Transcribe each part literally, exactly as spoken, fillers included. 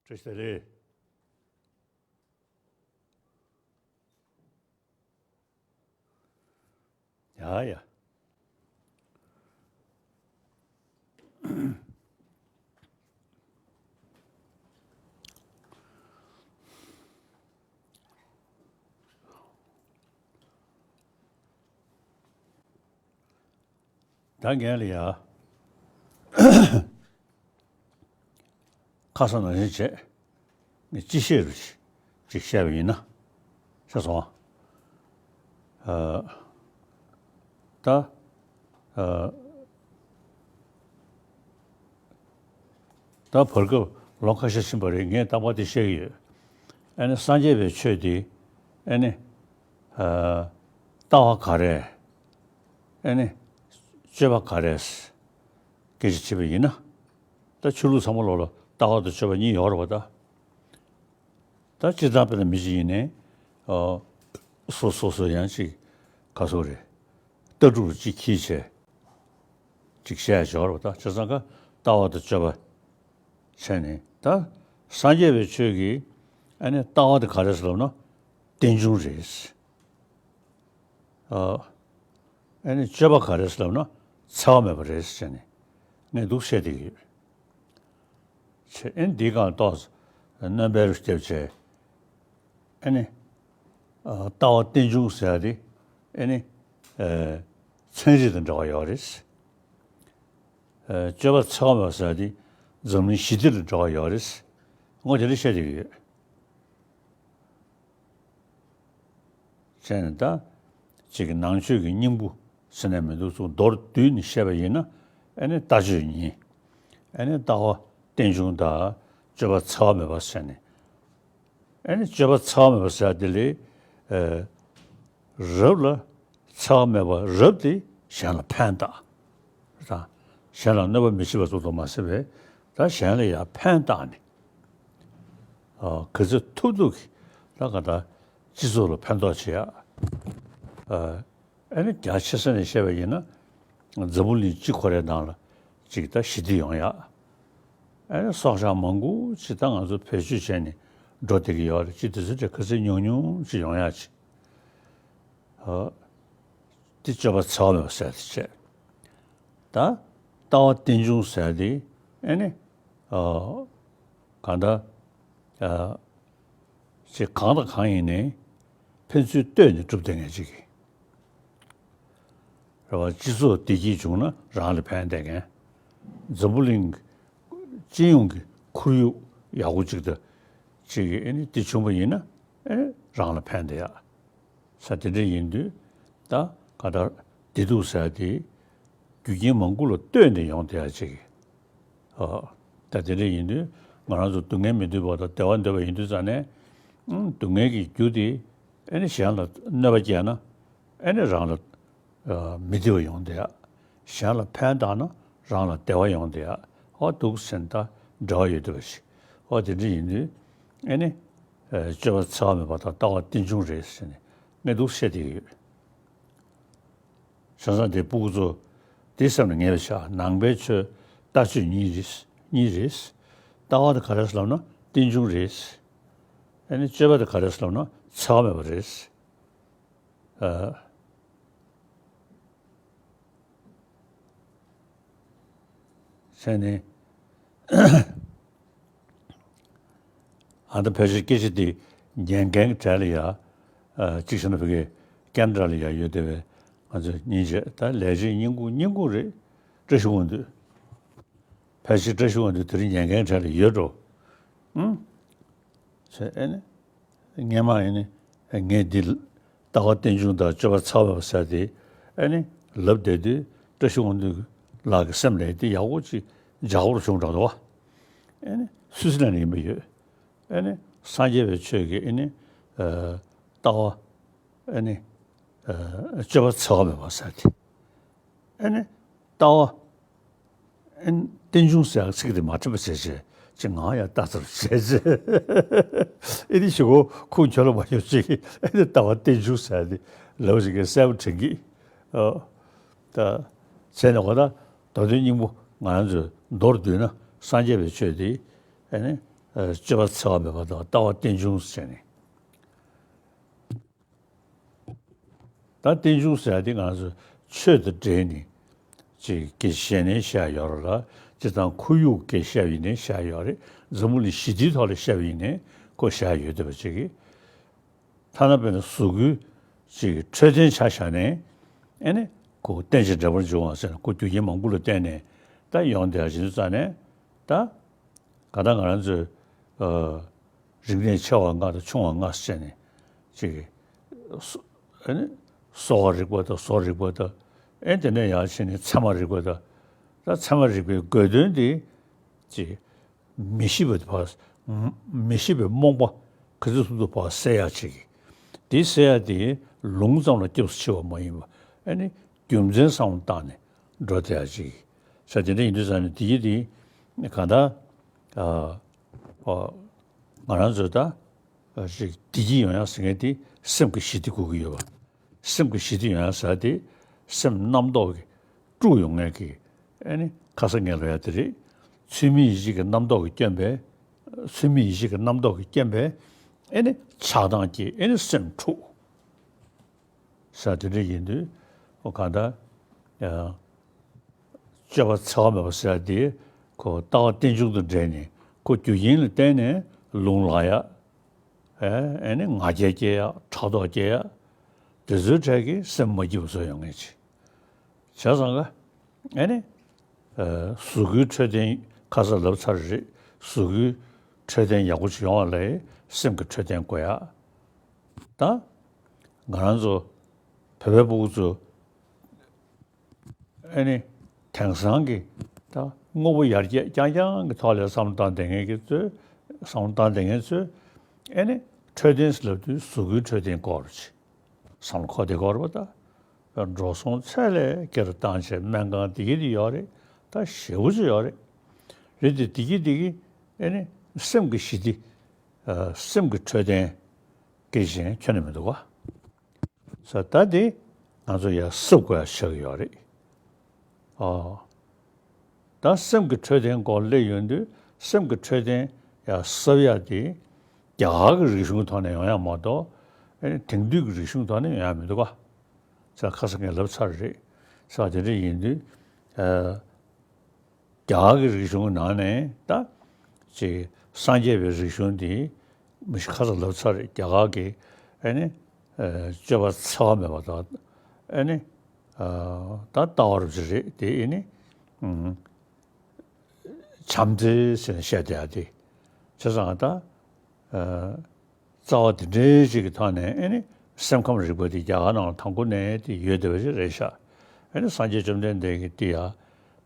བཀྲ་ཤིས་བདེ་ལེགས། ཡ་ཡ། ད་ངས་ལ་ཡ། ཁ་སང་ནང་བཞིན་བྱས། ངས་སྤྱི་བཤད་རུ་ཅིག་བཤད་པ་ཡིན་ན། ཤེས་སོང་ཨ། ད། ཨ། ད་བར་སྐབས་ལོ་ཁ་ཤས་ཕྱིན་པ་རེད། ངས་རྟག་པར་དེ་བཤད་ཀྱི་ཡོད། ཨ་ནི་སངས་རྒྱས་པའི་ཆོས་དེ། ཨ་ནི། ཨ། ལྟ་བ་ག་རེ། ཨ་ནི། སྤྱོད་པ་ག་རེ། སྐད་ཆ་དྲིས་པ་ཡིན་ན། ད་ཆོས་ལུགས་ཚང་མ་ལོག་ལ་ལྟ་བ་དང་སྤྱོད་པ་གཉིས་ཡོད་རེད་པ་ད། ད་སྤྱིར་བཏང་དཔེར་ན་མི་གཅིག་ཡིན་ནའི། ཨ། སོ་སོ་སོ་ཡང་གཅིག་ག་སོ་རེད། ལྟ་གྲུབ་གཅིག་འཁྱེར་བྱས། གཅིག་བཤད་ཡ་ཡོད་རེད་པ་ད། བྱས་ཙང་ཀ་ལྟ་བ་དང་སྤྱོད་པ་བྱས་ནས། ད་སངས་རྒྱས་པའི་ཆོས་ཀྱི་ཨ་ནི་ལྟ་བ་དེ་ག་རེ་ཟེར་ལབ་ན། རྟེན་འབྱུང་རེད། ཨ། ཨ་ནི་སྤྱོད་པ་ག་རེ་ཟེར་ལབ་ན། འཚེ་བ་མེད་པ་རེད་ཟེར་ནས་ངས་འདུག་བཤད་བསྡད་ཀྱི་ཡོད། བྱས། ཨ་ནི་འདིའི་སྒང་ཏོག་ཙམ་སྣོན་པ་རུ་བརྒྱབ་བྱས། ཨ་ནི། ཨ། ལྟ་བ་རྟེན་འབྱུང་ཟེར་ཡ་དེ། ཨ་ནི། ཨ། ཚན་རིག་དང་འབྲེལ་བ་ཡོད་རེད། ཨ། སྤྱོད་པ་འཚེ་བ་མེད་པ་ཟེར་ཡ་དེ་འཛམ་གླིང་ཞི་བདེ་དང་འབྲེལ་བ་ཡོད་རེད། ངོ་དེ་འདྲ་བཤད་བསྡད་ཀྱི་ཡོད། བྱས་ནས་ད། གཅིག་གི་ནང་ཆོས་ཀྱི་སྙིང་པོ་ཟེར་ནས་མི་འདུག་ཚུར་མདོར་བསྡུས་ནས་བཤད་པ་ཡིན་ན། ཨ་ནི་ལྟ་སྤྱོད་གཉིས། ཨ་ནི་ལྟ་བ་རྟེན་འབྱུང་དང་། སྤྱོད་པ་འཚེ་བ་མེད་པ་ཟེར་ནས། ཨ་ནི་སྤྱོད་པ་འཚེ་བ་མེད་པ་ཟེར་དེ་ལས། ཨ། རབ་ལ་འཚེ་བ་མེད་པ། རབ་དེ་གཞན་ལ་ཕན་བཏགས། ད་གཞན་ལ་གནོད་པ་མི་བྱེད་པ་ཙམ་དུ་མ་ཟད་པའི། ད་གཞན་ལ་ཡང་ཕན་བཏགས་ནས། ཨ། ག་ཚོད་ཐུབ་ཐུབ་ཀྱིས་ད་ག་ད་སྤྱི་ཚོགས་ལ་ཕན་ཐོགས་བྱེད་ཡ། ཨ། ཨ་ནི་རྒྱ་ཆེ་ས་ནས་བཤད་པ་ཡིན་ན། འཛམ་བུ་གླིང་སྤྱི་ཁོ་རའི་ནང་ལ་གཅིག་ད་ཞི་བདེ་ཡོང་ཡ། ཨ་ནི་སྲོག་ཆགས་མང་པོ་ཅིག་ད་ང་ཚོ་བེད་སྤྱོད་བྱས་ནས་འགྲོ་བསྡད་ཀྱི་ཡོད་རེད། ཅིག་དེ་ཚོ་དེ་ག་ཚོད་ཉུང་ཉུང་ཅིག་ཡོང་ཡ་ཅིག། ཨ། དེ་སྤྱོད་པ་འཚེ་བ་མེད་པ་ཟེར་དེ་བྱས། ད་ལྟ་བ་རྟེན་འབྱུང་ཟེར་དེ། ཨ་ནི། ཨ། གང་ལྟར། ཨ། ཅིག་གང་དང་གང་ཡིན་ནའི་ཕན་ཚུན་ལྟོས་ནས་གྲུབ་བསྡད་མཁན་ཅིག་གིས། རེད་བ། སྤྱི་ཚོགས་བདེ་སྐྱིད་བྱུང་ན་རང་ལ་ཕན་བསྡད་མཁན། འཛམ་བུ་གླིང་སྤྱི་ཡོངས་ཀྱི་ཁོར་ཡུག་ཡག་པོ་ཅིག་དང་ཅིག་གིས། ཨ་ནི་དེ་བྱུང་བ་ཡིན་ན། ཨ་ནི་རང་ལ་ཕན་བསྡད་ཡ། ས་དེ་འདྲ་ཡིན་དུས། ད་ག་ད་བདེ་སྡུག་ཟེར་ཡ་དེ་རྒྱུ་རྐྱེན་མང་པོ་ལ་ལྟོས་ནས་ཡོང་བསྡད་ཡ་ཅིག། ཨ། ད་དེ་འདྲ་ཡིན་དུས་ང་རང་ཚོ་སྡུག་བསྔལ་མི་འདོད་པ་དང་བདེ་བ་འདོད་པ་ཡིན་དུས་ཙང་ནས། ཨང་། སྡུག་བསྔལ་གྱི་རྒྱུ་དེ། ཨ་ནི་གཞན་ལ་གནོད་པ་བསྐྱལ་ན། ཨ་ནི་རང་ལ། ཨ། མི་བདེ་བ་ཡོང་བསྡད་ཡ། གཞན་ལ་ཕན་བཏགས་ན་རང་ལ་བདེ་བ་ཡོང་བསྡད་ཡ། ཨོ་འདུག་ཟེར་ནས་ད་འབྲེལ་བ་ཡོད་བསྡད་པ་ཞིག། ཨོ་དེ་འདྲ་ཡིན་དུས། ཨ་ནི། ཨ། སྤྱོད་པ་འཚེ་བ་མེད་པ་དང་ལྟ་བ་རྟེན་འབྱུང་རེད་ཟེར་ནས་ངས་འདུག་བཤད་བསྡད་ཀྱི་ཡོད། བྱས་ཙང་དེ་སྤུ་གུ་ཚོ་དེ་སེམས་ལ་ངེས་པ་བྱ། ནང་པའི་ཆོས་ལྟ་སྤྱོད་གཉིས་རེད། གཉིས་རེད། ལྟ་བ་དེ་ག་རེ་ཟེར་ལབ་ན་རྟེན་འབྱུང་རེད། ཨ་ནི་སྤྱོད་པ་དེ་ག་རེ་ཟེར་ལབ་ན་འཚེ་བ་མེད་པ་རེད། ཨ། བྱས་ནས། ཨ། ད་ཕལ་ཆེར་སྐད་ཆ་འདི་ཉན་མཁན་གྱི་གྲས་ལ་ཡ། ཨ། གཅིག་བྱས་ན་ཕ་གི་ཀན་ཌ་ལ་ཡ་ཡོད་བསྡད་པའི་ང་ཚོ་སྙིང་རྗེ། ད་ལས་བྱེད་སྙིང་ཁུང་སྙིང་ཁུང་རེད། བཀྲ་ཤིས་དབང་འདུས། ཕལ་ཆེར་བཀྲ་ཤིས་དབང་འདུས་དེ་རིང་ཉན་མཁན་གྲས་ལ་ཡོད་འགྲོ། ཨང་། ཟེར། ཨ་ནི། སྔན་མ་ཡིན་ནི། ངས་འདི་ལྟ་བ་རྟེན་འབྱུང་དང་སྤྱོད་པ་འཚེ་བ་མེད་པ་ཟེར་དེ། ཨ་ནི། ལབ་བསྡད་དུས་བཀྲ་ཤིས་དབང་འདུས་ལགས་ཀྱི་སེམས་ལ་དེ་ཡག་པོ་ཅིག་འཇགས་པོ་བྱུང་འགྲོ་འདུག་བ། ཨ་ནི། སུད་སི་ལན་ནས་ཡིན་པ་ཡོད། ཨ་ནི། སངས་རྒྱས་པའི་ཆོས་ཀྱི། ཨ་ནི། ཨ། ལྟ་བ། ཨ་ནི། ཨ། སྤྱོད་པ་འཚེ་བ་མེད་པ་ཟེར་དེ། ཨ་ནི། ལྟ་བ། ཨ་ནི། རྟེན་འབྱུང་ཟེར་ཡག་ཚིག་དེ་མ་འཁྲབ་པ་བྱས་བྱས། ཅིག་ངང་ཡར་ལྟ་ཚར་བྱས་བྱས། ཨ་ནི་ཞུ་གོ་ཁུངས་འཁྱོལ་ལ་མ་ཡོང་ཅིག། ཨ་ནི་ལྟ་བ་རྟེན་འབྱུང་ཟེར་དེ་ལབ་ཞིག་གི་གསལ་པོ་དྲན་གི། ཨོ། ད། བྱས་ནས་གོ། ད་མདོ་དོན་སྙིང་པོ་ང་རང་ཚོས་མདོར་བསྡུས་ན་སངས་རྒྱས་པའི་ཆོས་དེ། ཨ་ནི། སྤྱོད་པ་འཚེ་བ་མེད་པ་དང་ལྟ་བ་རྟེན་འབྱུང་ཟེར་ནས། ད་རྟེན་འབྱུང་ཟེར་ཡ་དེ་ང་ཚོ་ཆོས་དང་འབྲེལ་ནས་ཅིག་གི་ཞལ་ནས་བཤད་ཡོད་རེད་ལ། སྤྱིར་བཏང་ཁོར་ཡུག་གི་བཤད་པ་ཡིན་ནའི་བཤད་ཡོད་རེད། འཛམ་བུ་གླིང་ཞི་བདེའི་ཐོག་ལ་བཤད་པ་ཡིན་ནའི་ཁོ་བཤད་ཡོད་བསྡད་པ་ཅིག་གིས། ཐ་ན་དཔེར་ན་གཟུགས་སྐུའི་ཅིག་འཕྲོད་བསྟེན་ཆ་བཞག་ནས། ཨེ་ནི་ཁོ་རྟེན་ཅིང་འབྲེལ་པར་འབྱུང་བ་ཟེར་ན་ཁོ་རྒྱུ་རྐྱེན་མང་པོ་ལ་བརྟེན་ནས་ད་ཡོང་བསྡད་ཡ་ཅིག་ཡིན་དུས་ཙང་ནས། ད་ག་ད་ང་རང་ཚོའི་ཨ་རིག་གནས་ཆེ་བ་ལྔ་དང་ཆུང་བ་ལྔ་ཟེར་ནས་ཅིག་གི་སོ་ཨེ་ནི་གསོ་བ་རིག་པ་དང་བཟོ་རིག་པ་དང་། ཨེ་དེ་ནས་ཡར་ཕྱིན་ནས་ཚད་མ་རིག་པ་དང་། ད་ཚད་མ་རིག་པའི་དགོས་དོན་དེ་ཅིག་མི་ཤེས་པ་དེ་ཕར། མི་ཤེས་པའི་རྨོངས་པ་ག་ཚོད་ཐུབ་ཐུབ་ཕར་སེལ་ཡ་ཅིག་གི། དེ་སེལ་ཡ་དེ་ལུང་ཙམ་ལ་སྐྱབས་སུ་མཆི་བ་མ་ཡིན་པ། ཨེ་ནི་རྒྱུ་མཚན་བསམ་བློ་བཏང་ནས་འགྲོ་བསྡད་ཡ་ཅིག་གི། ས་དེ་འདྲ་ཡིན་དུས་ཙང་ནས་དེ་གི་དེ་གང་ལྟར་ཨ་ཨ་ང་རང་ཚོས་ད་ཅིག་བདེ་སྐྱིད་ཡོང་ཡ་ཟེར་མཁན་དེ་སེམས་ཀྱི་ཞི་བདེ་དགོས་ཀྱི་ཡོད་པ། སེམས་ཀྱི་ཞི་བདེ་ཡོང་ཡ་ཟེར་དེ་སེམས་རྣམ་རྟོག་གི་དཀྲུགས་ཡོང་མཁན་གྱི་ཨེ་ནི་ཁ་ས་ངན་ལབ་ཡ་དེ་རེད། ཚུལ་མིན་ཡིད་བྱེད་ཀྱི་རྣམ་རྟོག་གི་རྐྱེན་པས། ཚུལ་མིན་ཡིད་བྱེད་ཀྱི་རྣམ་རྟོག་གི་རྐྱེན་པས་ཨེ་ནི་ཆགས་སྡང་སྐྱེས། ཨེ་ནི་སེམས་འཁྲུགས། ས་དེ་འདྲ་ཡིན་དུས་ཨོ་གང་ལྟར་ཨ་སྤྱོད་པ་འཚེ་བ་མེད་པ་ཟེར་ཡ་དེ་ཁོ་ལྟ་བ་རྟེན་འབྱུང་དང་འབྲེལ་ནས་ཁོ་རྒྱུ་རྐྱེན་ལ་བརྟེན་ནས་ལུང་ལ་ཡ། ཨེ་ཨེ་ནི་ང་རྒྱལ་སྐྱེ་ཡ། ཕྲག་དོག་སྐྱེ་ཡ། དེ་ཚོའི་གྲས་ཀྱིས་སེམས་མ་སྐྱིད་པ་བཟོ་ཡོང་ངེས་ཅི། བྱས་ཙང་ག་ཨེ་ནི་ཨ་གཟུགས་སྐུའི་འཕྲོད་བསྟེན་ཁ་སང་ལབ་ཚར་རེད། གཟུགས་སྐུའི་འཕྲོད་བསྟེན་ཡག་པོ་ཅིག་ཡོང་བ་ལ་སེམས་ཀྱི་འཕྲོད་བསྟེན་དགོས་ཡ། ད་ང་རང་ཚོ་བོད་པའི་སྤུ་གུ་ཚོ་ཨེ་ནི་དེང་སང་གི་ད་དངོས་པོ་ཡར་རྒྱས་རྐྱང་རྐྱང་གི་ཐོག་ལ་བསམ་བློ་བཏང་བསྡད་མཁན་གྱི་ཚོས། བསམ་བློ་བཏང་བསྡད་མཁན་ཚོས་ཨེ་ནི་འཕྲོད་བསྟེན་ཟེར་ལབ་དུས་གཟུགས་སྐུའི་འཕྲོད་བསྟེན་སྐོར་ཅིག་བསམ་བློ་འཁོར་བསྡད་ཀྱི་ཡོད་རེད་པ། ད་འགྲོ་སོང་ཚད་ལས་བརྒལ་བཏང་བྱས་སྨན་ཁང་འདི་གི་འདི་ཡོད་རེད། ད་ཞེ་པོ་ཅིག་ཡོད་རེད། རེད་དེ་འདི་གི་འདི་གི་ཨེ་ནི་སེམས་ཀྱི་ཞི་བདེ། ཨ་སེམས་ཀྱི་འཕྲོད་བསྟེན་སྐད་ཆ་ཁྱོན་ནས་མི་འདུག་ག། ས་ད་དེ་ང་ཚོ་ཡར་གསབ་དགོས་ཡ་ཆགས་ཀྱི་ཡོད་རེད། ཨོ། ད་སེམས་ཀྱི་འཕྲོད་བསྟེན་སྐོར་སླེབས་ཡོང་དུས་སེམས་ཀྱི་འཕྲོད་བསྟེན་ཡར་གསབ་ཡ་དེ་རྒྱ་གར་གྱི་རིག་གཞུང་གི་ཐོག་ནས་ཡོང་ཡ་མ་གཏོགས་ཨེ་ནི་དེང་དུས་ཀྱི་རིག་གཞུང་ཐོག་ནས་ཡོང་ཡ་མི་འདུག་ག། ས་ཁ་སང་ངས་ལབ་ཚར་རེད། ས་དེ་འདྲ་ཡིན་དུས་ཨ། རྒྱ་གར་གྱི་རིག་གཞུང་གི་ནང་ནས་ད་ཅིག་སངས་རྒྱས་པའི་རིག་གཞུང་འདི་མི་ཤི་ཁ་ས་ལབ་ཚར་རེད། རྒྱ་གར་གྱི་ཨེ་ནི་ཨ་སྤྱོད་པ་འཚེ་བ་མེད་པ་དང་ཨེ་ནི་ཨ་ད་ལྟ་བ་རུ་ཅིག་རེད་དེ། ཨེ་ནི་ཨུམ་བྱམས་བརྩེ་ཟེར་ནས་བཤད་བསྡད་ཡ་དེ་བྱས་ཙང་ད་ཨ། རྩ་བ་དེ་འདྲའི་ཅིག་གི་ཐོག་ནས་ཨེ་ནི་སེམས་ཁམས་རིག་པ་དེ་རྒྱ་གར་ནང་ལ་དང་པོ་ནས་དེ་ཡོད་བསྡད་པ་ཞིག་རེད་ཤག། ཨེ་ནི་སངས་རྒྱས་བཅོམ་ལྡན་འདས་ཀྱིས་དེ་ཡ་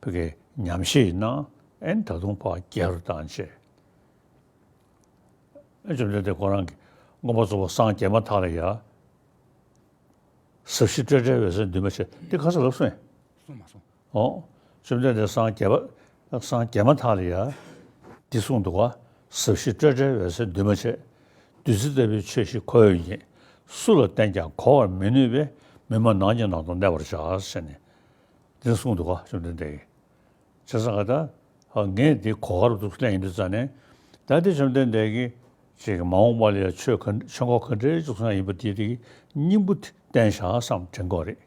བོད་ཀྱི་ཉམས་བཞེས་གནང་། ཨེ་ནི་ད་དུང་ཕར་རྒྱས་རུ་བཏང་བྱས། ཨེ་བཅོམ་ལྡན་འདས་ཁོ་རང་གིས་མངོན་པར་རྫོགས་པར་སངས་རྒྱས་མ་ཐག་ལ་ཡ། ཟབ་ཞི་སྤྲོས་བྲལ་འོད་གསལ་འདུས་མ་བྱས། དེ་ཁ་སང་ལབ་སོང་ངས། གསུངས་མ་སོང་། ཨོ། བཅོམ་ལྡན་འདས་སངས་རྒྱས་པ། སངས་རྒྱས་མ་ཐག་ལ་ཡ། འདི་གསུངས་འདུག་ག། ཟབ་ཞི་སྤྲོས་བྲལ་འོད་གསལ་འདུས་མ་བྱས། བདུད་རྩི་ལྟ་བུའི་ཆོས་ཤིག་ཁོ་བོས་ཉིད། སུ་ལ་བསྟན་ཀྱང་གོ་བར་མི་ནུས་པས། མི་སྨྲ་ནགས་ཀྱི་ནང་དུ་གནས་པར་བྱ། ཟེར་ནས། འདི་གསུངས་འདུག་ག་བཅོམ་ལྡན་འདས་ཀྱིས། བྱས་ཙང་ག་ད། ངས་འདི་གོ་བར་འདུག་ལན་ཡིན་དུས་ཙང་ནས། ད་འདི་བཅོམ་ལྡན་འདས་ཀྱིས་ཅིག་མ་འོངས་པ་ལ་ཡ་ཆོས་ག་ཆོས་འཁོར་ག་འདྲའི་ཅིག་གསུང་ཡ་ཡིན་པ་དེ་དེ་གི་སྙིང་པོ་དེ་བསྟན་བཞག་བསམ་དྲན་གྱི་ཡོད་རེད།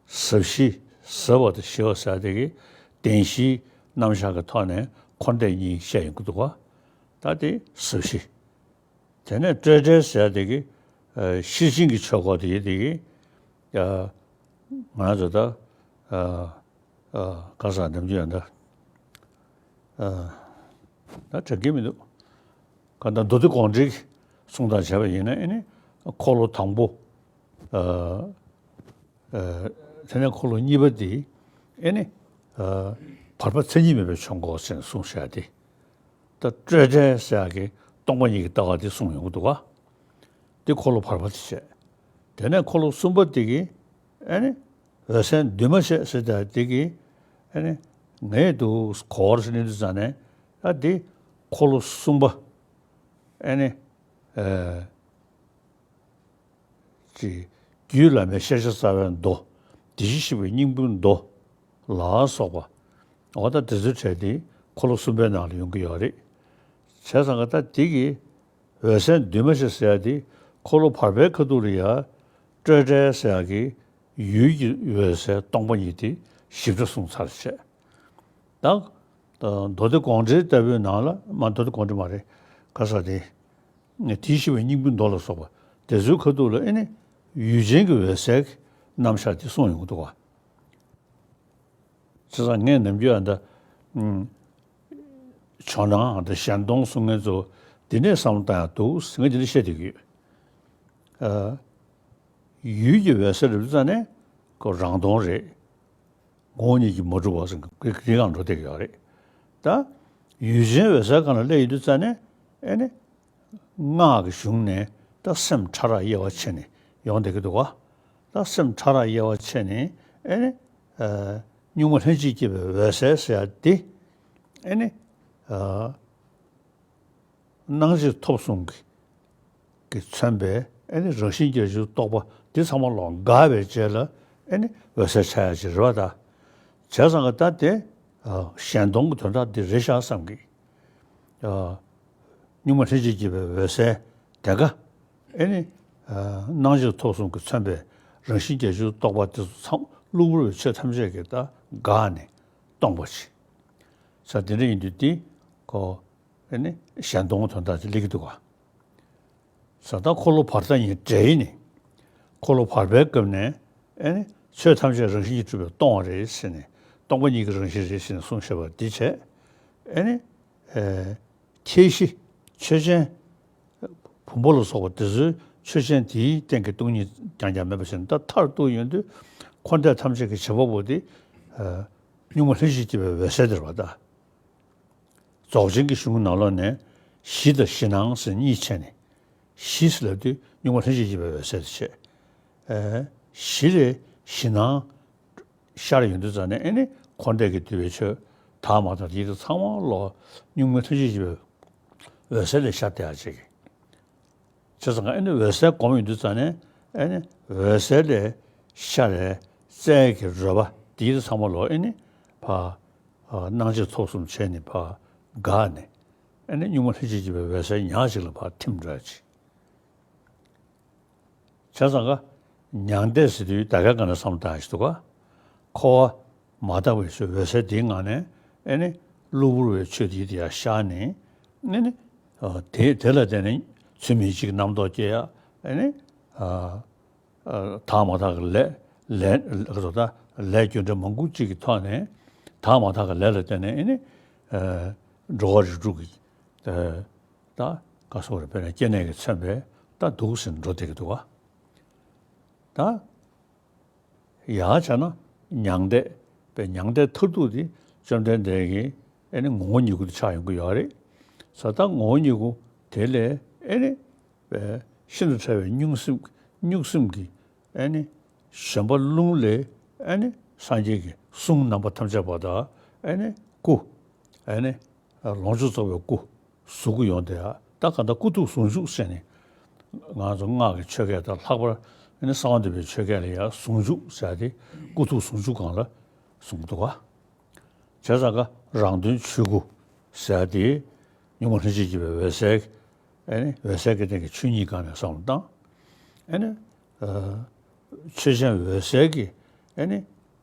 ཟབ་ཞི། ཟབ་པ་དང་ཞི་བ་ཟེར་དེ་གི་བདེན་བཞིའི་རྣམ་གཞག་གི་ཐོག་ནས་འཁོར་འདས་གཉིས་བཤད་ཡོང་གི་འདུག་ག། ད་དེ་ཟབ་ཞི། དེ་ནས་སྤྲོས་བྲལ་ཟེར་དེ་གི་ཨ་ཤེར་ཕྱིན་གྱི་ཆོས་སྐོར་དེ་དེ་གི་ཨ་ང་ཚོ་ད་ཨ་ཨ་ག་ས་ནམ་རྒྱུན་ཡང་ད་ཨ་ད་དྲན་གྱི་མི་འདུག། གང་ལྟར་མདོ་སྡེ་དགོངས་འགྲེལ་གྱི་གསུང་སྟངས་བྱས་པ་ཡིན་ན་ཨེ་ནི་འཁོར་ལོ་དང་པོ། ཨ་ཨ་དེ་ནས་འཁོར་ལོ་གཉིས་པ་དེ་ཨེ་ནི་ཨ་བར་པ་མཚན་ཉིད་མེད་པའི་ཆོས་འཁོར་ཟེར་ནས་གསུངས་བཞག་སྟེ། ད་སྤྲོས་བྲལ་ཟེར་ཡག་གི་སྟོང་པ་ཉིད་ཀྱི་ལྟ་བ་དེ་གསུངས་ཡོང་གི་འདུག་ག། དེ་འཁོར་ལོ་བར་པ་དེ་བྱས། དེ་ནས་འཁོར་ལོ་གསུམ་པ་དེ་གི་ཨེ་ནི་འོད་གསལ་འདུས་མ་བྱས་ཟེར་ཡག་དེ་གི་ཨེ་ནི་ངས་འདུག་གོ་བར་ཟེར་ནས་འདུག་ཙང་ནས། ད་དེ་འཁོར་ལོ་གསུམ་པ་ཨེ་ནི་ཨེ། ཅིག་རྒྱུད་བླ་མའི་ཤེས་བྱ་རྩ་བའི་མདོ། བདེ་གཤེགས་ཞི་བའི་སྙིང་པོའི་མདོ་ལ་སོགས་པ། འོ་ད་དེ་ཚོའི་གྲས་དེ་འཁོར་ལོ་གསུམ་པའི་ནང་ལ་ཡོང་གི་ཡོད་རེད། བྱས་ཙང་ག་ད་དེ་གི་འོད་གསལ་འདུས་མ་བྱས་ཟེར་ཡ་དེ་འཁོར་ལོ་བར་པའི་ཁ་ཐུག་ལ་ཡ་སྤྲོས་བྲལ་ཟེར་ཡ་གི་ཡུལ་གྱི་འོད་གསལ་སྟོང་པ་ཉིད་དེ་ཞིབ་ཕྲ་གསུངས་ཚར་བྱས། ད་མདོ་སྡེ་དགོངས་འགྲེལ་ལྟ་བུའི་ནང་ལ་མ་མདོ་སྡེ་དགོངས་འགྲེལ་མ་རེད། ག་ས་དེ་དེའི་ཤེས་པའི་སྙིང་པོའི་མདོ་ལ་སོགས་པ་དེ་ཚོའི་ཁ་ཐུག་ལ་ཨེ་ནི་ཡུལ་ཅན་གྱི་འོད་གསལ་གྱི་རྣམ་གཞག་དེ་གསུངས་ཡོང་གི་འདུག་བ། བྱས་ཙང་ངས་ནམ་རྒྱུན་ཨ་ད་ཨུམ། ཇོ་ནང་ཨ་ད་གཞན་སྟོང་གསུང་མཁན་ཚོ་འདི་ནས་བསམ་བློ་བཏང་ཡག་འདུག་ཟེར་ངས་འདི་འདྲ་བཤད་བསྡད་ཀྱི་ཡོད། ཨ། ཡུལ་གྱི་འོད་གསལ་རེད་ཙང་ནས་ཁོ་རང་སྟོང་རེད། ངོ་བོ་ཉིད་ཀྱིས་མ་གྲུབ་པ་ཟེར་གྱི་གང་འགྲོ་བསྡད་ཀྱི་ཡོད་རེད། ད་ཡུལ་ཅན་འོད་གསལ་སྒང་ལ་སླེབས་ཡོང་དུས་ཙང་ནས་ཨེ་ནི། སྔགས་ཀྱི་གཞུང་ནས་ད་སེམས་ཕྲ་རགས་དབྱེ་བ་ཕྱེ་ནས་ཡོང་བསྡད་ཀྱི་འདུག་ག་ད་སེམས་ཕྲ་རགས་དབྱེ་བ་ཕྱེ་ནས་ཨེ་ནི། ཨ། གཉུག་མ་ལྷན་ཅིག་སྐྱེས་པའི་འོད་གསལ་ཟེར་ཡ་དེ་ཨེ་ནི། ཨ། སྣང་མཆེད་ཐོབ་གསུམ་གྱིས་གིས་མཚོན་པའི་ཨེ་ནི་རང་བཞིན་གྱི་རྒྱ་མཚོའི་རྟོག་པ་འདི་ཚང་མ་ལོག་འགགས་པའི་རྗེས་ལ་ཨེ་ནི་འོད་གསལ་འཆར་ཡ་ཅིག་རེད་བ་ད། བྱས་ཙང་གི་ད་དེ་ཨ་གཞན་སྟོང་གི་དོན་དག་འདི་རེད་ཤག་བསམ་གི། ཨ། གཉུག་མ་ལྷན་ཅིག་སྐྱེས་པའི་འོད་གསལ་དེ་ག་ཨེ་ནི། ཨ། སྣང་མཆེད་ཐོབ་གསུམ་གྱིས་མཚོན་པའི་རང་བཞིན་གྱི་རྒྱ་མཚོའི་རྟོག་པ་དེ་ཚོ་ཚང་གློ་བུར་བའི་ཆོས་ཐམས་ཅད་ཀྱིས་ད་འགགས་ནས་སྟོང་པ་ཅིག་ས་དེ་འདྲ་ཡིན་དུས་འདི་ཁོ། ཨེ་ནི་གཞན་སྟོང་དོན་དག་ཅིག་སླེབས་ཀྱི་འདུག་ག་ས་ད་འཁོར་ལོ་བར་དང་གཉིས་འདྲེས་ནས་འཁོར་ལོ་བར་པའི་སྐབས་ནས་ཨེ་ནི་ཆོས་ཐམས་ཅད་རང་བཞིན་གྱིས་གྲུབ་པས་སྟོང་བ་རེད་ཟེར་ནས་སྟོང་པ་ཉིད་ཀྱི་རང་བཞིན་རེད་ཟེར་ནས་གསུངས་བཞག་པ་འདི་བྱས། ཨེ་ནི། ཨེ། ཁྱད་གཞི་ཆོས་ཅན། བུམ་པ་ལ་སོགས་པ་དེ་ཚོའི་ཆོས་ཅན་དེའི་སྟེང་གི་སྟོང་ཉིད་རྐྱང་རྐྱང་མེད་པ་བྱས་ནས་ད་མཐར་གཏུགས་ཡོང་དུས་འཁོར་འདས་ཐམས་ཅད་ཀྱི་བྱེད་པ་པོ་དེ། ཨ། གཉུག་མ་ལྷན་ཅིག་སྐྱེས་པའི་འོད་གསལ་དེ་རེད་བ་ད། རྫོགས་ཆེན་གྱི་གཞུང་ནང་ལོགས་ནས་གཞི་དང་གཞི་སྣང་ཟེར་གཉིས་ཕྱེ་ནས། གཞི་ཟེར་ལབ་དུས་གཉུག་མ་ལྷན་ཅིག་སྐྱེས་པའི་འོད་གསལ་དེ་བྱས། ཨེ། གཞི་ལས་གཞི་སྣང་ཤར་ཡོང་དུས་ཙང་ནས་ཨེ་ནི་འཁོར་འདས་ཀྱིས་བསྡུས་པའི་ཆོས་དག་མ་དག་དེ་ཚོ་ཚང་མ་ལོག་གཉུག་མ་ལྷན་ཅིག་སྐྱེས་པའི་འོད་གསལ་ལས་ཤར་བསྡད་ཡ་ཅིག་བྱས་ཙང་ཨེ་ནི་འོད་གསལ་སྒོམ་ཡོང་དུས་ཙང་ནས་ཨེ་ནི་འོད་གསལ་ལས་ཤར་བའི་རྩལ་གྱི་རོལ་པ་དེ་ཚོ་ཚང་མ་ལོག་ཨེ་ནི་ཕར། ཨ། སྣང་མཆེད་ཐོབ་གསུམ་བྱས་ནས་ཕར་འགགས་ནས་ཨེ་ནི་གཉུག་མ་ལྷན་ཅིག་སྐྱེས་པའི་འོད་གསལ་ཉག་གཅིག་ལ་ཕར་ཐིམ་འགྲོ་ཡ་ཅིག་བྱས་ཙང་ཀ། མྱང་འདས་ཟེར་དུས་ད་ག་ག་ནས་བསམ་བློ་བཏང་ཞིག་འདུག་ག་འཁོར་བ་མ་དག་པའི་ཆོས་འོད་གསལ་དེའི་ངང་ནས་ཨེ་ནི་གློ་བུར་བའི་ཆོས་དེ་དེ་ཡར་ཤར་ནས་ཨེ་ནི། ཨ། དེ་དེ་ལ་བརྟེན་ནས་ཚུལ་མིན་གཅིག་རྣམ་རྟོག་སྐྱེ་ཡ་ཨེ་ནི། ཨ། ཨ། དག་མ་དག་གི་ལས་ལས་ག་ཚོད་ད་ལས་རྒྱུ་འབྲས་མང་པོ་གཅིག་གི་ཐོག་ནས་དག་མ་དག་གི་ལས་ལ་བརྟེན་ནས་ཨེ་ནི། ཨ། འགྲོ་བ་རིགས་དྲུག་གི། ཨ། ད་ག་སོགས་རེ་དཔེར་ན་སྐྱེ་གནས་ཀྱིས་མཚོན་པའི་ད་འདུག་སེ་འགྲོ་བསྡད་ཀྱི་འདུག་ག་ད་ཡང་བྱས་ན་མྱང་འདས་པའི་མྱང་འདས་མཐར་ཐུག་དེ་བཅོམ་ལྡན་འདས་ཀྱི་ཨེ་ནི་ངོ་བོ་ཉིད་སྐུ་དེ་ཆགས་ཡོང་གི་ཡོད་རེད། ས་ད་ངོ་བོ་ཉིད་སྐུ་དེ་ལས་ཨེ་ནི་པའི་ཤིན་ཏུ་ཕྲ་བའི་གཉུག་སེམས་གཉུག་སེམས་ཀྱི་ཨེ་ནི་བཞོན་པ་རླུང་ལས་ཨེ་ནི་སངས་རྒྱས་ཀྱི་གསུང་རྣམ་པ་ཐམས་ཅད་པ་དག་ཨེ་ནི་སྐུ་ཨེ་ནི་ལོངས་སྤྱོད་རྫོགས་པའི་སྐུ་གཟུགས་སྐུ་ཡོང་དེ་ཡ་ད་ག་ད་སྐུ་ཐུགས་ཟུང་འཇུག་ཟེར་ནས་ང་ཚོ་སྔགས་ཀྱི་ཆོས་སྐད་དང་ལྷག་པར་ཨེ་ནི་གསང་བ་འདུས་པའི་ཆོས་སྐད་ལ་ཡ་ཟུང་འཇུག་ཟེར་ཏེ་སྐུ་ཐུགས་ཟུང་འཇུག་སྒང་ལ་གསུངས་འདུག་ག་བྱས་ཙང་ཀ་རང་དོན་ཆོས་སྐུ་ཟེར་ཏེ་གཉུག་མ་ལྷན་ཅིག་སྐྱེས་པའི་འོད་གསལ་ཨེ་ནི་འོད་གསལ་གྱི་སྟེང་གི་ཆོས་ཉིད་སྒང་ནས་བསམ་བློ་བཏང་། ཨེ་ནི་ཨ་ཆོས་ཅན་འོད་གསལ་གྱི་ཨེ་ནི་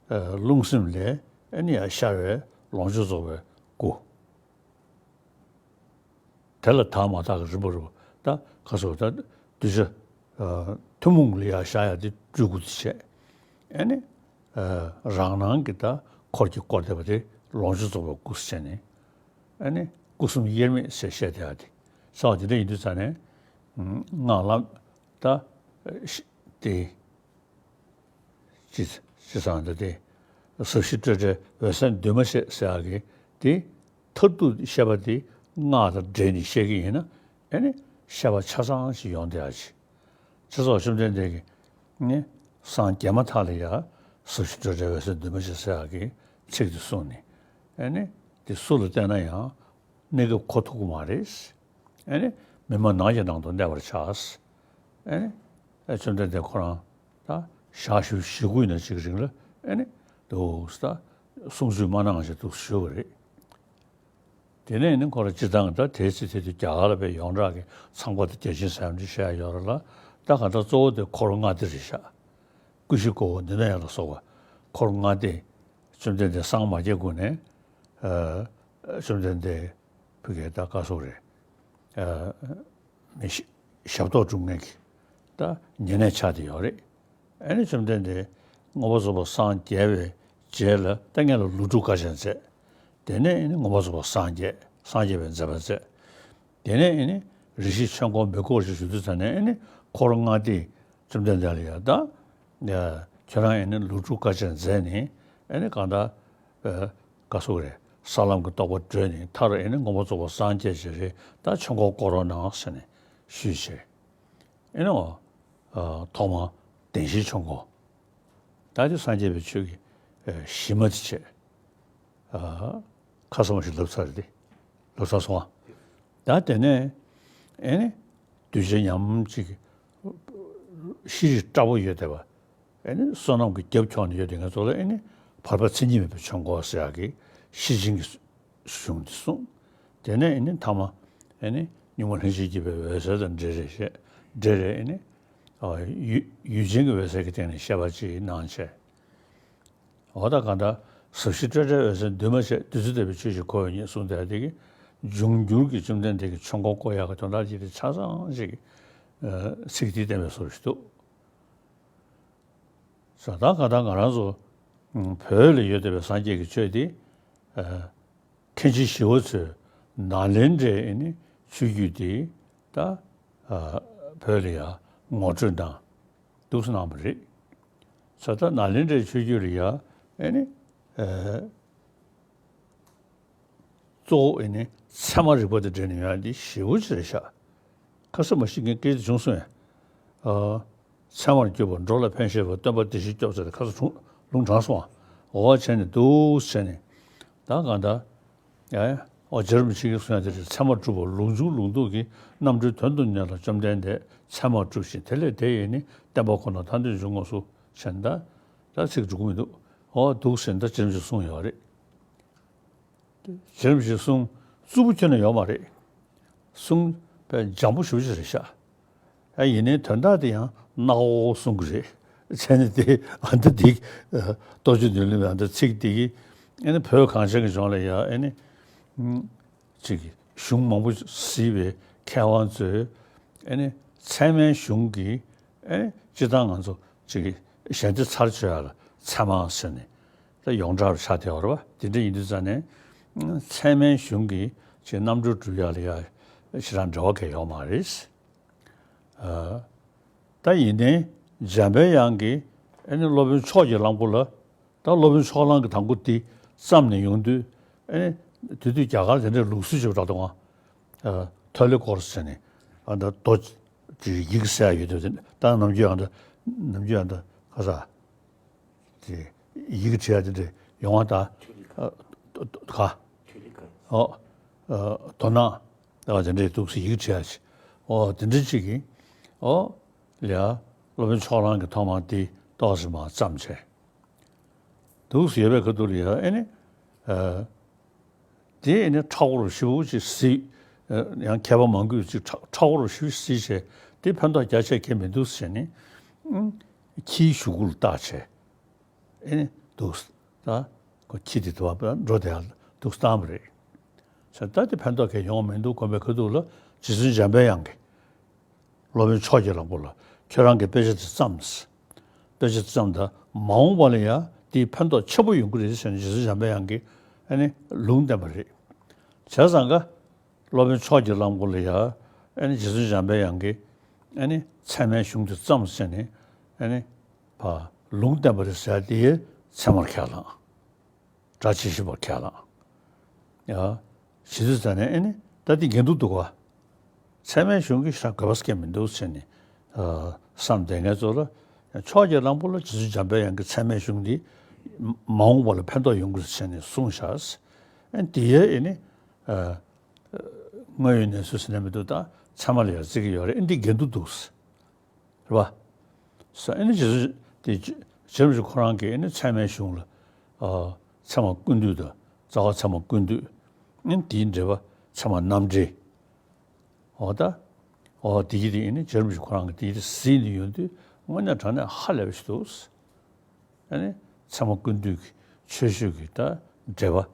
ཨ་རླུང་སེམས་ལས་ཨེ་ནི་ཡར་ཤར་བའི་ལོངས་སྤྱོད་རྫོགས་པའི་སྐུ། དེ་ལ་དག་མ་དག་གི་རིམ་པ་རུ་ད་ག་སོགས་ད་གདུལ་བྱ་ཨ་ཐུན་མོང་ལ་ཡར་ཤར་ཡ་དེ་སྤྲུལ་སྐུ་དེ་བྱས། ཨེ་ནི་ཨ་རང་སྣང་གི་ད་འཁོར་གྱིས་བསྐོར་བསྡད་པ་དེ་ལོངས་སྤྱོད་རྫོགས་པའི་སྐུ་ཟེར་ནས། ཨེ་ནི་སྐུ་གསུམ་དབྱེར་མེད་ཟེར་བཤད་བསྡད་ཡ་དེ། ས་བ་དེ་འདྲ་ཡིན་དུས་ཙང་ནས་སྔགས་ལམ་ད་ཤི་དེ། ཅི་ཅི་ཙང་འདི་དེ། ཟབ་ཞི་སྤྲོས་བྲལ་འོད་གསལ་འདུས་མ་བྱས་ཟེར་ཡག་གི་དེ། མཐར་ཐུག་བཤད་པ་དེ་སྔགས་དང་འབྲེལ་ནས་བཤད་ཀྱི་ཡིན་ན་ཨེ་ནི་བཤད་པ་ཆ་ཚང་ཞིག་ཡོང་བསྡད་ཡག་ཅིག་བྱས་ཙང་བཅོམ་ལྡན་འདས་ཀྱིས་ནི་སངས་རྒྱས་མ་ཐག་ལ་ཡ་ཟབ་ཞི་སྤྲོས་བྲལ་འོད་གསལ་འདུས་མ་བྱས་ཟེར་ཡག་གི་ཚིག་དེ་གསུངས་ནས་ཨེ་ནི་དེ་སུ་ལ་བསྟན་ན་ཡང་གནས་སྐབས་གོ་ཐུབ་ཀྱི་མ་རེད། ཨེ་ནི་མི་སྨྲ་ནགས་ཀྱི་ནང་དུ་གནས་པར་བྱ། ཨེ་ནི་ཨེ་བཅོམ་ལྡན་འདས་ཁོ་རང་ད་ཞག་བཞི་བཅུ་ཞེ་དགུ་ཡིན་ན་ཅིག་རིང་ལ་ཨེ་ནི་འདུག་ད་གསུང་ཆོས་མ་གནང་ཞེས་འདུག་ཞུ་བ་རེད། དེ་ནས་ནི་ཁོ་རང་སྤྱིར་བཏང་གི་ད་དེའི་ཚེ་དེ་དུས་རྒྱ་གར་ལ་དཔེ་ཡོངས་གྲགས་ཀྱི་ཚངས་པ་དང་བརྒྱ་བྱིན་ཟེར་ཡག་འདི་བཤད་ཡོད་རེད་ལ། ད་གང་ལྟར་གཙོ་བོ་དེ་འཁོར་ལྔ་སྡེ་རེད་ཤག་ཀུ་ཤི་ཀོ་བོ་ནི་ན་ཡ་ལ་སོགས་པ་འཁོར་ལྔ་སྡེ། བཅོམ་ལྡན་འདས་སངས་མ་རྒྱས་གོང་ནས་ཨ་བཅོམ་ལྡན་འདས་ཕ་གིའི་ད་བཀའ་སྲོལ་རེད། ཨ་མི་ཞབས་ཏོག་སྒྲུབ་མཁན་གྱི་ད་ཉེ་གནས་ཆགས་བསྡད་ཡོད་རེད། ཨ་ནི་བཅོམ་ལྡན་འདས་མངོན་པར་རྫོགས་པར་སངས་རྒྱས་པའི་རྗེས་ལ་ད་སྔོན་ལ་ལོ་དྲུག་དཀའ་སྤྱད་མཛད། དེ་ནས་ཨ་ནི་མངོན་པར་རྫོགས་པར་སངས་རྒྱས། སངས་རྒྱས་པའི་མཛད་པ་མཛད། དེ་ནས་ཨ་ནི་རེ་ཞིག་ཆོས་འཁོར་མི་འཁོར་ཞེས་ཞུ་དུས་ཙམ་ནས་ཨ་ནི་འཁོར་ལྔ་སྡེས་བཅོམ་ལྡན་འདས་ལ་ཡ་ད་ཁྱོད་རང་ཨ་ནི་ལོ་དྲུག་དཀའ་སྤྱད་མཛད་ནས་ཨ་ནི་གང་ལྟར་བཀའ་སྲོལ་རེད། ས་ལམ་གྱི་རྟོགས་པ་གྲོལ་ནས་མཐར་ཨ་ནི་མངོན་པར་རྫོགས་པར་སངས་རྒྱས་ཀྱི་རེད། ད་ཆོས་འཁོར་བསྐོར་རོགས་གནང་ཟེར་ནས་ཞུས་བྱས། ཨེ་ནོ། ཨ་ཐོག་མར་བདེན་བཞིའི་ཆོས་འཁོར། ད་དེ་སངས་རྒྱས་པའི་ཆོས་ཀྱི་ཨ་གཞི་མ་དེ་བྱས། ཨ་ཁ་གསལ་པོ་ཞིག་ལབ་ཚར་རེད་དེ། ལབ་ཚར་སོང་ཨ། ད་དེ་ནས་ཨེ་ནི་གདུལ་བྱ་ཉམས་ཅིག་ཤེས་རིག་དྲག་པོ་ཡོད་བསྡད་པ། ཨེ་ནི་བསོད་ནམས་ཀྱི་རྒྱབ་འཁྱོག་ནས་ཡོད་དེ་ང་ཚོ་ལ་ཨེ་ནི་བར་པ་མཚན་ཉིད་མེད་པའི་ཆོས་འཁོར་ཟེར་ཡག་གི་ཤེར་ཕྱིན་གྱི་གཞུང་འདི་གསུངས། དེ་ནས་ཨེ་ནི་ཐ་མ་ཨེ་ནི་གཉུག་མ་ལྷན་ཅིག་སྐྱེས་པའི་འོད་གསལ་དང་འབྲེལ་རེད་བཤད། འབྲེལ་རེད་ཨེ་ནི་ཨ་ཡུལ་ཡུལ་ཅན་གྱི་འོད་གསལ་གྱི་སྟེང་ནས་བཤད་པ་ཅིག་གནང་བྱས། འོ་ད་གང་ལྟར་ཟབ་ཞི་སྤྲོས་བྲལ་འོད་གསལ་འདུས་མ་བྱས། བདུད་རྩི་ལྟ་བུའི་ཆོས་ཀྱི་ཁོ་བོ་ཉིད་གསུངས་ཏེ་དེ་གི་འབྱུང་འགྱུར་གྱི་བཅོམ་ལྡན་འདས་ཀྱི་ཆོས་འཁོར་བསྐོར་ཡག་གི་དོན་དག་ཅིག་དེ་ཆ་ཚང་ཞིག་ཚིག་འདིས་བསྟན་པའི་བཟོ་ཞིག་འདུག་ས་ད་ག་ད་ང་རང་ཚོ་བོད་ལ་ཡོད་བསྡད་པའི་སངས་རྒྱས་ཀྱི་ཆོས་འདི་མཁན་ཆེན་ཞི་བ་འཚོས་ནཱ་ལེནྡྲའི་ཨེ་ནི་ཆོས་བརྒྱུད་འདི་ད་བོད་ལ་ཡང་ངོ་སྤྲོད་དང་འདུག་སེ་གནང་བ་རེད། ས་ད་ནཱ་ལེནྡྲའི་ཆོས་བརྒྱུད་ལ་ཡང་ཨེ་ནི། གཙོ་བོ་ཨེ་ནི་ཚད་མ་རིག་པ་དང་འབྲེལ་ནས་ཡོང་ཡ་འདི་ཞེ་པོ་ཅིག་རེད་ཤག་ཁ་སང་མ་ཤེས་མཁན་སྐད་ཆ་བྱུང་སོང་ཡ། ཨ། ཚད་མར་གྱུར་པ་འགྲོ་ལ་ཕན་བཞེད་པ། སྟོན་པ་བདེ་གཤེགས་སྐྱོབ་ཟེར་ཏེ་ཁ་སང་བྱུང་ལུང་དྲངས་སོང་ཨ། འོ་བྱས་ནས་འདུག་བྱས་ནས་ད་གང་ལྟར་ཨེ་ཨོ་རྗེ་རིན་པོ་ཆེ་གིས་གསུང་ཡ་དེ་རེད། ཚད་མར་གྲུབ་པ་ལུགས་འབྱུང་ལུགས་ལྡོག་གི། རྣམ་གྲོལ་དོན་དུ་གཉེར་ལ་བཅོམ་ལྡན་འདས། ཚད་མར་གྲུབ་ཞིང་དེ་ལས་འདས་ཡོད་ནི། བསྟན་པ་ཁོ་ན་ཐར་འདོད་འབྱུང་ངོ་སོ། བྱས་ནས་ད་ད་ཚིག་འགྲོ་གི་མི་འདུག་འོ་འདུག་ཟེར་ནས་ད་རྗེ་རིན་པོ་ཆེས་གསུངས་ཡོད་རེད། རྗེ་རིན་པོ་ཆེས་གསུང་རྩུབ་པོ་ཁྱོན་ནས་ཡོད་མ་རེད། གསུང་དཔེ་འཇམ་པོ་ཞེ་པོ་ཅིག་རེད་ཤག་ཨ་ཡིན་ནའི་དོན་དག་དེ་ཡང་རྣ་བ་གསུང་གི་རེད། བྱས་ནས་དེ་ཨ་འདི་འདི་ཨ་རྟོགས་བརྗོད་མདུན་ལམ་ཨ་འདི་ཚིག་འདི་གིས་ཨ་ནི་བོད་གངས་ཅན་གྱི་ལྗོངས་ལ་ཡ་ཨ་ནི་ཨ་ཅིག་གཞུང་མང་པོ་གཟིགས་པའི་མཁས་དབང་ཚོས་ཨ་ནི་ཚད་མའི་གཞུང་གི་ཨེ་སྤྱིར་བཏང་ང་ཚོ་ཅིག་གཞན་སྡེ་ཚར་གཅོད་ཡ་ལ་ཚད་མ་ཟེར་ནས་ད་ཡོངས་གྲགས་རུ་ཆགས་བསྡད་ཡོད་རེད་བ། དེ་འདྲ་ཡིན་དུས་ཙང་ནས་ཚད་མའི་གཞུང་གི་ཅིག་རྣམ་གྲོལ་སྒྲུབ་ཡ་ལ་ཡ་ཞེ་དྲག་འབྲེལ་བ་གང་ཡང་ཡོད་མ་རེད། ཨ། ད་ཡིན་ནའི་འཇམ་པའི་དབྱངས་ཀྱིས་ཨེ་ནི་སློབ་དཔོན་ཕྱོགས་ཀྱི་གླང་པོ་ལ། ད་སློབ་དཔོན་ཕྱོགས་གླང་གིས་དང་པོ་འདི་བརྩམས་ནས་ཡོང་དུས་ཨེ་ནི་དེ་དུས་རྒྱ་གར་དེ་འདྲའི་ལུགས་སྲོལ་ཅིག་ཡོད་རེད་དོ། ཨ། ཐོ་ལེ་སྐོར་ཟེར་ནས་ཨ་ད་རྡོ་ཅིག་ཡི་གེ་གསལ་ཡོད་དུས་ད་ནམ་རྒྱུན་ཨ་ད་ནམ་རྒྱུན་ཨ་ད་ག་ས་དེ་ཡི་གེ་བྲིས་ཡ་དེ་འདྲ་ཡོང་བ་ད་ཨ་ག་ཨོ་ཨ་དོ་སྣང་ཨ་དེ་འདྲའི་འདུག་སེ་ཡི་གེ་བྲིས་ཡ་ཅིག་ཨོ་དེ་འདྲ་ཅིག་གིས་ཨོ་ལ་སློབ་དཔོན་ཕྱོགས་གླང་གིས་ཐོག་མར་དེ་ཏོག་ཙམ་མར་བརྩམས་བྱས། འདུག་སེ་ཡོད་པའི་ཁ་ཐུག་ལ་ཡ་ཨེ་ནི། ཨ། དེ་ཨེ་ནི་མཁྲེགས་པོ་རུ་ཞེ་པོ་ཅིག་གཟིགས། ཨ། ཡང་མཁས་པ་མང་པོས་ཅིག་མཁྲེགས་མཁྲེགས་པོ་རུ་ཞེ་པོ་གཟིགས་བྱས་དེ་ཕན་ཐོགས་རྒྱ་ཆེ་གང་མི་འདུག་ཟེར་ནས། ཨ། ཁྱིའི་གཞུག་གུ་ལ་བཏགས་བྱས། ཨེ་ནི་འདུག་སེ་ད་ཁོ་ཁྱི་དེ་དུ་བ་འགྲོ་དེ་ཡ་འདུག་སེ་བཏང་བ་རེད། ཟེར་ད་དེ་ཕན་ཐོགས་གང་ཡང་ཡོང་མི་འདུག་དགོངས་པའི་ཁ་ཐུག་ལ་རྗེ་བཙུན་འཇམ་པའི་དབྱངས་ཀྱིས། སློབ་དཔོན་ཕྱོགས་ཀྱི་གླང་པོ་ལ་ཁྱོད་རང་གིས་དཔེ་ཆ་དེ་བརྩམས། དཔེ་ཆ་དེ་བརྩམས་ད་མ་འོངས་པ་ལ་ཡང་དེའི་ཕན་ཐོགས་ཆེན་པོ་ཡོང་གི་རེད་ཟེར་ནས་རྗེ་བཙུན་འཇམ་པའི་དབྱངས་ཀྱིས་ཨ་ནི་ལུང་བསྟན་པ་རེད། བྱས་ཙང་ཀ་སློབ་དཔོན་ཕྱོགས་ཀྱི་གླང་པོ་ལ་ཡང་ཨ་ནི་རྗེ་བཙུན་འཇམ་པའི་དབྱངས་ཀྱིས་ཨ་ནི་ཚད་མའི་གཞུང་དེ་བརྩམས་ཟེར་ནས་ཨ་ནི་ཕ་ལུང་བསྟན་པ་རེད་ཟེར་དེ་ཚད་མར་ཁས་བླངས། སྒྲ་ཇི་བཞིན་པར་ཁས་བླངས། ཡ། ཇི་སྲིད་ཙམ་ནས་ཨེ་ནི་ད་འདི་འགལ་འདུ་འདུག་ག་ཚད་མའི་གཞུང་གི་ཞེ་དྲག་དགོས་པ་སྐྱེ་མི་འདུག་ཟེར་ནས། ཨ། བསམ་བསྡད་མཁན་ཚོ་ལ་ཕྱོགས་ཀྱི་གླང་པོ་ལ་རྗེ་བཙུན་འཇམ་པའི་དབྱངས་ཀྱི་ཚད་མའི་གཞུང་འདི་མ་འོངས་པ་ལ་ཕན་ཐོགས་ཡོང་གི་རེད་ཟེར་ནས་གསུངས་བཞག་ཨེ་འདི་ཡ་ཨེ་ནི། ཨ། དངོས་ཡོད་གནས་ཚུལ་ཟེར་ན་མི་འདུག་ད་ཚད་མ་ལ་ཡ་བརྩི་གི་ཡོད་རེད། ཨེ་འདི་འགལ་འདུ་འདུག་རེད་པ། ས་ཨེ་ནི་རྗེ་བཙུན་དེ་རྗེ་རིན་པོ་ཆེ་ཁོ་རང་གིས་ཨེ་ནི་ཚད་མའི་གཞུང་ལ། ཨ། ཚད་མ་ཀུན་བཏུས་དང་རྩ་བ་ཚད་མ་ཀུན་བཏུས། ཨ་ནི་དེའི་འགྲེལ་པ་ཚད་མ་རྣམ་འགྲེལ། འོ་ད། འོ་དེ་གི་དེ་ཨ་ནི་རྗེ་རིན་པོ་ཆེ་ཁོ་རང་གིས་དེ་གི་དེ་གཟིགས་ནས་ཡོང་དུས་དངོས་གནས་དྲང་གནས་ཧ་ལས་པ་ཞིག་འདུག་ཨ་ནི་ཚད་མ་ཀུན་བཏུས་ཀྱི་ཆོས་སྤྱོད་ཀྱི་ད་འགྲེལ་པ་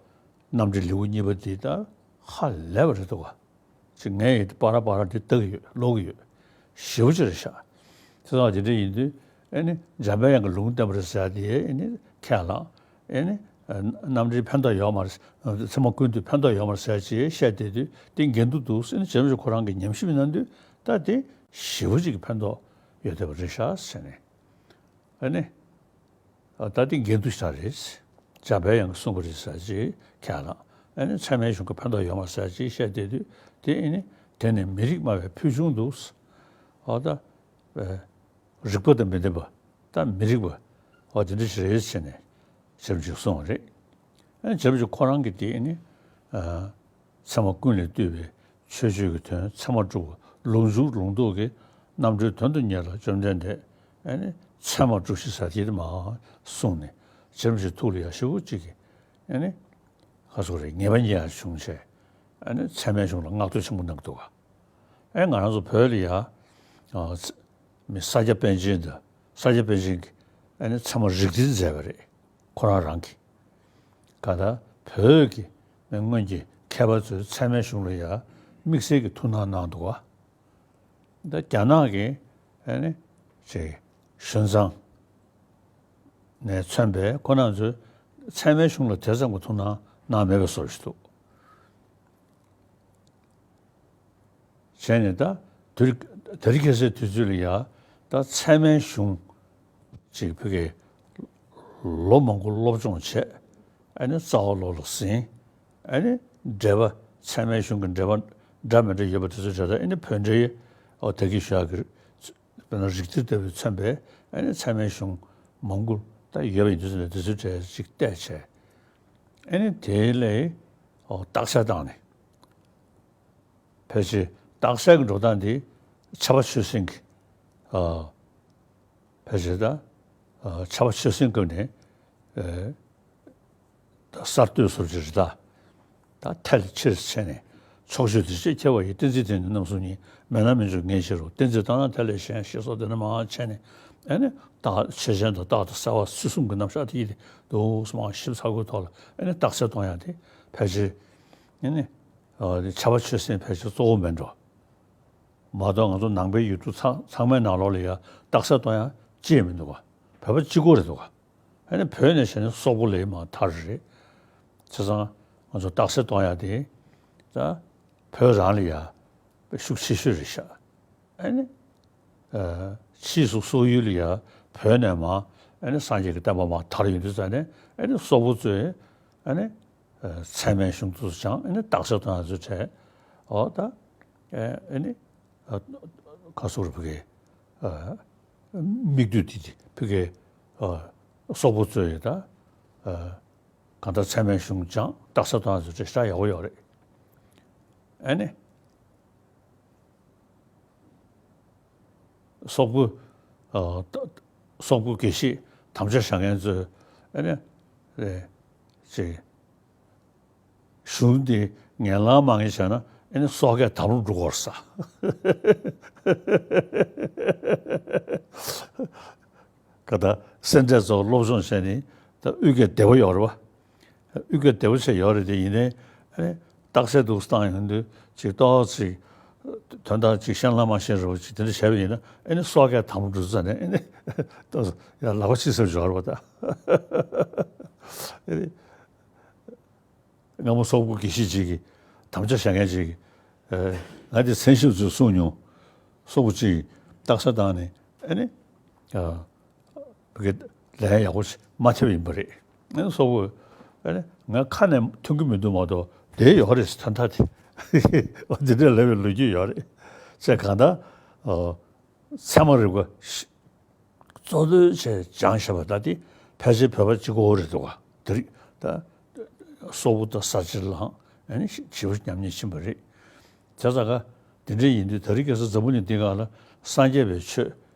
རྣམ་འགྲེལ་ལེའུ་གཉིས་པ་འདི་ད་ཧ་ལས་པ་རེད་འདུག་ག་ཅིག་ངས་ཡིད་པ་ར་པ་ར་འདི་ལྟ་གི་ཡོད། ཀློག་གི་ཡོད། ཞེ་པོ་ཅིག་རེད་ཤག་དེ་ཚོ་དེ་འདྲ་ཡིན་དུས་ཨེ་ནི་འཇམ་དཔལ་དབྱངས་ཀྱིས་ལུང་བསྟན་པ་རེད་ཟེར་ཡ་དེ་ཨེ་ནི་ཁས་བླངས། ཨེ་ནི་རྣམ་འགྲེལ་ཕན་ཐོགས་ཡོད་མ་རེད། ཚད་མ་ཀུན་བཏུས་ཕན་ཐོགས་ཡོད་མ་རེད་ཟེར་ཡ་ཅིག་བཤད་བསྡད་དུས་དེ་འགལ་འདུ་འདུག་ཟེར་ནས་རྗེ་རིན་པོ་ཆེ་ཁོ་རང་གིས་ཉམས་ཞིབ་གནང་དུས་ད་དེ་ཞེ་པོ་ཅིག་གི་ཕན་ཐོགས་ཡོད་བསྡད་པ་རེད་ཤག་ཟེར་ནས། ཨེ་ནི། ད་ལྟའི་འགལ་འདུ་ཞིག་རེད། འཇམ་དཔལ་དབྱངས་ཀྱིས་གསུང་གི་རེད་ཟེར་ཅིག་ཁས་བླངས། ཨ་ནི་ཚད་མའི་གཞུང་གི་ཕན་ཐོགས་ཡོད་མ་ཟེར་ཅིག་བཤད་བསྡད་དུས་དེ་ཨ་ནི་དེ་ནི་མི་རིགས་སྨྲ་བའི་ཕུལ་བྱུང་འདུག་འོ་ད། རིགས་པ་དང་མི་ལྡན་པ། ད་མི་རིགས་པ། འོ་དེ་འདྲ་ཞིག་རེད་ཟེར་ནས་རྗེ་རིན་པོ་ཆེས་གསུངས་པ་རེད། ཨ་ནི་རྗེ་རིན་པོ་ཆེ་ཁོ་རང་གིས་དེ་ཨ་ནི། ཚད་མ་ཀུན་ལས་བཏུས་པའི་ཆོས་སྤྱོད་ཀྱི་དོན་ཚད་མར་གྲུབ་པ་ལུགས་འབྱུང་ལུང་རྟོགས་ཀྱི་རྣམ་གྲོལ་དོན་དུ་གཉེར་ལ་བཅོམ་ལྡན་འདས་ཨ་ནི་ཚད་མར་གྲུབ་ཞེས་ཟེར་དེ་མར་གསུངས་ནས་རྗེ་རིན་པོ་ཆེའི་ཐུགས་ལ་ཡག་ཞེ་པོ་ཅིག་གི་ཨ་ནི་ག་ཚོད་རེད་ངེས་པ་རྙེད་ཡག་བྱུང་བྱས་ཨ་ནི་ཚད་མའི་གཞུང་ལ་བསྔགས་བསྟོད་ཆེན་པོ་གནང་གི་འདུག་ག་ཨེ་ང་རང་ཚོ་བོད་ལ་ཡ། མི་ས་སྐྱ་པཎ་ཆེན་དང་ས་སྐྱ་པཎ་ཆེན་གྱིས་ཨ་ནི་ཚད་མ་རིགས་གཏེར་མཛད་པ་རེད། ཁོ་རང་རང་གིས། ག་ད་བོད་ཀྱི་མི་སྔོན་གྱི་མཁས་པ་ཚོས་ཚད་མའི་གཞུང་ལ་ཡ་དམིགས་བསལ་གྱི་ཐུགས་སྣང་གནང་འདུག་བ། ད་རྒྱ་ནག་གི་ཨ་ནི་ཅིག་ཞུན་ཙང་ནས་མཚོན་པའི་ཁོ་རང་ཚོས་ཚད་མའི་གཞུང་ལ་དེ་ཙམ་གྱི་ཐུགས་སྣང་གནང་མེད་པའི་བཟོ་ཞིག་འདུག་བྱས་ནས་ད་དུས་དེ་རིང་ཁ་སང་དུས་ཚོད་ལ་ཡ་ད་ཚད་མའི་གཞུང་ཅིག་ཕ་གིར་ལོ་མང་པོ་སློབ་སྦྱོང་བྱས། ཨ་ནི་རྩ་བ་ལོ་ལ་ཟིན། ཨ་ནི་འགྲེལ་པ་ཚད་མའི་གཞུང་གི་འགྲེལ་པ་འདྲ་མི་འདྲ་ཡོད་པ་དེ་ཚོ་བྱས་ད་ཨ་ནི་བོད་འགྲེལ་ཨོ་དེ་གི་ཞུ་ཡག་གི་དཔེར་ན་རིགས་གཏེར་ལྟ་བུས་མཚོན་པའི་ཨ་ནི་ཚད་མའི་གཞུང་མང་པོ་ད་ཡོད་པ་ཡིན་དུས་ཚོད་ལ་དེ་ཚོའི་གྲས་ཅིག་བལྟས་བྱས། ཨ་ནི་དེ་ལས་ཨོ་རྟགས་གསལ་བཏང་ནས། ཕལ་ཆེར་རྟགས་གསལ་གྱི་འགྲོ་སྟངས་འདི་ཕྱྭ་པ་ཆོས་སེང་གི་ཨ། ཕལ་ཆེར་ད་ཨ་ཕྱྭ་པ་ཆོས་སེང་སྐབས་ནས་ཨེ་ད་གསར་གཏོད་སོར་གྱི་རི་དྭགས་ད་ཐལ་ལེ་ཕྱིར་བྱས་ནས་ཕྱོགས་ཆོས་བདེ་གཤེགས་ཁྱབ་པ་ཡི། བསྟན་འཛིན་དེ་ནི་རྣམ་གསུམ་ཉིད། མེད་ན་མི་འབྱུང་ངེས་ཕྱིར་རོ། བསྟན་འཛིན་ལྟར་སྣང་ཐལ་ལེ་ཞེས། ཞེས་སོགས་དེ་འདྲ་མང་བྱས་ནས་ཨེ་ནི་རྟགས་ཆོས་ཅན་དང་རྟགས་དང་གསལ་བ་ཚུལ་གསུམ་གྱི་རྣམ་གཞག་དེ་ཡི་དེ་འདུག་སེ་མར་ཞིབ་ཚགས་པོའི་ཐོག་ལ་ཨེ་ནི་རྟགས་གསལ་གཏོང་ཡག་དེ་ཕལ་ཆེར་ཨེ་ནི། ཨ་དེ་ཕྱྭ་པ་ཆོས་སེང་ཕལ་ཆེར་གཙོ་བོ་མིན་འགྲོ། མ་གཏོགས་ང་ཚོ་ནང་པའི་ཡུལ་གྲུ་ཚང་ཚང་མའི་ནང་ལོགས་ལ་ཡ་རྟགས་གསལ་གཏོང་ཡ་ཅི་ཡང་མི་འདུག་ག་བོད་པ་གཅིག་པོ་རེད་འདུག་ག་ཨ་ནི་བོད་ནས་བྱས་ན་སོག་པོ་ལས་མར་དར་རེད། བྱས་ཙང་ང་ཚོ་རྟགས་གསལ་གཏོང་ཡ་དེ་ད་བོད་རང་ལ་ཡ་ཤུགས་ཆེ་ཤོས་རེད་ཤག་ཨ་ནི་ཨ་ཕྱིས་སུ་སོག་ཡུལ་ལ་ཡ་བོད་ནས་མར་ཨ་ནི་སངས་རྒྱས་ཀྱི་བསྟན་པ་མར་དར་ཡོང་དུས་ཙ་ནས་ཨ་ནི་སོག་པོ་ཚོས་ཨ་ནི། ཚད་མའི་གཞུང་དུ་སྦྱངས་ཨ་ནི་རྟགས་གསལ་གཏོང་ཡ་ཚོ་བྱས། འོ་ད་ཨ་ནི་ག་སོག་རུ་ཕ་གི་མིག་ལྟོས་དེ་དེ་ཕ་གི་སོག་པོ་ཚོས་ད་གང་ལྟར་ཚད་མའི་གཞུང་སྦྱངས་རྟགས་གསལ་གཏོང་ཡ་ཚོ་བྱས་ཤག་ཡག་པོ་ཡོད་རེད། ཨ་ནི། སོག་པོ། ཨ། སོག་པོ་དགེ་བཤེས་དམ་བཅའ་བཞག་མཁན་ཚོས་ཨ་ནི། རེད། ཅེས། གཞུང་འདི་ངན་ལང་མ་ངན་བྱས་ན་ཨ་ནི་སོག་སྐད་དམ་ལུགས་འགྲོ་གི་རེད་ས། ག་ད་སེ་འབྲས་ཚོ་སློབ་སྦྱོང་བྱས་ནས་ད་དབུས་སྐད་བདེ་པོ་ཡོད་རེད་བ། དབུས་སྐད་བདེ་པོ་བྱས་ཡོད་རེད་དེ་ཡིན་ནའི་ཨ་ནི་རྟགས་གསལ་འདུག་བཏང་ཡོང་དུས་ཅིག་ཏོག་ཙིག་དོན་དག་ཅིག་ཤན་ལ་མ་ཤན་རེ་བ་ཅིག་དེ་འདྲ་བྱས་པ་ཡིན་ན་ཨ་ནི་སོག་སྐད་དམ་འགྲོ་ཙ་ནས་ཨ་ནི་ཏོག་ཙམ་ཡང་ལག་པ་ཕྱི་སེར་འབྱོར་བ་ད། ཨ་ནི། སྔ་མོ་སོག་པོ་དགེ་བཤེས་ཅིག་གིས་དམ་བཅའ་བཞག་མཁན་ཅིག་གིས། ཨ། ང་དེ་མཚན་ཞབས་ཚོས་གསུངས་མྱོང་། སོག་པོ་ཅིག་རྟགས་གསལ་བཏང་ནས་ཨ་ནི། ཨ། བོད་སྐད་ལན་ཡག་པོ་ཞིག་མ་ཐེབས་ཡིན་པ་རེད། ཨ་ནི་སོག་པོས་ཨ་ནི་ང་ཁ་ནས་ཐོན་གྱི་མི་འདུག་མ་གཏོགས་དེ་ཡོད་རེད་ཟེར་ད་ལྟ་དེ། འོ་དེ་འདྲ་ལབ་པའི་ལོ་རྒྱུས་ཡོད་རེད། ཅེས་གང་ལྟར། ཨ། ཚད་མ་རིག་པ་ཤ་གཙོ་དོན་བྱས་སྦྱངས་བཞག་པ་ད་དེ་ཕལ་ཆེར་བོད་པ་གཅིག་པོ་རེད་འདུག་ག་དེ་རིང་ད་སོག་པོ་དང་ས་ཆ་ལའང་ཨ་ནི་ཞེ་པོ་ཉམས་ཉེས་ཕྱིན་པ་རེད། བྱས་ཙང་ཀ་དེ་འདྲ་ཡིན་དུས་དེ་རིང་ཁ་སང་འཛམ་བུ་གླིང་འདི་སྒང་ལ་སངས་རྒྱས་པའི་ཆོས་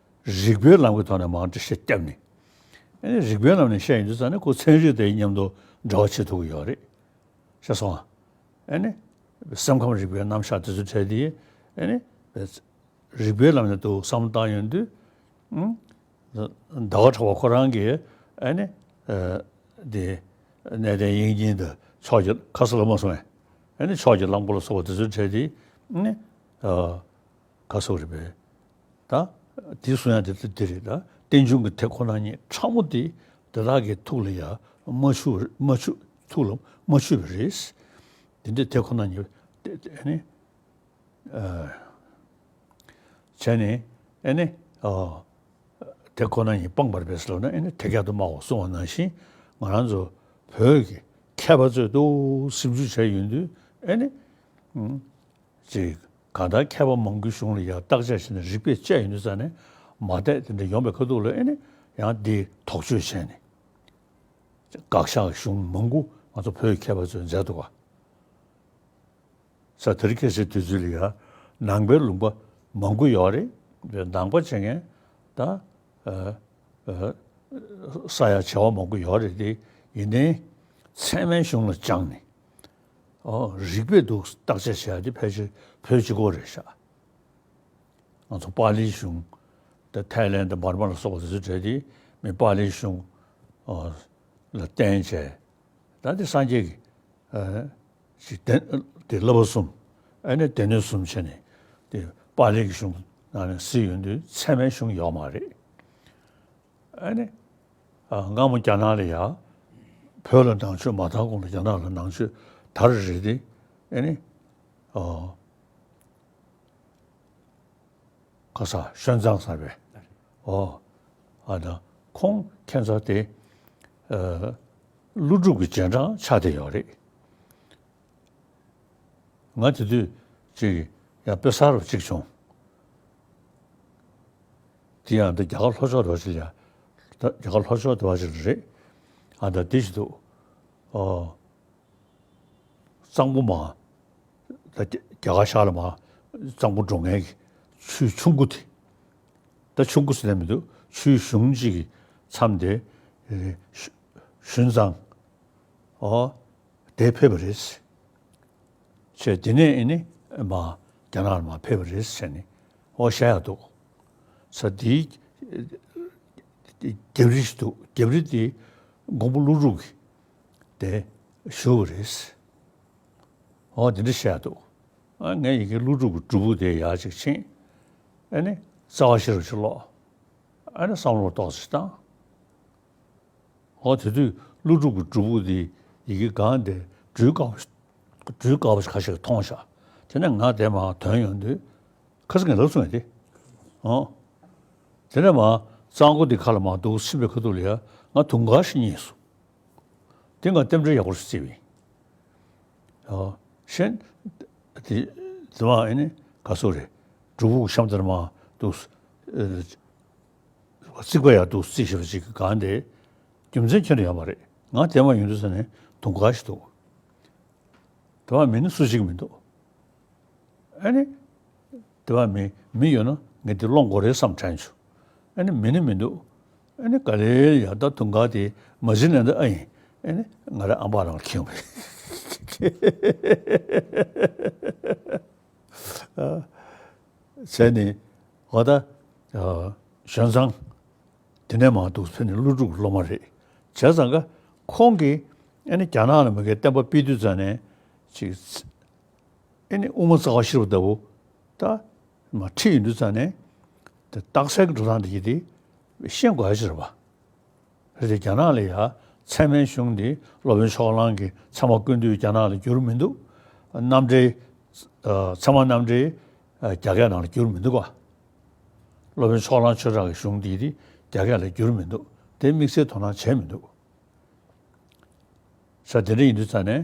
རིགས་པའི་ལམ་གྱི་ཐོག་ནས་མར་འགྲེལ་བཤད་བརྒྱབ་ནས་ཨ་ནི་རིགས་པའི་ལམ་ནས་བཤད་ཡིན་དུས་ཙང་ནས་ཁོ་ཚན་རིག་དེའི་མཉམ་དུ་འབྲེལ་བ་བྱེད་ཐུབ་ཀྱི་ཡོད་རེད། ཤེས་སོང་ཨ། ཨ་ནི་སེམས་ཁམས་རིག་པའི་རྣམ་གཞག་དེ་ཚོ་བྲལ་ཏེ་ཨ་ནི་རིག་པའི་ལམ་ནས་འདུག་བསམ་བློ་བཏང་ཡོང་དུས། ཨུམ། ཟླ་བ་གྲགས་པ་ཁོ་རང་གིས་ཨ་ནི་ཨ་དེ་གནས་བརྟན་དབྱིག་གཉེན་དང་ཕྱོགས་ཀྱི་ཁ་གསལ་ལ་མ་སོང་བས། ཨ་ནི་ཕྱོགས་ཀྱི་གླང་པོ་ལ་སོགས་པ་དེ་ཚོ་བྲལ་ཏེ་ཨ་ནི་ཨ་ག་སོགས་རེད་པས། ད་དེ་གསུང་ཡ་དེ་དེ་རེད། ད་རྟེན་འབྱུང་གི་དེ་ཁོ་ན་ཉིད་ཕྲ་མོ་དེ་དེ་དག་གི་ཐུགས་ལ་ཡ་མ་ཆུད་མ་ཆུད་ཐུགས་ལ་མ་ཆུད་པ་རེད། དེ་འདྲ་དེ་ཁོ་ན་ཉིད་དེ་དེ་ཨ་ནི་ཨ་བྱས་ནས་ཨ་ནི་ཨ་དེ་ཁོ་ན་ཉིད་སྤངས་པར་འབད་ཟེར་ལབ་ན་ཨ་ནི་དེ་སྐད་དུ་སྨྲ་བ་གསུང་བ་ནང་བཞིན་ང་རང་ཚོ་བོད་ཀྱི་མཁས་པ་ཚོས་འདུག་སེ་ཞིབ་འཇུག་བྱས་ཡོང་དུས་ཨ་ནི། ཅིག་གང་ལྟར་མཁས་པ་མང་པོའི་གཞུང་ལ་ཡང་བརྟག་དཔྱད་བྱས་ནས་རིགས་པས་དཔྱད་ཡོང་དུས་ཙང་ནས་མ་བསྡད་དེ་འདྲ་ཡོང་པའི་ཁ་ཐུག་ལ་ཨེ་ནི་ཡང་འདི་དོགས་གཅོད་བྱས་ནས་དགག་བཞག་གཞུང་མང་པོ་ང་ཚོ་བོད་མཁས་པ་ཚོས་མཛད་འདུག་ག། ས་དེར་ཁ་སང་དུས་ཚོད་ལ་ཡང་ནང་པའི་ལུང་པ་མང་པོ་ཡོད་རེད། ནང་པ་བྱེད་མཁན་ད་ཨ་ཨ་ས་ཡ་བྱེ་བ་མང་པོ་ཡོད་རེད་དེ། ཡིན་ནའི་ཚད་མའི་གཞུང་ལ་སྦྱངས་ནས། ཨོ། རིགས་པས་འདུག་བརྟག་དཔྱད་བྱེད་ཡ་དེ་ཕལ་ཆེར་བོད་གཅིག་པོ་རེད་ཤག། ང་ཚོ་པཱ་ལིའི་གཞུང་དེ་ཐའི་ལན་དང་འབར་མ་ལ་སོགས་པ་དེ་ཚོ་བྲལ་ཏེ་མི་པཱ་ལིའི་གཞུང་ཨོ་ལ་བརྟེན་བྱས། ད་དེ་སངས་རྒྱས་ཀྱི་ཨ་ཅིག་དེ་དེ་བསླབ་པ་གསུམ། ཨ་ནི་སྡེ་སྣོད་གསུམ་བྱས་ནས་དེ་པཱ་ལིའི་གཞུང་ནང་ནས་གཟིགས་ཡོང་དུས་ཚད་མའི་གཞུང་ཡོད་མ་རེད། ཨ་ནི། ཨ་སྔ་མོ་རྒྱ་ནག་ལ་ཡ། བོད་ལ་ནང་ཆོས་མ་དར་གོང་ལ་རྒྱ་ནག་ལ་ནང་ཆོས་དར་རེད་དེ། ཨ་ནི། ཨ་ཁ་ས་ཤོན་ཙང་ཟེར་བས། ཨོ། ཨ་ད་ཁོང་ཁྱེད་ཚོ་དེ། ཨ་ཀླུ་སྒྲུབ་ཀྱི་རྗེས་འབྲང་ཆགས་བསྡད་ཡོད་རེད། ང་དེ་དུས་ཅིག་ཡང་དཔེ་གསར་པ་ཅིག་བྱུང་། དེ་ཡང་འདི་རྒྱ་གར་ལྷོ་ཕྱོགས་དེ་བ་ཅིག་ལ་ཡ། ད་རྒྱ་གར་ལྷོ་ཕྱོགས་དེ་བ་ཅིག་ལ་རེད། ཨ་ད་འདི་ཞིག་འདུག། ཨོ། གཙང་པོ་མ། ད་རྒྱ་རྒྱ་གར་ཤར་ལ་མ་གཙང་པོ་འགྲོ་མཁན་གྱི་ཆུ་ཆུང་ཀུ་དེ། ད་ཆུང་ཀུ་ཟེར་ན་མི་འདུག། ཆུའི་གཞུང་གཅིག་གི་མཚམས་དེ། ཨེ་ཤུ་ཤུན་ཙང་། ཨོ། དེ་ཕེབས་པ་རེད། བྱས་དེ་ནས་ཨེ་ནི་མ་རྒྱ་ནག་ལ་མ་ཕེབས་པ་རེད་ཟེར་ནས་ཨོ་བཤད་ཡག་འདུག། ས་དེའི་རྒྱབ་རི་ཞིག་འདུག། རྒྱབ་རི་དེ་མགོན་པོ་ཀླུ་སྒྲུབ་ཀྱིས་དེ་བཞུགས་པ་རེད། ཨོ་དེ་འདྲ་བཤད་ཡག་འདུག། ཨ་ངས་ཡི་གེ་ཀླུ་སྒྲུབ་ཀྱི་སྒྲུབ་ཕུག་དེ་ཡར་ཅིག་ཕྱིན། ཨེ་ནི་རྩ་བ་ཤེས་རབ་ཅིག་ཀློག། ཨེ་ནི་བསམ་བློ་ཏོག་ཙམ་བཏང་། འོ་དེ་དུས་ཀླུ་སྒྲུབ་ཀྱི་སྒྲུབ་ཕུག་དེ་ཡི་གེ་སྒང་དེ་སྦྲུལ་དཀར་པོ་སྦྲུལ་དཀར་པོ་ཞིག་ཁ་ཤས་ཀྱིས་མཐོང་ཤག། དེ་ནས་ང་དེ་མར་ཐོན་ཡོང་དུས་ཁ་སང་ངས་ལབ་སོང་ངས་དེ། ཨོ། དེ་ནས་མར་གཙང་པོ་དེ་ཁ་ལ་མར་འདུག་ཕྱིན་པའི་ཁ་ཐུག་ལ་ཡ་ང་དུང་དཀར་ཞིག་རྙེད་སོང་། དེ་ང་རྟེན་འབྲེལ་ཡག་པོ་ཞིག་བརྩིས་པ་ཡིན། ཨོ། གཞན། དེ་དེ་མ་ཨེ་ནི་ག་སོ་རེད། སྒྲུབ་ཕུག་གཤམ་དེར་མར་འདུག། ཨེ། རྩིག་པ་ཡར་འདུག་རྩིག་ཞེ་པོ་ཅིག་གི་སྒང་དེ། རྒྱུ་མཚན་ཁྱོན་ནས་ཡོད་མ་རེད། ང་དེ་མར་ཡོང་དུས་ས་ནས་དུང་དཀར་ཞིག་འདུག། དེ་མར་མི་ནི་སུ་གཅིག་མི་འདུག། ཨ་ནི། དེ་བ་མི་མི་ཡོད་ན་ངས་འདི་སློང་དགོས་རེད་བསམ་དྲན་བྱུང་། ཨ་ནི་མི་ནི་མི་འདུག། ཨ་ནི་ག་ལེར་ཡར་ད་དུང་ག་དེ་མ་གཞི་ནས་འདི་ཨ་ཡིན། ཨ་ནི་ང་རའི་ཨམ་པ་རང་ལ་འཁྱེར་ཡོང་བས། བྱས་ནས་འོ་ད་ཞོན་ཙང་དེ་ནས་མར་འདུག་ཕེབས་ནས་ཀླུ་སྒྲུབ་ཀྱི་སློབ་མ་རེད། བྱས་ཙང་ཀ་ཁོང་གིས་ཨ་ནི་རྒྱ་ནག་ལ་མ་གིར་བསྟན་པ་སྤེལ་དུས་ཙང་ནས་ཅིག་ཨེ་ནི་དབུ་མ་རྩ་བ་ཤེས་རབ་ལྟ་བུ་ད་མར་ཁྲིད་ཡོང་དུས་ཙང་ནས་དེ་རྟགས་གསལ་གྱི་འགྲོ་སྟངས་དེ་ཡིན་དེ་ཤེས་དགོས་ཡ་ཅིག་རེད་པ། རེད་དེ་རྒྱ་ནག་ལ་ཡ་ཚད་མའི་གཞུང་འདི་སློབ་དཔོན་ཕྱོགས་གླང་གིས་ཚད་མ་ཀུན་བཏུས་རྒྱ་ནག་ལ་བསྒྱུར་མི་འདུག། རྣམ་འགྲེལ། ཚད་མ་རྣམ་འགྲེལ་རྒྱ་སྐད་ནང་ལ་བསྒྱུར་མི་འདུག་ག། སློབ་དཔོན་ཕྱོགས་གླང་ཆོས་གྲགས་ཀྱི་གཞུང་འདི་དེ་རྒྱ་སྐད་ལ་བསྒྱུར་མི་འདུག། དེ་དམིགས་བསལ་དོ་སྣང་བྱས་མི་འདུག། ས་དེ་འདྲ་ཡིན་དུས་ཙང་ནས་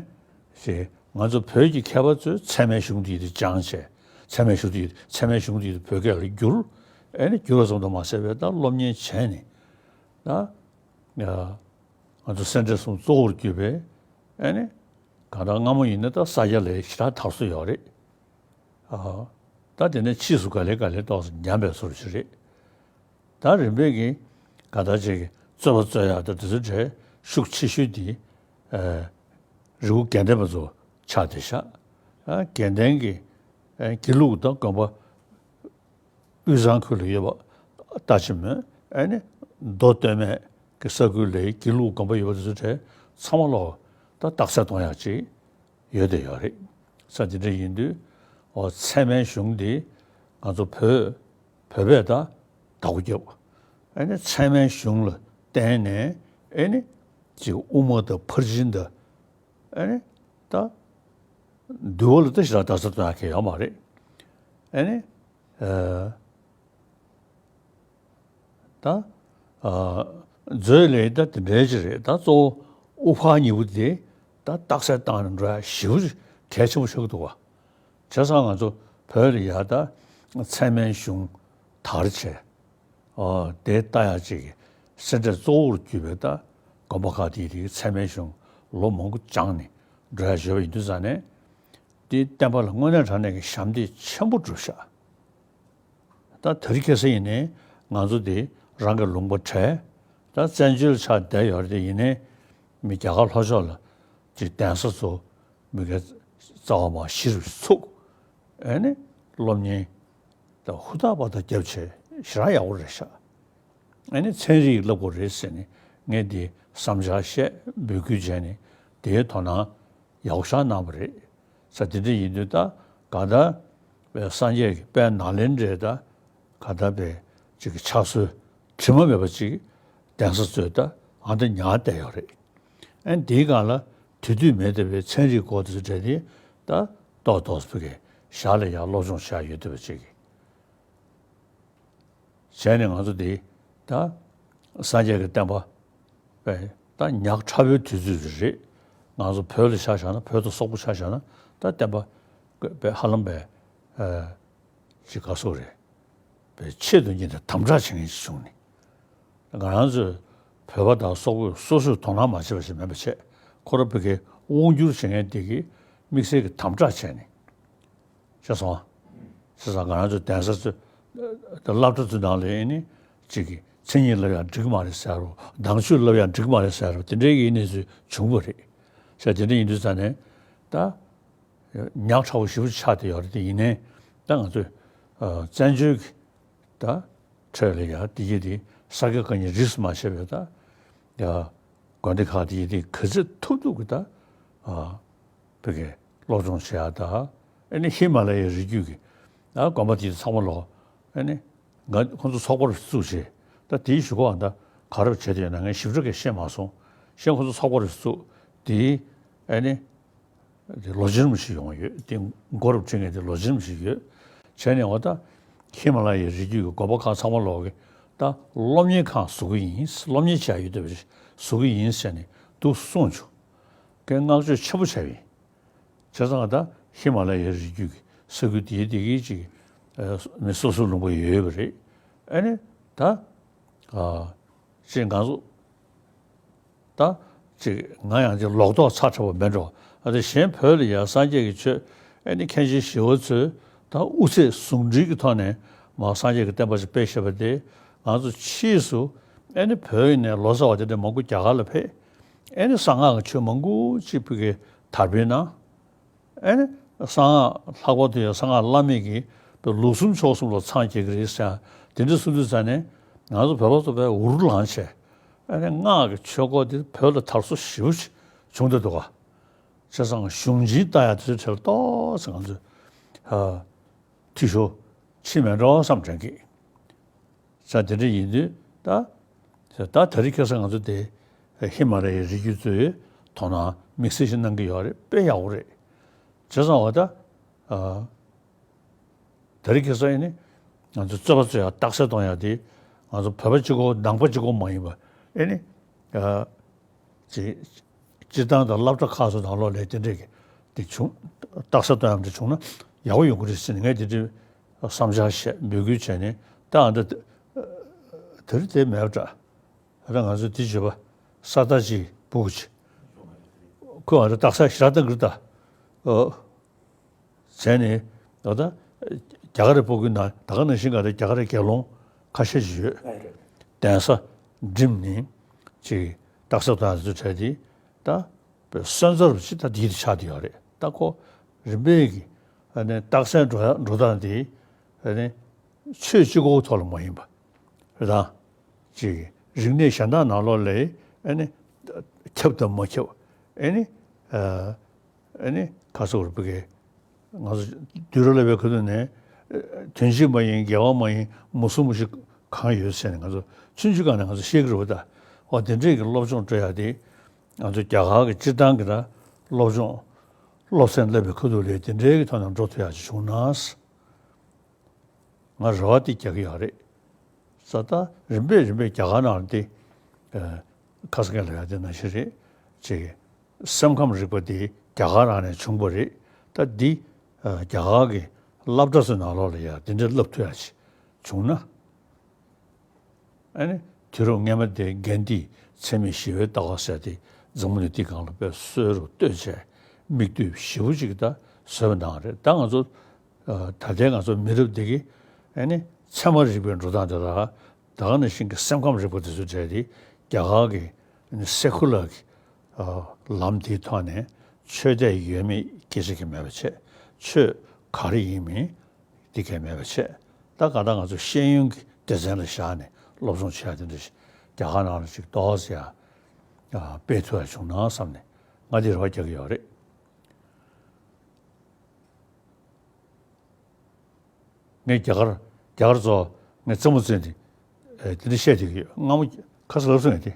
ཞེས་ང་ཚོ་བོད་ཀྱི་མཁས་པ་ཚོས་ཚད་མའི་གཞུང་དེ་ཡིན་དུས་སྦྱངས་བྱས། ཚད་མའི་གཞུང་དེ་ཡིན་ཚད་མའི་གཞུང་དེ་ཡིན་དུས་བོད་སྐད་ལ་བསྒྱུར། ཨེ་ནི་བསྒྱུར་བ་ཙམ་དུ་མ་ཟད་པའི་ད་སློབ་གཉེར་བྱས་ནས་ད་ང་ཚོ་སེ་འབྲས་གསུམ་གཙོ་བོར་གྱུར་པའི་ཨེ་ནི་གང་ལྟར་སྔ་མོ་ཡིན་ན་ད་ས་སྐྱ་ལ་ཞེ་དྲག་དར་སྲོལ་ཡོད་རེད། ཨ། ད་དེ་ནས་ཕྱིས་སུ་ག་ལེ་ག་ལེ་ཏོག་ཙམ་ཉམས་པའི་བཟོ་འདྲ་ཞིག་རེད། ད་རིམ་པས་ཀྱིས་ག་ད་ཅིག་རྩོད་པ་རྩོད་ཡག་ད་དེ་ཚོ་གྲས་ཤུགས་ཆེ་ཤོས་དེ། ཨ། རི་བོ་དགེ་ལྡན་པ་ཚོ་ ཆགས་བསྡད་ཤག་ཨ་དགེ་ལྡན་གྱི་ཨ་དགེ་ལུགས་དང་དགོན་པ་དབུས་གཙང་ཁུལ་ལ་ཡོད་པ་ལྟ་ཅི་སྨོས། ཨ་ནི་མདོ་སྟོད་སྨད་ཀྱི་ས་ཁུལ་ལ་དགེ་ལུགས་དགོན་པ་ཡོད་པ་དེ་ཚོ་གྲས་ཚང་མ་ལོག་ད་རྟགས་གསལ་གཏོང་ཡག་ཅིག་ཡོད་བསྡད་ཡོད་རེད། ས་དེ་འདྲ་ཡིན་དུས་ཨོ་ཚད་མའི་གཞུང་འདི་ང་ཚོ་བོད་བོད་པས་ད་བདག་པོ་རྒྱབ། ཨ་ནི་ཚད་མའི་གཞུང་ལ་བརྟེན་ནས་ཨ་ནི་ཅིག་དབུ་མ་དང་ཕར་ཕྱིན་དང་ཨ་ནི་ད་འདུལ་བ་ལ་ད་ཞེ་དྲག་རྟགས་གསལ་གཏོང་ཡག་གི་ཡོད་མ་རེད། ཨ་ནི་ཨ། ད། ཨ། མཛོད་ལས་ད་དེ་འདྲའི་ཅིག་རེད། ད་གཙོ་བོ་དབུ་ཕར་གཉིས་པོ་དེ་ད་རྟགས་གསལ་བཏང་ནས་འགྲོ་ཡ་ཞེ་པོ་གལ་ཆེན་པོ་ཆགས་ཀྱི་འདུག་བ། བྱས་ཙང་ང་ཚོ་བོད་ལ་ཡ་ད་ཚད་མའི་གཞུང་དར་བྱས། ཨ། དེ་ལྟ་ཡ་ཅིག་གི་སེ་འབྲས་གཙོ་བོར་གྱུར་པའི་ད་དགོན་པ་ཁག་དེ་དེ་ཚད་མའི་གཞུང་ལོ་མང་པོ་སྦྱངས་ནས་འགྲོ་ཡ་བྱས་པ་ཡིན་དུས་ཙང་ནས། དེའི་བསྟན་པ་ལ་དངོས་གནས་དྲང་གནས་ཀྱི་ཞབས་འདེགས་ཆེན་པོ་བསྒྲུབས་ཤག་ད་དེ་རིང་ཁ་སང་ཡིན་ནའི་ང་ཚོ་འདི་རང་གི་ལུང་པ་བྲལ། ད་བཙན་བྱོལ་ཆགས་བསྡད་ཡོད་རེད་དེ། ཡིན་ནའི་མི་རྒྱ་གར་ལྷོ་ཕྱོགས་ལ་ཅིག་གདན་ས་ཚོ་མི་སྒེར་རྩ་བ་མ་གཞི་རུ་ཚུགས། ཨེ་ནི་སློབ་གཉེར་ད་ཧུར་ཐག་པ་ད་རྒྱབ་བྱས་ཞེ་དྲག་ཡག་པོ་རེད་ཤག་ཨེ་ནི་ཚན་རིག་བསླབ་དགོས་རེད་ཟེར་ནས་ངས་འདི་བསམ་འཆར་བཤད་འབོད་སྐུལ་བྱས་ནས་དེའི་དོ་སྣང་ཡག་པོ་ཞེ་དྲག་གནང་བ་རེད། ས་དེ་འདྲ་ཡིན་དུས་ད་གང་ལྟར་པའི་སངས་རྒྱས་ཀྱི་དཔལ་ནཱ་ལེནྡྲའི་ད་གང་ལྟར་པའི་ཅིག་གི་ཕྱག་སྲོལ་དྲི་མ་མེད་པ་ཅིག་གདན་ས་ཚོས་ད་ཨ་འདྲ་ཉར་བསྡད་ཡོད་རེད། ཨ་ནི་དེའི་སྒང་ལ་དེ་དུས་མེད་བསྡད་པའི་ཚན་རིག་སྐོར་དེ་ཚོ་འདྲ་དེ་ད་ཏོག་ཏོག་ཙམ་གི་ཞར་ལ་ཡར་སློབ་སྦྱོང་བྱས་ཡོད་བསྡད་པ་ཅིག་གི་བྱས་ནས་ང་ཚོ་འདི་ད་སངས་རྒྱས་ཀྱི་བསྟན་པ་པས་ད་ཉག་ཕྲ་བོའི་དུས་ཚོད་ཅིག་རེད། ང་ཚོ་བོད་ལ་ཆ་བཞག་ན། བོད་དང་སོག་པོ་ཆ་བཞག་ན་ད་བསྟན་པ་པས་ཧ་ལམ་པས་ཨ་ཅིག་ག་སོག་རེད། པས་ཆེད་དུ་གཉེར་ནས་དམ་དྲག་བྱེད་མཁན་ཞིག་བྱུང་ནས། ང་རང་ཚོས་བོད་པ་དང་སོག་པོས་སོ་སོས་དོ་སྣང་མ་བྱས་པ་ཞིག་མིན་པ་བྱས། ཁོ་རང་བོད་ཀྱི་དབང་བསྒྱུར་བྱེད་མཁན་དེ་གིས་དམིགས་བསལ་གྱི་དམ་དྲག་བྱས་ནས། ཤེས་སོང་ཨ། བྱས་ཙང་ང་རང་ཚོ་གདན་ས་ཚོ་སློབ་གྲྭ་ཚོའི་ནང་ལ་ཨེ་ནི་གཅིག་གིས་མཚན་ཉིད་བསླབ་ཡང་འགྲིག་མ་རེད་ཟེར་རོ། དམ་ཆོས་བསླབ་ཡང་འགྲིག་མ་རེད་ཟེར་རོ། དེ་འདྲའི་གི་གནས་ཚུལ་བྱུང་བ་རེད། ཤ་དེ་འདྲ་ཡིན་དུས་ཙང་ནས་ད་ཉག་ཕྲ་བོ་ཞེ་པོ་ཆགས་བསྡད་ཡོད་རེད། དེ་ཡིན་ནའི་ད་ང་ཚོས་ཨ་བཙན་བྱོལ་གྱི་ད་ཁྲོད་ལ་ཡ་དེ་གྱིས་དེ་ས་དགེ་བཀའ་རྙིང་རིས་སུ་མ་ཆད་པའི་ད་ཡ་དགོན་སྡེ་ཁག་དེ་གྱིས་དེ་ག་ཚོད་ཐུབ་ཐུབ་ཀྱི་ད་ཨ་བོད་སྐད་སློབ་སྦྱོང་བྱེད་ཡ་ད། ཨ་ནི་ཧི་མ་ལ་ཡའི་རི་རྒྱུད་ཀྱི་ཨ་དགོན་པ་དེ་ཚང་མ་ལོག་ཨ་ནི་ང་ཁོང་ཚོ་ཚོགས་པ་རུ་བཙུགས་བྱས། ད་དེའི་གཞུག་གུའང་ད་ག་རེ་བྱས་ཏེ་ཡོད་ན་ངས་ཞིབ་ཕྲ་གི་ཤེས་མ་སོང་། གཞན་ཁོང་ཚོ་ཚོགས་པ་རུ་བཙུགས་དེའི་ཨ་ནི་དེ་ལོ་རྒྱུས་རིང་པོ་ཞིག་ཡོང་གི་ཡོད། དེ་མགོ་རུ་ཁྲིད་མཁན་དེ་ལོ་རྒྱུས་རིང་པོ་ཞིག་ཡོད། བྱས་ནས་འོ་ད་ཧི་མ་ལ་ཡའི་རི་རྒྱུད་ཀྱི་དགོན་པ་ཁག་ཚང་མ་ལོག་གི་ད་སློབ་གཉེར་ཁང་བཟོ་གི་ཡིན། སློབ་གཉེར་བྱ་ཡུལ་དེ་བཟོ་གི་ཡིན་ཟེར་ནས་འདུག་གསུངས་བྱུང་། ཀྱི་བསྔགས་བརྗོད་ཆེན་པོ་བྱས་པ་ཡིན། བྱས་ཙང་ད་ཧི་མ་ལ་ཡའི་རི་རྒྱུད་ཀྱི་ས་ཁུལ་དེའི་དེ་གའི་ཅིག་ཨ་མི་སོ་སོའི་ལུང་པ་ཡོད་པ་རེད། ཨ་ནི་ད་ཨ་ཅིག་ང་ཚོ་ད་ཅིག་ང་ཡང་ཅིག་ལོག་རྟོག་ཚ་དྲགས་པ་མེད་འགྲོ། ཨ་དེ་གཞན་བོད་ལ་ཡང་སངས་རྒྱས་ཀྱི་ཆོས་ཨ་ནི་མཁན་ཆེན་ཞི་བ་འཚོས་ད་དབུ་ཚད་ཟུང་འབྲེལ་གྱི་ཐོག་ནས་མར་སངས་རྒྱས་ཀྱི་བསྟན་པ་ཞིག་སྤེལ་བཞག་པ་དེ། ང་ཚོ་ཕྱིས་སུ་ཨ་ནི་བོད་ཡིན་ནའི་ལོ་ཙཱ་བ་དེ་འདྲ་མང་པོ་རྒྱ་གར་ལ་ཕེབས། ཨ་ནི་གསང་སྔགས་ཀྱི་ཆོས་མང་པོ་ཅིག་བོད་སྐད་དར་སྤེལ་གནང་། ཨ་ནི་གསང་སྔགས་ལྷག་པར་དུ་ཡང་གསང་སྔགས་བླ་མེད་ཀྱི་བོད་ལུགས་གསུམ་ཕྱོགས་གསུམ་ལ་མཚམས་བཅད་ཀྱི་རེད་ཟེར། དེ་འདྲ་གསུང་དུས་ཙང་ནས་ང་ཚོ་བོད་པ་ཚོ་དཔེ་འུར་ལངས་བྱས། ཨ་ནི་སྔགས་ཀྱི་ཆོས་སྐོར་དེ་བོད་ལ་དར་སྲོལ་ཞེ་པོ་ཅིག་བྱུང་བསྡད་འདུག་ག་བྱས་ཙང་གཞུང་ཆེན་ལྟ་ཡ་དེ་ཚོའི་གྲས་ལ་ཏོག་ཙམ་ང་ཚོས་ཨ་འཐུས་ཤོར་ཕྱིན་མེད་འགྲོ་བསམ་དྲན་གི། ས་དེ་འདྲ་ཡིན་དུས་ད། ད་དེ་རིང་ཁ་སང་ང་ཚོ་དེ་ཧི་མ་ལ་ཡའི་རི་རྒྱུད་ཚོའི་དོ་སྣང་དམིགས་བསལ་ཞིག་གནང་གི་ཡོད་རེད། དཔེ་ཡག་པོ་རེད། བྱས་ཙང་འོ་ད། ཨ། དེ་རིང་ཁ་སང་ཡིན་ནི་ང་ཚོ་རྩོད་པ་རྩོད་ཡག་རྟགས་གསལ་གཏོང་ཡག་དེ་ང་ཚོ་བོད་པ་གཅིག་པོ་ནང་པ་གཅིག་པོ་མ་ཡིན་པ་ཨེ་ནི། ཨ། ཅིག་སྤྱིར་བཏང་དང་སློབ་གྲྭ་ཁག་སོགས་ནང་ལོགས་ལས་དེ་འདྲས་ཀྱི་དེ་བྱུང་། རྟགས་གསལ་གཏོང་ཡག་འདྲ་བྱུང་ན་ཡག་པོ་ཡོང་གི་རེད་ཟེར་ནས་ངས་དེ་འདྲའི་བསམ་འཆར་བཤད་འབོད་སྐུལ་བྱས་ནས། ད་ཨ་འདྲ་དེ་རིང་དེ་མེད་པ་འདྲ། ད་ང་ཚོ་དེ་བྱེད་པ་ས་ད་ཅིག་སྤུ་གུ་ཅིག་ཁོས་ཨ་འདྲ་རྟགས་གསལ་ཞེ་དྲག་གཏོང་གི་རེད་ད། ཨོ། བྱས་ནས་ད་ལྟ་རྒྱ་གར་རི་སྤུ་གུའི་ནང་ད་ག་ནང་བཞིན་ག་ད་རྒྱ་གར་རི་དགེ་སློང་ཁ་ཤས་ཤིག་ཡོད། གདན་ས་འགྲིམས་ནས་ཅིག་རྟགས་གསལ་གཏོང་ཡག་དེ་ཚོ་བྱས་ཏེ་ད་སོན་རྩ་རུ་ཅིག་ད་དེ་ཆགས་བསྡད་ཡོད་རེད། ད་ཁོ་རིམ་པས་ཀྱི་ཨ་ནི་རྟགས་གསལ་འགྲོ་འགྲོ་སྟངས་དེ་ཨ་ནི་ཆོས་གཅིག་པོའི་ཐོག་ལ་མ་ཡིན་པ་རེད་དང་། ཅིག་རིག་གནས་གཞན་དག་ནང་ལོགས་ལ་ཨ་ནི་ཁྱབ་དང་མ་ཁྱབ། ཨ་ནི་ཨ་ཨ་ནི་ཁ་སོགས་རུ་པ་གའི་ང་ཚོ་དུས་རབས་ལ་བའི་ཁ་ཐུག་ནས་དོན་གཅིག་མ་ཡིན། འགལ་བ་མ་ཡིན། མུ་གསུམ་མུ་བཞི་གང་ཡོད་ཟེར་ནས་ང་ཚོ་ཆུང་ཆུང་སྒང་ནས་ང་ཚོ་ཤེས་ཀྱི་རེད་པ། ད་འོ་དེ་འདྲས་ཀྱི་སློབ་སྦྱོང་སྤྲོད་ཡག་དེ་ང་ཚོ་རྒྱ་གར་གྱི་སྤྱིར་བཏང་གི་ད་སློབ་སྦྱོང་སློབ་ཚན་བསླབ་པའི་ཁ་ཐུག་ལ་དེ་འདྲའི་གི་ཐོག་ནས་འགྲོ་ཐུབ་ཡག་ཅིག་བྱུང་ན། ང་རེ་བ་དེ་རྒྱག་གི་ཡོད་རེད། ས་ད་རིམ་པས་རིམ་པས་རྒྱ་གར་ནང་དེ་ཁ་སང་ལ་ཡ་དེ་ནང་བཞིན་རེད། ཅེས་སེམས་ཁམས་རིག་པ་དེ་རྒྱ་གར་ནང་ནས་བྱུང་བ་རེད། ད་འདི་རྒྱ་གར་གྱི་སློབ་གྲྭ་ཚོའི་ནང་ལོགས་ལ་ཡ་དེ་འདྲ་བསླབ་ཐུབ་ཡག་ཅིག་བྱུང་ན། ཨ་ནི་དུས་རབས་སྔོན་མ་དེ་གྷན་དྷིའི་འཚེ་མེད་ཞི་བའི་ལྟ་བ་ཟེར་དེ་འཛམ་བུ་གླིང་འདི་སྒང་ལ་དཔེ་གསལ་རུ་བཏོད་བྱས། མིག་ལྟོས་ཞེ་པོ་ཅིག་ད་བཟོས་པ་གནང་རེད། ད་ང་ཚོ་ད་ལྟའི་ང་ཚོ་མི་རབས་འདི་གི་ཨ་ནི་ཚད་མ་རིག་པའི་འགྲོ་སྟངས་དེ་དག་ད་ག་ནང་བཞིན་གྱི་སེམས་ཁམས་རིག་པ་དེ་ཚོ་འབྲེལ་ཏེ་རྒྱ་གར་གྱི་ཨ་ནི་སེ་ཁུ་ལར་གྱི་ལམ་དེའི་ཐོག་ནས་ཆོས་དད་ཡོད་མེད་སྐད་ཆ་གང་ཡང་མེད་པ་བྱས། ཆོས་ག་རེ་ཡིན་མིན་འདི་གང་ཡང་མེད་པ་བྱས། ད་ག་ད་ང་ཚོ་ཤེས་ཡོན་གྱི་སྡེ་ཚན་ལ་བཞག་ནས་སློབ་སྦྱོང་བྱེད་ཡག་དེ་འདྲ་ཞིག་རྒྱ་གར་ནང་ལ་ཅིག་ཏོག་ཙམ་ཡང་སྤེལ་ཐུབ་ཡག་བྱུང་ན་བསམ་ནས་ང་འདི་རེ་བ་རྒྱག་གི་ཡོད་རེད། ངས་རྒྱ་གར་རྒྱ་གར་ཚོ་ངས་རྩེད་མོ་རྩེ་ནས་དེ་འདྲ་བཤད་བསྡད་ཀྱི་ཡོད། སྔ་མོ་ཁ་སང་ལབ་སོང་ངས་དེ།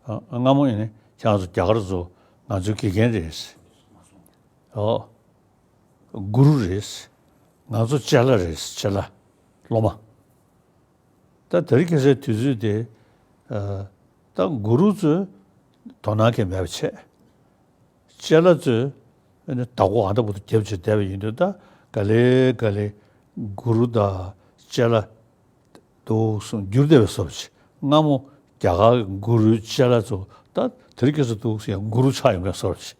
སྔ་མོ་ཡིན་ནས་ཁྱེད་རང་ཚོ་རྒྱ་གར་ཚོ་ང་ཚོའི་དགེ་རྒན་རེད། ཨོ། གུ་རུ་རེད། ང་ཚོ་ཅ་ལག་རེད། ཅ་ལག་སློབ་མ། ད་དེ་རིང་ཁ་སང་དུས་ཚོད་དེ། ད་གུ་རུ་ཚོས་དོ་སྣང་གང་ཡང་མེད་པ་བྱས། ཅ་ལག་ཚོས་ཨ་ནི་བདག་པོ་ཨ་འདྲ་པོ་དེ་རྒྱབ་བྱས་བསྡད་པ་ཡིན་དུས། ད་ག་ལེ་ག་ལེ་གུ་རུ་དང་ཅ་ལག་འདུག་སེ་འགྱུར་བསྡད་པའི་བཟོ་འདྲ་ཅིག་སྔ་མོ་རྒྱ་གར་གྱི་གུ་རུའི་ཅ་ལག་ཚོ་ད་དེ་རིང་ཁ་སང་འདུག་སེ་ཡང་གུ་རུ་ཆགས་ཡོང་བའི་བཟོ་འདྲ་ཅིག་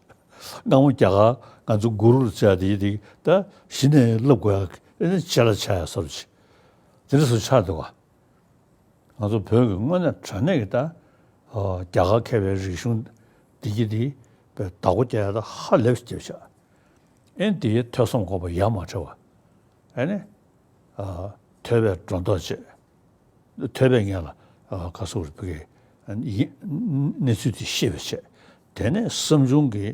སྔ་མོ་རྒྱ་གར་ང་ཚོ་གུ་རུ་ལ་བརྩི་ཡག་དེ་ཡིན་དེ། ད་གཞི་ནས་བསླབ་དགོས་ཡག་ཨ་ནི་ཅ་ལག་ཆགས་ཡག་བཟོ་འདྲ་ཅིག་དེ་འདྲ་བཟོ་ཆགས་འདུག་ག་ང་ཚོ་བོད་ཀྱི་དངོས་གནས་དྲང་གནས་ཀྱི་ད་རྒྱ་གར་མཁས་པའི་རིག་གཞུང་འདི་གི་དེ་བདག་པོ་རྒྱག་ཡག་ད་ཧ་ལས་པ་རྒྱབ་ཤག་ཨེ་འདིའི་ཐོས་བསམ་སྒོམ་པ་ཡ་མ་བྲལ་བ། ཨེ་ནི། ཨ། ཐོས་པས་སྒྲོ་འདོགས་བཅད། ཐོས་པས་ངེད་ལ་ཨ་ག་སོགས་རིག་པའི་གནས་ཚུལ་དེ་ཤེས་པ་བྱས། དེ་ནས་བསམ་བྱུང་གི་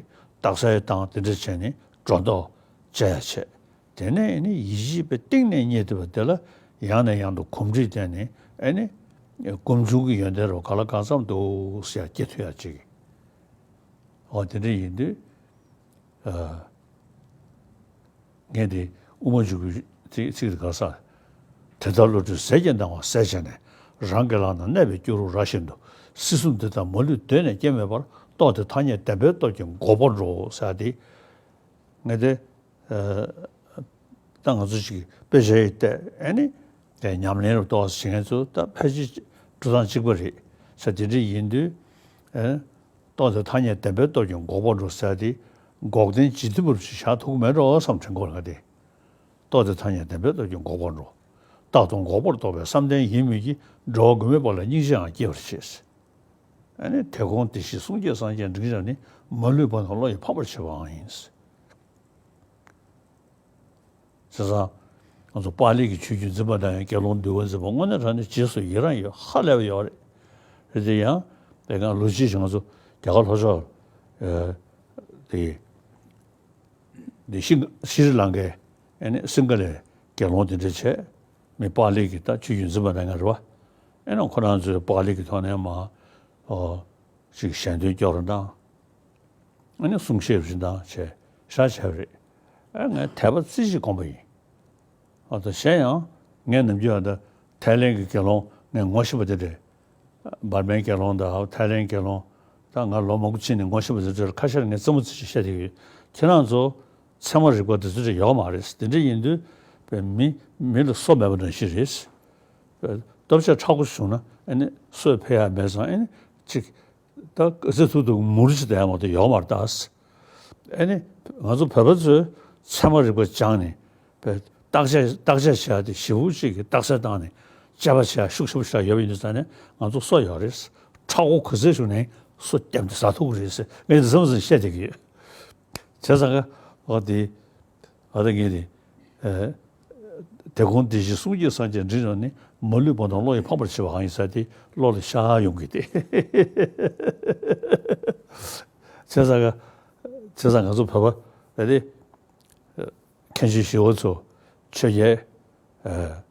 རྟགས་གསལ་དང་དེ་འདྲ་བྱས་ནས་སྒྲོ་འདོགས་བཅད་ཡ་བྱས། དེ་ནས་ནི་ཡིད་ཆེས་པའི་གཏིང་ནས་རྙེད་ཐུབ་པ་དེ་ལ་ཡང་ནས་ཡང་དུ་གོམས་འདྲིས་བསྟེན་ནས། ཨེ་ནི། སྒོམ་བྱུང་གི་ཡོན་ཏན་རོ་ག་ལ་གང་འཚམ་འདུག་ཟེར་ཡ་སྐྱེ་ཐུབ་ཡ་ཅིག་འོ་དེ་འདྲ་ཡིན་དུས། ཨ། ངས་འདི་དབུ་མ་འཇུག་པའི་ཚིག་ཚིག་འདི་ག་ས། དེ་ལྟར་བློ་གྲོས་ཟས་ཀྱིས་གནང་བ་ཟད་བྱས་ནས། རང་གི་ལག་ན་གནས་པའི་སྐྱུ་རུ་ར་བཞིན་དུ། སྲིད་གསུམ་འདི་དག་མ་ལུས་གདོད་ནས་སྐྱེ་མེད་པར། རྟོགས་ཏེ་ཐ་སྙད་བདེན་པའི་སྟོབས་ཀྱིས་འགོག་པར་འགྲོ་ཟེར་ཏེ། ངས་དེ། ཨ། ད་ང་ཚོ་ཅིག་དཔེ་ཆ་ཡིས་བལྟས། ཨེ་ནི། དེ་ཉམས་ལེན་རུ་ཏོག་ཙམ་བྱེད་མཁན་ཚོ་ད་ཕལ་ཆེར་འགྲོ་སྟངས་གཅིག་པ་རེད་ཟེར། དེ་འདྲ་ཡིན་དུས། ཨེ། རྟོགས་ཏེ་ཐ་སྙད་བདེན་པའི་སྟོབས་ཀྱིས་འགོག་པར་འགྲོ་ཟེར་ཏེ། འགོག་བདེན་ཇི་ལྟ་བུར་ཞིག་བཞག་ཐུབ་ཀྱི་མེད་འགྲོ་བསམ་དྲན་གོ་ལ་ང་དེ། རྟོགས་ཏེ་ཐ་སྙད་བདེན་པའི་སྟོབས་ཀྱིས་འགོག་པར་འགྲོ། རྟག་ཏུ་འགོག་པར་རྟོག་པའི་བསམ་གཏན་ཡིན་མོད་ཀྱི། འགྲོ་བ་མགོན་མེད་པ་ལ་སྙིང་རྗེའང་སྐྱེ་བར་བྱེད། ཨ་ནི་དེ་དགོངས་བདེ་གཤེགས་གསུང་སྐྱེས་སངས་རྒྱས་འབྲིང་རྣམས་ནི། མ་ལུས་བར་དུ་བློ་ཡིས་ཕམ་པར་བྱེད་པའང་ཡིན། བྱས་ཙང་། ང་ཚོ་པཱ་ལི་གི་ཆོས་བརྒྱུད་འཛིན་པ་དང་ཡང་དགེ་སློང་འདུལ་བ་འཛིན་པ་དངོས་གནས་དྲང་གནས་རྗེས་སུ་ཡི་རང་ཡོད། ཧ་ལས་པ་ཡོད་རེད། རེད་དེ་ཡང་། དེ་སྔ་ལོ་གཅིག་ཅིག་ང་ཚོ་རྒྱ་གར་ལྷོ་ཕྱོགས། ཨ། དེ། དེ་ཤི་ཤི་རི་ལང་ཀའི་ཨ་ནི་སིང་ག་ལའི་དགེ་སློང་དེ་འདྲ་བྱས། མི་པཱ་ལི་གི་ད་ཆོས་བརྒྱུད་འཛིན་པ་དང་ཡང་རེད་བ། ཨེ་ནི་ཁོ་རང་ཚོས་པཱ་ལི་གི་ཐོག་ནས་མར། ཨོ། ཅིག་ཞལ་འདོན་སྐྱོར་རེ་གནང་། ཨ་ནི་གསུང་བཤད་རེ་གནང་བྱས་ཤག་བྱས་པ་རེད། ཨ། ངས་དད་པ་རྩེ་གཅིག་སྒོམ་པ་ཡིན། ཨ། ད་གཞན་ཡང་ངས་ནམ་རྒྱུན་ཨ། ད་ཐའི་ལེན་གྱི་དགེ་སློང་ངས་ངོ་ཤེས་པ་དེ་འདྲས། འབར་མའི་དགེ་སློང་དང་ཐའི་ལེན་དགེ་སློང་། ད་ང་ལོ་མང་པོ་ཕྱིན་ནས་ངོ་ཤེས་པ་དེ་ཚོར་ཁ་ཤས་ལ་ངས་རྩེད་མོ་རྩེ་ཅིག་བཤད་བསྡད་ཀྱི་ཡོད། ཁྱེད་རང་ཚོ་ཚད་མ་རིག་པ་དེ་ཚོ་ཅིག་ཡོད་མ་རེད། དེ་འདྲ་ཡིན་དུས་མི་མི་ལ་བསོད་མེད་པ་ནང་བཞིན་རེད། སྟོབས་ཆེ་མཁྲེགས་པོ་བྱུང་ན་ཨ་ནི་བསོད་འཕེལ་ཡ་མེད་ཙང་ཨ་ནི་ཅིག་ད་ག་ཚོད་ཐུབ་ཐུབ་མུར་ཅིག་བསྡད་ཡ་མ་གཏོགས་ཡོད་མ་རེད་ད། ཨ་ནི་ང་ཚོ་བོད་པ་ཚོས་ཚད་མ་རིག་པ་སྦྱངས་ནས་བརྟག་དཔྱད་བརྟག་དཔྱད་བྱེད་ཡ་དེ་ཞེ་པོ་ཅིག་གི་རྟགས་གསལ་བཏང་ནས་དཔྱད་པ་བྱེད་ཡ་ཤུགས་ཆེན་པོ་ཞིག་ཡོད་པ་ཡིན་དུས་ཙང་ནས་ང་ཚོ་བསོད་ཡོད་རེད། མཁྲེགས་པོ་ག་ཚོད་བྱུང་ནའི་བསོད་བརྒྱབ་ནས་ཟ་ཐུབ་ཀྱི་རེད་ཟེར་ངས་འདི་ཙམ་ཙམ་བཤད་བསྡད་ཀྱི་ཡོད། བྱས་ཙང་ཀ་ཨ་དེ་ཨ་ད་ངས་དེ་ཨ་དེ་ཁོང་དེ་བཞིན་གསུང་གཅིག་སངས་རྒྱས་མགྲིན་དང་ནི། མ་ལུས་བོ་དང་བློ་ཡི་འཕགས་པར་བྱེད་པའང་ཡིན་ཟེར་དེ་བློ་ལ་ཤར་ཡོང་གི་དེ། བྱས་ཙང་ཀ་བྱས་ཙང་ང་ཚོ་བོད་པ་ཨ་དེ་མཁན་ཆེན་ཞི་བ་འཚོ་ཆོས་རྒྱལ་ཨ།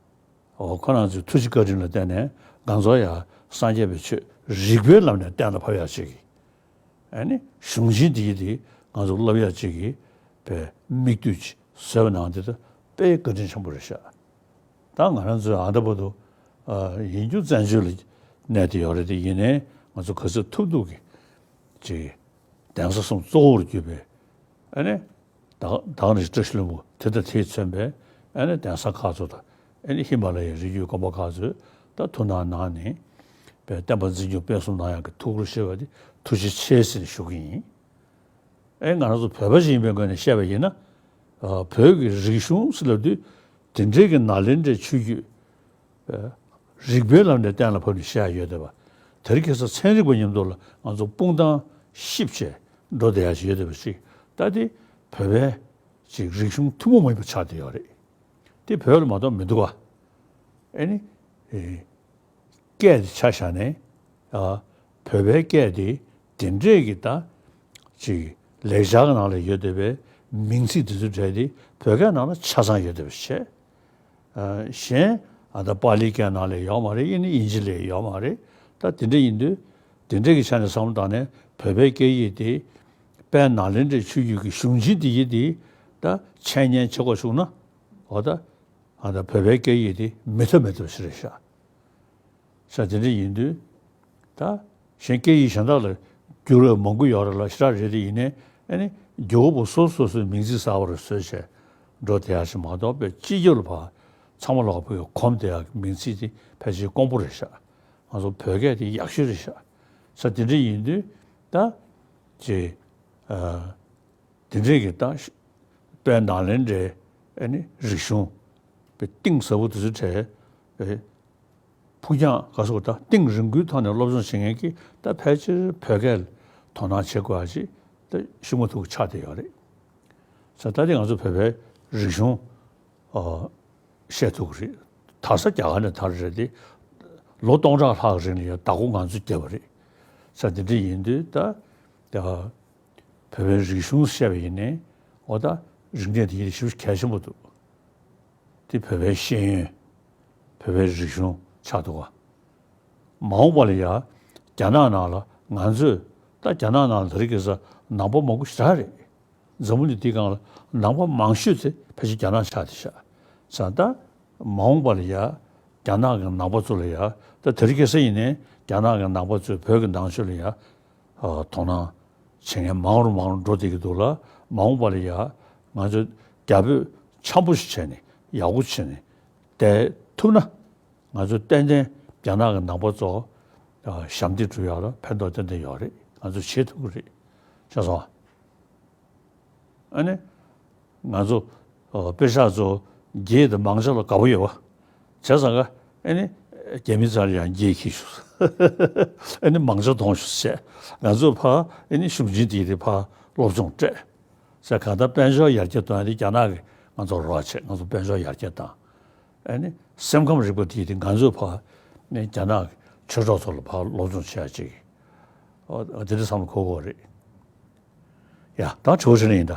འོ་ཁོ་རང་ཚོའི་ཐུགས་རྗེ་བཀའ་དྲིན་ལ་བརྟེན་ནས་ང་ཚོ་ཡང་སངས་རྒྱས་པའི་ཆོས་རིག་པའི་ལམ་ནས་གཏན་ལ་ཕབ་ཡག་ཅིག་གི་ཨ་ནི་གཞུང་ཆེན་འདི་ཡི་དེ་ང་ཚོ་བསླབ་ཡག་ཅིག་གི་བའི་དམིགས་དུས་ཅིག་བཟོས་པ་ནང་དེ་ད་དཔེ་བཀའ་དྲིན་ཆེན་པོ་རེད་ཤག་ད་ང་རང་ཚོའི་ཨ་ད་བར་དུ་ཨ་ཡིན་རྒྱུ་བཙན་བྱོལ་ལ་གནས་བསྡད་ཡོད་རེད་དེ། ཡིན་ནའི་ང་ཚོ་ག་ཚོད་ཐུབ་ཐུབ་ཀྱིས་ཅིག་གདན་ས་གསུམ་གཙོ་བོར་གྱུར་པའི་ཨ་ནི། བདག་བདག་ནི་བཀྲ་ཤིས་ལྷུན་པོ་དེ་དང་དེས་མཚོན་པའི་ཨ་ནི་གདན་ས་ཁག་ཚོ་དང་ཨ་ནི་ཧི་མ་ལ་ཡའི་རི་རྒྱུད་དགོན་པ་ཁག་ཚོས་ད་ཐུགས་སྣང་གནང་ནས་བསྟན་པ་འཛིན་སྐྱོང་སྤེལ་གསུམ་གནང་ཡག་གི་ཐུགས་ཁུར་བཞེས་པ་དེ་ཐུགས་རྗེ་ཆེ་ཟེར་ནས་ཞུ་གི་ཡིན། ཨེ་ང་རང་ཚོ་བོད་པ་ཞིག་ཡིན་པའི་ངོས་ནས་བཤད་པ་ཡིན་ན། བོད་ཀྱི་རིག་གཞུང་ཟེར་ལབ་དུས་དེ་འདྲའི་གི་ནཱ་ལེནྡྲའི་ཆོས་བརྒྱུད། རིག་པའི་ལམ་ནས་གཏན་ལ་ཕབ་ནས་བཤད་ཡོད་བསྡད་པ། དེ་རིང་ཁ་སང་ཚན་རིག་པ་མཉམ་དུ་ལ་ང་ཚོ་སྤུངས་དང་གཤིབ་བྱས་འགྲོ་བསྡད་ཡག་ཅིག་ཡོད་བསྡད་པ་ཞིག་ད་དེ་བོད་པའི་ཅིག་རིག་གཞུང་ཐུན་མོང་མ་ཡིན་པ་ཆགས་བསྡད་ཡོད་རེད། དེ་བོད་ལ་མ་གཏོགས་མི་འདུག་བ། ཨེ་ནི། སྐད་དེ་ཆ་བཞག་ནས། ཨ། བོད་པའི་སྐད་དེ་དེ་འདྲས་ཀྱི་ད་ཅིག་ལེགས་སྦྱར་གྱི་ནང་ལ་ཡོད་བསྡད་པའི་མིང་ཚིག་དེ་ཚོ་གྲས་དེ་བོད་སྐད་ནང་ལ་ཆ་ཚང་ཡོད་བསྡད་པ་བྱས། ཨ། གཞན་ཨ་ད་པཱ་ལིའི་སྐད་ནང་ལ་ཡོད་མ་རེད། ཨེ་ནི་དབྱིན་ཇི་ལ་ཡོད་མ་རེད། ད་དེ་འདྲས་ཡིན་དུས་དེ་འདྲས་ཀྱི་ཆ་ནས་བསམ་བློ་བཏང་ནས་བོད་པའི་སྐད་ཡིག་དེ་དཔལ་ནཱ་ལེནྡྲའི་ཆོས་བརྒྱུད་ཀྱི་གཞུང་ཆེན་དེ་ཡིག་དེ་ད་འཆད་ཉན་བྱེད་དགོས་བྱུང་ན། འོ་ད། ཨ་ད་བོད་པའི་སྐད་ཡིག་དེ་མི་ཐབས་མེད་ཐབས་ཤིག་རེད་ཤག་ཤག་དེ་འདྲ་ཡིན་དུས། ད་གཞན་སྐད་ཡིག་གཞན་དག་ལ་བསྒྱུར་བ་མང་པོ་ཡོད་རེད་ལ་ཞེ་དྲག་རེད་དེ། ཡིན་ནའི་ཨ་ནི་རྒྱལ་པོ་སོ་སོ་སོ་སོའི་མིང་ཚིག་གསར་པ་རུ་བཟོས་བྱས་འགྲོ་བསྡད་ཡག་ཞིག་མ་གཏོགས་པའི་སྤྱི་ཁྱབ་ལ་ཕར་ཚང་མ་ལོག་པའི་གོམས་བསྡད་ཡག་གི་མིང་ཚིག་དེ་ཕལ་ཆེར་དཀོན་པོ་རེད་ཤག་ང་ཚོ་བོད་སྐད་དེ་ཡག་ཤོས་རེད་ཤག་ཤག་དེ་འདྲ་ཡིན་དུས་ད་ཅེ། ཨ། དེ་འདྲས་ཀྱི་ད་དཔལ་ནཱ་ལེནྡྲའི་ཨ་ནི་རིག་གཞུང་པའི་གཏིང་ཟབ་པོ་དེ་ཚོ་གྲས་ཨེ་ཕུགས་རྒྱང་ག་སོགས་ད་གཏིང་རིང་པོའི་ཐོག་ནས་སློབ་སྦྱོང་བྱེད་མཁན་གྱི་ད་ཕལ་ཆེར་བོད་སྐད་ལ་དོ་སྣང་བྱེད་དགོས་ཡ་ཅིག་ད་ཤུགས་མ་ཐུག་ཆགས་བསྡད་ཡོད་རེད། ས་ད་དེ་ང་ཚོ་བོད་པའི་རིག་གཞུང་ཨ་བཤད་ཐུབ་ཀྱི་རེད། དར་ས་རྒྱ་གར་ནས་དར་རེད་དེ། ལོ་སྟོང་ཕྲག་ལྷག་རིང་ལ་ཡང་བདག་པོ་ང་ཚོས་བརྒྱབ་པ་རེད། ས་དེ་འདྲ་ཡིན་དུས་ད་ད། བོད་པའི་རིག་གཞུང་བཤད་པ་ཡིན་ནའི་འོ་ད་རིག་གནས་དེ་ཡིན་ཞེ་པོ་གལ་ཆེན་པོ་འདུག་དེ་བོད་པའི་ཤེས་ཡོན། བོད་པའི་རིག་གཞུང་ཆགས་འདུག་ག་མ་འོངས་པ་ལ་ཡ་རྒྱ་ནག་ནང་ལ་ང་ཚོས་ད་རྒྱ་ནག་ནང་ལ་དེ་རིང་ཁ་སང་ནང་པ་མང་པོ་ཞེ་དྲག་རེད། འཛམ་བུ་གླིང་འདིའི་སྒང་ལ་ནང་པ་མང་ཤོས་དེ་ཕལ་ཆེར་རྒྱ་ནག་ཆགས་བསྡད་ཤག་ས་ད། མ་འོངས་པ་ལ་ཡ་རྒྱ་ནག་གི་ནང་པ་ཚོ་ལ་ཡ་ད་དེ་རིང་ཁ་སང་ཡིན་ནའི་རྒྱ་ནག་གི་ནང་པ་ཚོས་བོད་ཀྱི་ནང་ཆོས་ལ་ཡ་ཨ་དོ་སྣང་བྱེད་མཁན་མང་རུ་མང་རུ་འགྲོ་བསྡད་ཀྱི་འདུག་ལ། མ་འོངས་པ་ལ་ཡ་ང་ཚོ་རྒྱ་བོད་འཆམ་པོ་ཞིག་བྱས་ནས་ཡག་པོ་བྱས་ནས་བསྡད་ཐུབ་ན། ང་ཚོ་ཏན་ཏན་རྒྱ་ནག་གི་ནང་པ་ཚོ་ཨ་ཞབས་འདེགས་སྒྲུབ་ཡག་ལ་ཕན་ཐོགས་ཏན་ཏན་ཡོད་རེད། ང་ཚོས་བྱེད་ཐུབ་ཀྱི་རེད། ཤེས་སོང་ཨ། ཨ་ནི། ང་ཚོ་ཨ་པེ་ཤག་ཚོ་རྒྱའི་དང་མང་ཇ་ལ་དགའ་པོ་ཡོད་པ། བྱས་ཙང་ཀ་ཨ་ནི་རྒྱ་མི་རྩ་ལ་ཡང་རྒྱའི་ཁྱི་ཞུ། ཨ་ནི་མང་ཇ་གཏོང་ཞུ་བྱས། ང་ཚོ་ཕར་ཨ་ནི་གཞུང་ཆེན་དེ་དེ་ཕར་སློབ་སྦྱོང་སྤྲད། ཟེར་གང་ལྟར་དཔལ་འབྱོར་ཡར་རྒྱས་གཏོང་ཡ་དེ་རྒྱ་ནག་གིས་ང་ཚོར་རོགས་བྱས། ང་ཚོ་དཔལ་འབྱོར་ཡར་རྒྱས་བཏང་། ཨ་ནི་སེམས་ཁམས་རིག་པ་དེ་དེ་ང་ཚོས་ཕར་ཨ་ནི་རྒྱ་ནག་གི་ཆོས་གྲོགས་ཚོ་ལ་ཕར་སློབ་སྦྱོང་བྱེད་ཡ་ཅིག་ཨོ་དེ་འདྲ་བསམ་བློ་འཁོར་དགོས་རེད། ཡ་ད་དྲི་བ་དྲིས་ན་ཡིན་ད།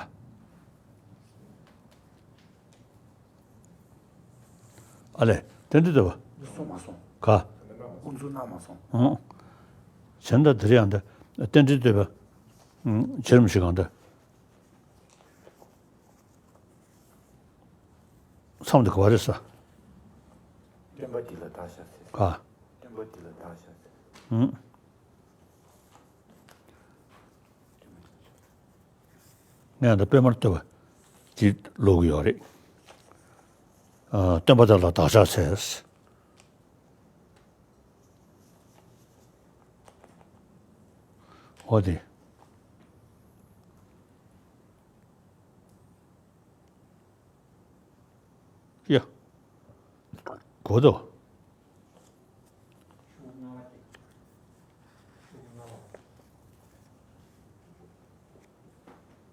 ཨ་ལས། རྟེན་འབྲེལ་བསྟོད་པ། གསུངས་མ་སོང་། ག་དབུ་འཛུགས་གནང་མ་སོང་། ཨང་། བྱས་ན་ད་དེ་རིང་ཡང་ད་རྟེན་འབྲེལ་བསྟོད་པ། ཨང་། བྱེད་རིམ་ཞིག་གང་ད། མཚམས་འདི་ག་བ་རེད་ས། སྟོན་པ་འདི་ལ་བདག་ཤ་ཟེར། ག་སྟོན་པ་འདི་ལ་བདག་ཤ་ཟེར། ཨང་། ངས་ད་དཔེ་མར་བསྟོད་པ་འདི་ཀློག་གི་ཡོད་རེད། ཨ། སྟོན་པ་དེ་ལ་བདག་ཅག་འཚལ། འོ་དེ། ཡ། གོ་དོ།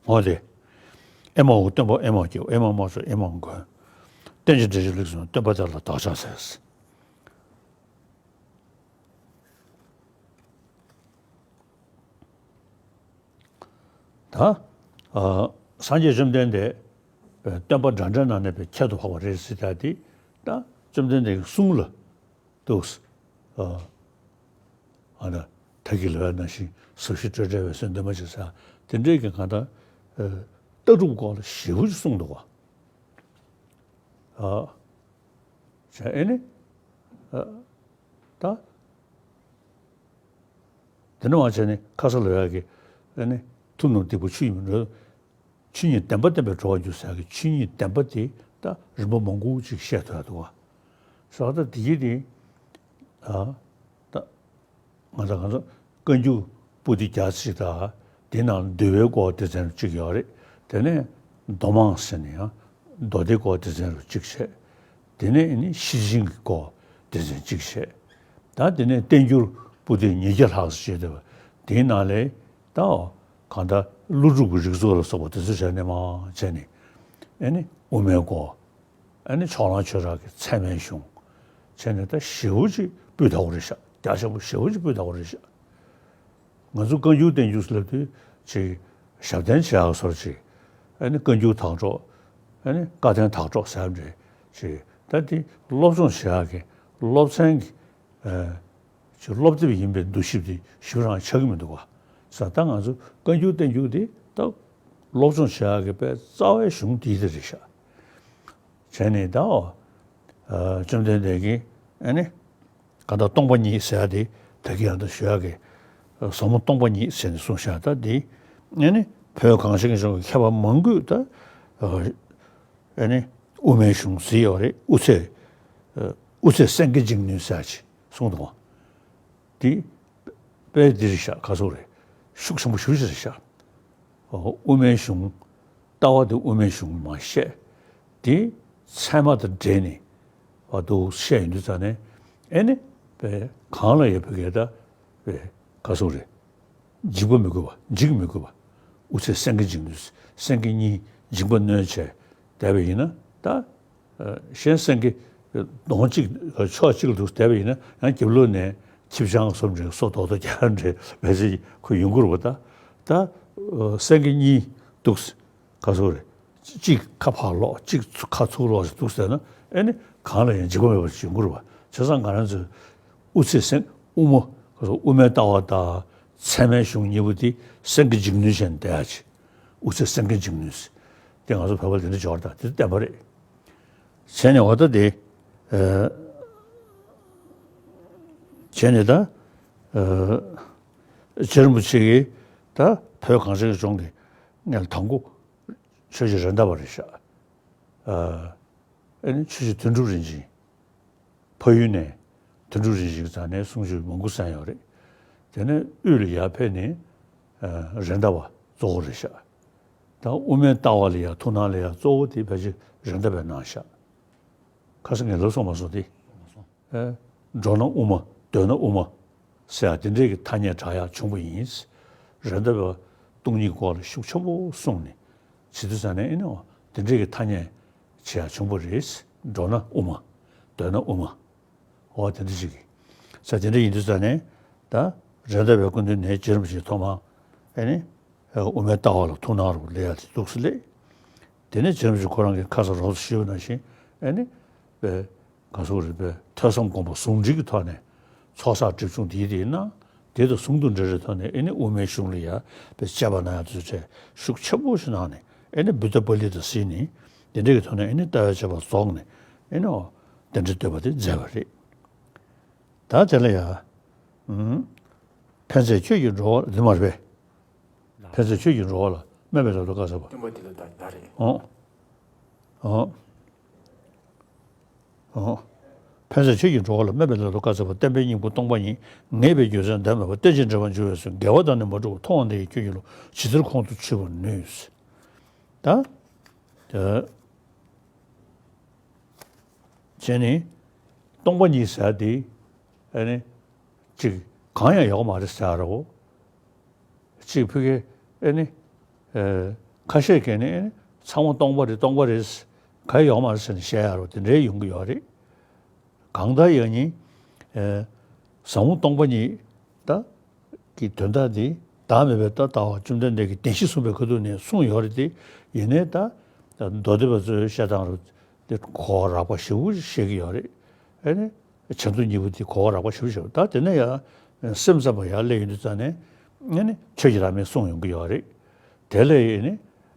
འོ་དེ། ཨེ་མའོ་སྟོན་པ་ཨེ་མ་སྐྱེའོ། ཨེ་མ་མ་ཚོ་ཨེ་མ་མགོན། རྟེན་ཅིང་འབྲེལ་བའི་ལུགས་སུ་སྟོན་པ་དེ་ལ་བདག་ཕྱག་འཚལ། ད། ཨ། སངས་རྒྱས་བཅོམ་ལྡན་འདས་སྟོན་པ་འདྲ་འདྲ་ནང་ནས་པའི་ཁྱད་དུ་འཕགས་པ་རེད་ཟེར་ད་དེ། ད་བཅོམ་ལྡན་འདས་ཀྱི་གསུང་ལ་འདུག་ཨ། ཨ་ན་ད་གི་ལ་ནང་བཞིན་ཟབ་ཞི་སྤྲོས་བྲལ་བའི་སེམས་འདུན་མ་བྱེད་ས་དེ་འདྲའི་གི་གང་ལྟར། ཨ། ལྟ་གྲུབ་སྐོར་ལ་ཞེ་པོ་ཅིག་གསུངས་འདུག་བ། ཨ། བྱས་ཨེ་ནི། ཨ། ད། དེ་ནས་མར་བྱས་ནས་ཁ་ས་ལོ་ཡག་གི་ཨེ་ནི། ཐུབ་རྣམས་སྡིག་པ་ཆུ་ཡིས་མི་འགྲོ། ཆོས་ཉིད་བདེན་པ་བསྟན་པས་གྲོལ་བར་འགྱུར་ཟེར་ཡག་གི་ཆོས་ཉིད་བདེན་པ་དེ་ད་རིམ་པ་མང་པོ་ཅིག་བཤད་ཐུབ་ཡག་འདུག་བ། ཟེར་བ་ད་དེ་གི་དེ། ཨ། ད། ང་ཚོ་ང་ཚོ་བཀའ་འགྱུར་པོ་ཏི་རྒྱ་ཆེ་དང་དེའི་ནང་འདུལ་བའི་སྐོར་སྡེ་ཚན་གཅིག་ཡོད་རེད། དེ་ནས་མདོ་མང་ཟེར་ནས་ཡང་མདོ་སྡེ་སྐོར་སྡེ་ཚན་རུ་གཅིག་བྱས། དེ་ནས་ནི་ཤེར་ཕྱིན་གྱི་སྐོར་སྡེ་ཚན་གཅིག་བྱས། ད་དེ་ནས་བསྟན་འགྱུར་པོ་ཏི་ཉིས་བརྒྱ་ལྷག་ཙམ་བྱས་འདུག་པ། དེའི་ནང་ལས་ད་གང་ལྟར་ཀླུ་སྒྲུབ་ཀྱི་རིགས་ཚོགས་ལ་སོགས་པ་དེ་ཚོ་བྱས་ནས་མར་བྱས་ནས་ཨེ་ནི་དབུ་མའི་སྐོར། ཨ་ནི་ཕྱོགས་གླང་ཆོས་གྲགས་ཀྱི་ཚད་མའི་གཞུང་། བྱས་ནས་ད་ཞེ་པོ་ཅིག་སྤུས་དག་པོ་རེད་ཤག་རྒྱ་ཆེན་པོ་ཞེ་པོ་ཅིག་སྤུས་དག་པོ་རེད་ཤག་ང་ཚོ་བཀའ་འགྱུར་བསྟན་འགྱུར་ལབ་དུས་ཅིག་ཞབས་བརྟན་བྱེད་ཡག་བཟོ་འདྲ་ཅིག་ཨ་ནི་བཀའ་འགྱུར་དག་སྒྲོག་ཨ་ནི་བཀའ་བསྟན་དག་སྒྲོག་ཟེར་ཡག་འདྲ་ཅིག་ད་དེ་སློབ་སྦྱོང་བྱེད་ཡག་གི་སློབ་ཚན་གྱི། ཨ། ཅིག་སློབ་དེབ་ཡིན་པའི་འདུ་ཤེས་དེ་ཞེ་པོ་རང་ཆགས་ཀྱི་མི་འདུག་བ། ས་ད་ང་ཚོ་བཀའ་འགྱུར་བསྟན་འགྱུར་དེ་ད་སློབ་སྦྱོང་བྱེད་ཡག་གི་དཔེ་རྩ་བའི་གཞུང་དེ་དེ་རེད་ཤག་བྱས་ནས་ད། ཨ། བཅོམ་ལྡན་འདས་ཀྱིས་ཨ་ནི་གང་ལྟར་སྟོང་པ་ཉིད་ཟེར་ཡག་དེ་ད་གིན་ཡང་ད་ཞུ་ཡག་གི་ཟབ་མོ་སྟོང་པ་ཉིད་ཟེར་ནས་གསུངས་ཤག་ད་དེ་ཨ་ནི་བོད་གངས་ཅན་གྱི་ལྗོངས་ཀྱི་མཁས་པ་མང་པོས་ད། ཨ། ཨ་ནི་དབུ་མའི་གཞུང་གཟིགས་ཡོད་རེད། དབུ་ཚད། ཨ། དབུ་ཚད་སེང་གེ་འཇིགས་ནུས་ཟེར་ཡག་ཅིག་གསུངས་འདུག་བ། དེ་དཔེ་འདི་རེད་ཤག་ག་ཚོད་རེད། ཤུགས་ཆེན་པོ་ཞེ་པོ་ཅིག་རེད་ཤག་དབུ་མའི་གཞུང་། ལྟ་བ་དེ་དབུ་མའི་གཞུང་མར་བཤད། དེ་ཚད་མ་དང་འབྲེལ་ནས་འོ་འདུག་བཤད་ཡོང་དུས་ཙ་ནས་ཨེ་ནི་དཔེ་གང་ལ་ཡང་ཕ་གིར་ད་དཔེ་ག་ཚོད་རེད། འཇིགས་པ་མི་དགོས་པ། འཇིགས་མི་དགོས་པ། དབུ་ཚད་སེང་གེ་འཇིགས་ནུས། སེང་གེ་གཉིས་འཇིགས་པ་གནོན་བྱས་བསྡད་པ་ཡིན་ན་ད། ཨ། གཞན་སེང་གེ་གདོང་གཅིག་ཕྱོགས་གཅིག་ལ་འདུག་བསྡད་པ་ཡིན་ན་ཡང་རྒྱབ་ལོགས་ནས་ཁྱི་སྤྱང་བཟོ་འདྲ་སོ་རྡོག་རྡོག་རྒྱག་འདྲ་བས་ཚེ་ཁོ་ཡོང་གི་རེད་པ། ད་ད་སེང་གེ་གཉིས་འདུག་ག་ཚོད་རེད། གཅིག་ཁ་ཕར་སློག་གཅིག་ཁ་ཚུར་སློག་འདུག་ཟེར་ན་ཨེ་ནི་གང་ལ་ཡང་འཇིགས་པ་མེད་པར་བྱུང་གི་རེད་པ། བྱས་ཙང་ང་རང་ཚོས་དབུ་ཚད་སེང་། དབུ་མ། དབུ་མའི་ལྟ་བ་དང་ཚད་མའི་གཞུང་གཉིས་པོ་དེ་སེང་གེ་འཇིགས་ནུས་བྱས་ནས་བསྡད་ཡག་ཅིག་དབུ་ཚད་སེང་གེ་འཇིགས་ནུས། དེ་ང་ཚོ་བོད་པ་དེ་འདྲ་འབྱོར་དང་དེ་བསྟན་པ་རེད། བྱས་ནས་འོ་ད་དེ། ཨ། བྱས་ནས་ད། ཨ། རྗེ་རིན་པོ་ཆེ་གིས་ད་བོད་གངས་ཅན་གྱི་ལྗོངས་ཀྱི་ངས་དང་པོ་ཆོས་རྗེ་རེད་མདའ་བ་རེད་ཤག་ཨ། ཨེ་ནི་ཆོས་རྗེ་དོན་གྲུབ་རིན་ཆེན། ཕ་ཡུལ་ནས་དོན་གྲུབ་རིན་ཆེན་གྱི་རྩ་ནས་གསུང་ཆོས་མང་པོ་གསན་ཡོད་རེད། དེ་ནས་དབུས་ལ་ཡར་ཕེབས་ནས། ཨ། རེད་མདའ་བ་གཙོ་བོ་རེད་ཤག་ད་དབུ་མའི་ལྟ་བ་ལ་ཡང་ཐུགས་སྣང་ལ་ཡང་གཙོ་བོ་དེ་ཕལ་ཆེར་རེད་མདའ་བས་གནང་ཤག་ཁ་སང་ངས་ལབ་སོང་མ་སོང་དེ། ཨེ། འགྲོ་ན་དབུ་མ། སྡོད་ན་དབུ་མ། ཟེར་ཡག་དེ་འདྲའི་གི་ཐ་སྙད་གྲགས་ཡག་བྱུང་བ་ཡིན། རེད་མདའ་བས་སྟོང་ཉིད་སྐོར་ལ་ཤུགས་ཆེན་པོ་གསུངས་ནས་བྱེད་དུས་ཙ་ནས་ཨེ་ནི་དེ་འདྲའི་གི་ཐ་སྙད་བྱེད་ཡག་བྱུང་བ་རེད། འགྲོ་ན་དབུ་མ། སྡོད་ན་དབུ་མ། འོ་དེ་འདྲ་ཞིག་གི། ས་དེ་འདྲ་ཡིན་དུས་ཙ་ནས་ད་རེད་མདའ་བའི་སྐུ་མདུན་ནས་རྗེ་རིན་པོ་ཆེ་ཐོག་མར་ཨེ་ནི་དབུ་མའི་ལྟ་བ་ལ་ཐུགས་སྣང་རུ་ལས་ཡག་དེ་འདུག་སེ་ལས། དེ་ནས་རྗེ་རིན་པོ་ཆེ་ཁོ་རང་གིས་ཁ་སང་རོབ་ཞུས་པ་ནང་བཞིན་ཨེ་ནི་པའི་ག་ཚོད་རེད་པའི་ཐོས་བསམ་སྒོམ་པ་ཟུང་འབྲེལ་གྱི་ཐོག་ནས་ཚོགས་བསགས་སྒྲིབ་སྦྱོང་དེ་དེ་ཡིན་ན་དེ་དང་ཟུང་དུ་འབྲེལ་བའི་ཐོག་ནས་ཨེ་ནི་དབུ་མའི་གཞུང་ལ་ཡ་པའི་དཔྱད་པ་གནང་ཡག་དུས་ཚོད་ཤུགས་ཆེན་པོ་ཞིག་གནང་ནས་ཨེ་ནི་བུདྡྷ་པཱ་ལི་དང་ཟེར་ནས་དེ་འདྲ་གི་ཐོག་ནས་ཨེ་ནི་ལྟ་བའི་དཔྱད་པ་རྫོགས་ནས་ཨེ་ནི་འོ་གདན་འདྲེན་བསྟོད་པ་དེ་མཛད་པ་རེད། ད་དེ་ལ་ཡ། ཨུམ། ཕན་མཛད་ཁྱོད་ཀྱིས་འགྲོ་བ་འདི་མ་རེད་པས། ཕན་མཛད་ཁྱོད་ཀྱིས་འགྲོ་བ་ལ་སྨན་པའི་ལམ་དུ་བཀའ་སྩལ་པ། སྟོན་པ་དེ་ལ་བདག་བདག་རེད། ཨོ། ཨོ། ཨོ། ཕན་མཛད་ཁྱོད་ཀྱིས་འགྲོ་བ་ལ་སྨན་པའི་ལམ་དུ་བཀའ་སྩལ་པ། བསྟན་པའི་སྙིང་པོ་སྟོང་པ་ཉིད། ངེས་པའི་རྒྱུ་མཚན་འདས་མེད་པ། རྟེན་ཅིང་འབྲེལ་བར་འགྱུར་བའི་ཚུལ། འགལ་བ་དང་ནི་མ་འཁྲུལ་བ། མཐོང་བ་འདི་ཡིས་ཁྱོད་ཀྱི་བློ། ཇི་ལྟར་ཁོང་དུ་ཆུད་པར་ནུས། ད། ད། བྱས་ནས། སྟོང་པ་ཉིད་ཟེར་དེ། ཨ་ནི། གཅིག་གང་ཡང་ཡོད་མ་རེད་ཟེར་རོ། གཅིག་ཕ་གི་ཨ་ནི། ཨེ། ཁ་ཤས་ཀྱིས་ནི་ཨེ་ནི་ ཚང་མ་སྟོང་པ་རེད། སྟོང་པ་རེད། ག་ཡོད་མ་རེད་ཟེར་ནས་བཤད་ཡ་རོ་དེ་འདྲའི་ཡོང་གི་ཡོད་རེད། གང་ལྟར་ཡང་ནི། ཨེ། ཟབ་མོ་སྟོང་པ་ཉིད་ད་གི་དོན་དག་འདི་བདག་མེད་པའི་ད་ལྟ་བ་བཅོམ་ལྡན་འདས་ཀྱིས་བདེན་བཞི་གསུངས་པའི་ཁ་ཐུག་ནས་གསུངས་ཡོད་རེད་དེ། ཡིན་ནའི་ད་མདོ་སྡེ་པ་ཚོའི་བཤད་སྟངས་རུ་དེ་གོ་བ་རགས་པ་ཞེ་པོ་བཤད་ཀྱི་ཡོད་རེད། ཨེ་ནི། བྱང་སྡོམ་གཉིས་པོ་དེ་གོ་བ་རགས་པ་ཞེ་པོ་ཞེ་པོ། ད་དེ་ནས་ཡང་སེམས་ཙམ་པ་ཡར་སླེབས་ཡོང་དུས་ཙང་ནས་ཨེ་ནི་ཆོས་ཀྱི་བླ་མས་གསུངས་ཡོང་གི་ཡོད་རེད། དེ་ལས་ཨེ་ནི་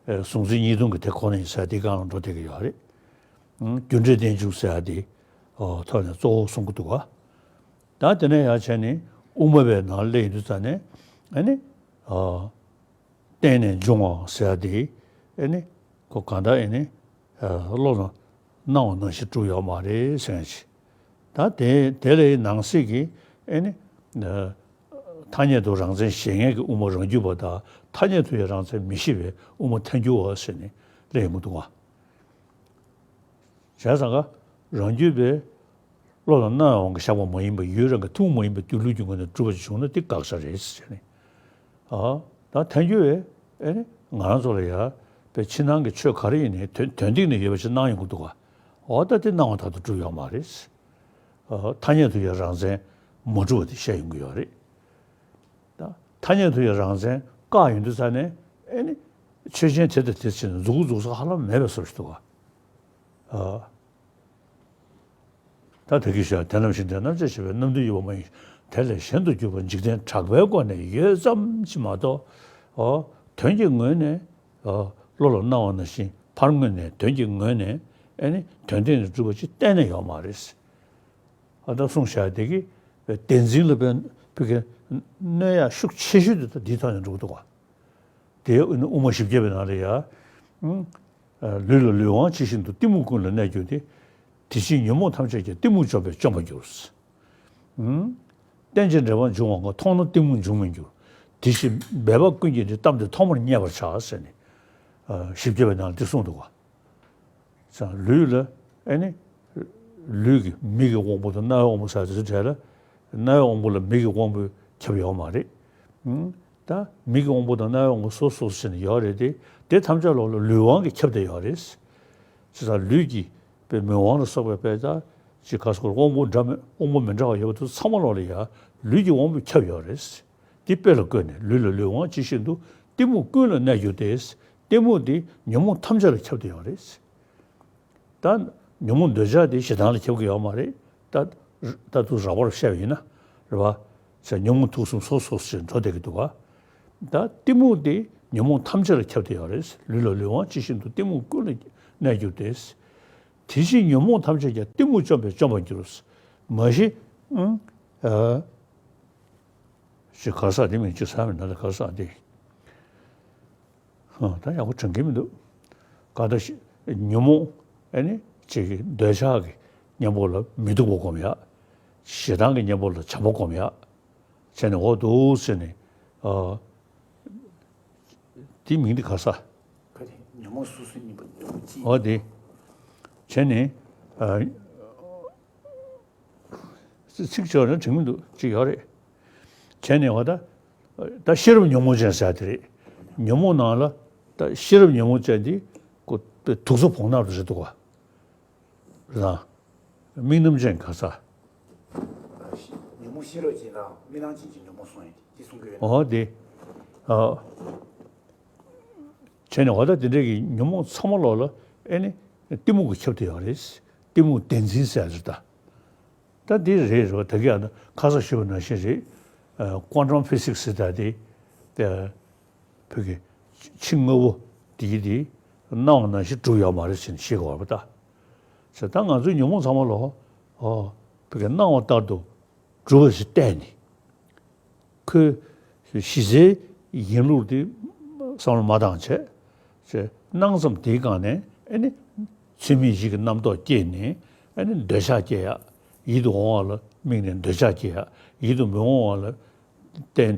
གཟུང་འཛིན་གཉིས་སྟོང་གི་དེ་ཁོ་ན་ཡིན་ཟེར་དེ་སྒང་ལ་འགྲོ་བསྡད་ཀྱི་ཡོད་རེད། རྒྱུ་འབྲས་རྟེན་འབྱུང་ཟེར་ཡ་དེ་ཐོག་ནས་གཙོ་བོ་གསུང་གི་འདུག་ག་ད་དེ་ནས་ཡར་བྱས་ནས་དབུ་མ་པའི་ནང་སླེབས་ཡོང་དུས་ཙང་ནས་ཨེ་ནི། རྟེན་ནས་འབྱུང་བ་ཟེར་ཡ་དེ་ཨེ་ནི་ཁོ་གང་ལྟར་ཨེ་ནི་བློ་ལ་སྣང་བ་ནང་བཞིན་གྲུབ་ཡོད་མ་རེད་ཟེར་ཡ་ཅིག་ད་དེ་དེ་ལས་ནང་གསེས་ཀྱི་ཨེ་ནི་ཐ་སྙད་དུ་རང་མཚན་བཞེད་མཁན་གྱི་དབུ་མ་རང་རྒྱུད་པ་དང་ཐ་སྙད་དུ་ཡང་རང་མཚན་མི་བཞེད་པའི་དབུ་མ་ཐལ་འགྱུར་བ་ཟེར་ནས་སླེབས་ཡོང་གི་འདུག་ག་བྱས་ཙང་ཀ་རང་རྒྱུད་པའི་བློ་ལ་སྣང་བའི་དབང་གིས་བཞག་པ་མ་ཡིན་པ་ཡུལ་རང་གི་ཐུན་མོང་མ་ཡིན་པའི་སྡོད་ལུགས་ཀྱི་ངོས་ནས་གྲུབ་པ་ཅིག་བྱུང་ན་དེ་དགག་བྱ་རེད་ཟེར་ནས། ཨ། ད་ཐལ་འགྱུར་བས་ཨེ་ནི་ང་རང་ཚོ་ལ་ཡ་པའི་ཕྱི་ནང་གི་ཆོས་ག་རེ་ཡིན་ནའི་དོན་དོན་སྟེང་ནས་ཡོད་པ་ཞིག་སྣང་ཡོང་གི་འདུག་ག་འོ་ད་དེ་སྣང་བ་ལྟར་དུ་གྲུབ་ཡོད་མ་རེད། ཨ། ཐ་སྙད་དུ་ཡང་རང་མཚན་མ་གྲུབ་པ་དེ་བཤད་ཡོང་གི་ཡོད་རེད། ད་ཐ་སྙད་དུ་ཡང་རང་མཚན་བཀག་ཡོང་དུས་ཙང་ནས་ཨེ་ནི་ཆོས་ཅན་དེ་དང་དེ་ཕྱིར་ན་མཛུབ་གུ་འཛུགས་ས་ཧ་ལམ་མེད་པའི་བཟོ་ཞིག་འདུག་ག་ཨ། ད་དེ་སྐད་བཤད་དེ་རྣམས་ཤིང་དེ་རྣམས་ཅེས་བྱ་བའི་རྣམ་འདུན་ཡོད་པ་མ་ཡིན། དེ་ལས་གཞན་དུ་གྱུར་པ་འཇིག་རྟེན་གྲགས་པའི་སྒོ་ནས་ཡོད་ཙམ་ཞིག་མ་གཏོགས། ཨོ། དོན་གྱི་ངོས་ནས། ཨོ། བློ་ལ་སྣང་བ་ནང་བཞིན་ཕར་ངོས་ནས་དོན་གྱི་ངོས་ནས་ཨེ་ནི་དོན་སྟེང་ནས་གྲུབ་པ་ཅིག་གཏན་ནས་ཡོད་མ་རེད། ཨ་ད་གསུངས་བཞག་དེ་གི་བདེན་འཛིན་ལ་བའི་ཕི་གི་གནོད་ཡག་ཤུགས་ཆེ་ཤོས་དེ་ད་འདིའི་ཐོག་ནས་འགྲོ་གི་འདུག་ག་དེ་དབུ་མ་བཞི་བརྒྱ་པའི་ནང་ལ་ཡ། ལུས་ལ་ལུས་དབང་ཇི་བཞིན་དུ་གཏི་མུག་ཀུན་ལ་གནས་གྱུར་ཏེ། དེ་ཕྱིར་ཉོན་མོངས་ཐམས་ཅད་ཀྱང་གཏི་མུག་བཅོམ་པས་བཅོམ་པར་འགྱུར། རྟེན་ཅིང་འབྲེལ་བར་འབྱུང་བ་ངོ་། མཐོང་ན་གཏི་མུག་འབྱུང་མི་འགྱུར། དེ་བཞིན་འབད་པ་ཀུན་གྱིས་ནི་གཏམ་དེ་ཐོག་མར་བརྙས་པར་བྱ་ཟེར་ནས། བཞི་བརྒྱ་པའི་ནང་ལ་འདི་གསུངས་འདུག་ག་ལུས་ལ་ཨེ་ནི། ལུས་ཀྱི་མིག་གི་དབང་པོ་དང་རྣ་བའི་དབང་པོ་ཟེར་དེ་ཚོའི་གྲས་ལ། རྣ་བའི་དབང་པོ་ལ་མིག་གི་དབང་པོས་ཁྱབ་ཡོད་མ་རེད། ད་མིག་གི་དབང་པོ་དང་རྣ་བའི་དབང་པོ་སོ་སོ་སོ་ཟེར་ནས་ཡོད་རེད་དེ། དེ་ཐམས་ཅད་ལོག་ལ་ལུས་དབང་གིས་ཁྱབ་བསྡད་ཡོད་རེད། བྱས་ཙང་ལུས་ཀྱི་པའི་མིག་དབང་ལ་སོགས་པའི་དཔེ་ད་ཅི་ག་སོགས་དབང་པོ་འདྲ་མི་དབང་པོ་མི་འདྲ་བ་ཡོད་པ་དེ་ཚང་མ་ལོག་ལ་ཡ་ལུས་ཀྱི་དབང་པོས་ཁྱབ་ཡོད་རེད། དེ་དཔེ་ལ་བཀོད་ནས་ལུས་ལ་ལུས་དབང་ཇི་བཞིན་དུ་གཏི་མུག་ཀུན་ལ་གནས་གྱུར་ཏེ། གཏི་མུག་དེ་ཉོན་མོངས་ཐམས་ཅད་ལ་ཁྱབ་བསྡད་ཡོད་རེད། ད་ཉོན་མོངས་འདོད་ཆགས་དེ་ཞེ་སྡང་ལ་ཁྱབ་ཀྱི་ཡོད་མ་རེད། ད་ད་དུང་རགས་པར་བཤད་པ་ཡིན་ན་རེད་པ། ཟེར་ཉོན་མོངས་དུག་གསུམ་སོ་སོ་སོ་ཞེས་འགྲོ་བསྡད་ཀྱི་འདུག་ག་ད་གཏི་མུག་དེ་ཉོན་མོངས་ཐམས་ཅད་ལ་ཁྱབ་བསྡད་ཡོད་རེད། ལུས་ལ་ལུས་དབང་ཇི་བཞིན་དུ་གཏི་མུག་ཀུན་ལ་གནས་གྱུར་ཏེ། དེ་ཕྱིར་ཉོན་མོངས་ཐམས་ཅད་ཀྱང་གཏི་མུག་བཅོམ་པས་བཅོམ་པར་འགྱུར། མ་གཞི། ཨང་། ཨ། ཞེས་ག་ས་དེ་མིན་ཅི་ས་མིན་ན་ད་ག་ས་དེ། ཧ། ད་ཡག་པོ་དྲན་གྱི་མི་འདུག་ག་ད་ཤི་ཉོན་མོངས་ཨེ་ནི་ཅིག་གི་འདོད་ཆགས་ཀྱི་གཉེན་པོ་ལ་མི་སྡུག་པ་སྒོམ་ཡག་ཞེ་སྡང་གི་གཉེན་པོ་ལ་བྱམས་པ་སྒོམ་ཡག་བྱས་ནས་འོ་འདུག་ཟེར་ནས། ཨ། དེའི་མིང་འདི་ག་ས། ག་དེ་ཉོན་མོངས་སོ་སོའི་གཉེན་པོ་ཉོན་མོངས་ཅི། འོ་དེ། བྱས་ནས། ཨ། ཚིག་ཆོག་ན་དྲན་གྱི་འདུག་ཅིག་ཡོད་རེད། བྱས་ནས་འོ་ད། ད་ཤེས་རབ་ཉོན་མོངས་ཅན་ཟེར་དེ་རེད། ཉོན་མོངས་ནང་ལ་ད་ཤེས་རབ་ཉོན་མོངས་ཅན་དེ་ཁོ་དུག་རྩུབ་བོང་ནག་རེད་འདུག་ག་རེད་དང་། དམིགས་རྣམ་ཅན་ག་ས། ཉོན་མོངས་ཤེས་རབ་ཅན་དང་དམིགས་རྣམ་ཅན་གྱི་ཉོན་མོངས་གསུངས་ཡོད་དེ་གསུང་གི་ཡོད། འོ་དེ། ཨ། བྱས་ནས་འོ་ད་དེ་འདྲ་གི་ཉོན་མོངས་ཚང་མ་ལོག་ལ་ཨེ་ནི་གཏི་མུག་གིས་ཁྱབ་བསྡད་ཡོད་རེད། གཏི་མུག་བདེན་འཛིན་ཟེར་ཡ་རེད་ད། ད་འདི་རེད་རེད་བ། ད་གི་ཨ་ན་ཁ་སང་ཞུས་པ་ནང་བཞིན་རེད། ཨ། ཀོན་ཊམ་ཕི་སིག་སི་ཟེར་ད་དེ། ད་བོད་ཀྱི་ཕྱི་དངོས་པོ་དེ་གི་དེ་སྣང་བ་ནང་བཞིན་གྲུབ་ཡོད་མ་རེད་ཟེར་ནས་བཤད་དགོས་པ་ད། ཟེར་ད་ང་ཚོའི་ཉོན་མོངས་ཚང་མ་ལོག་ཨོ། བོད་ཀྱི་སྣང་བ་ལྟར་དུ་གྲུབ་པ་ཞིག་བལྟས་ནས། ཁོའི་གཞི་རྩའི་ཡིན་ལུགས་དེ་བསམ་བློ་མ་བཏང་བྱས། ཅེས་སྣང་ཙམ་དེའི་སྒང་ནས་ཨེ་ནི་ཚུལ་མིན་ཡིད་ཀྱི་རྣམ་རྟོག་སྐྱེས་ནས་ཨེ་ནི་འདོད་ཆགས་སྐྱེ་ཡག་ཡིད་དུ་འོང་བ་ལ་དམིགས་ནས་འདོད་ཆགས་སྐྱེ་ཡག་ཡིད་དུ་མི་འོང་བ་ལ་བརྟེན་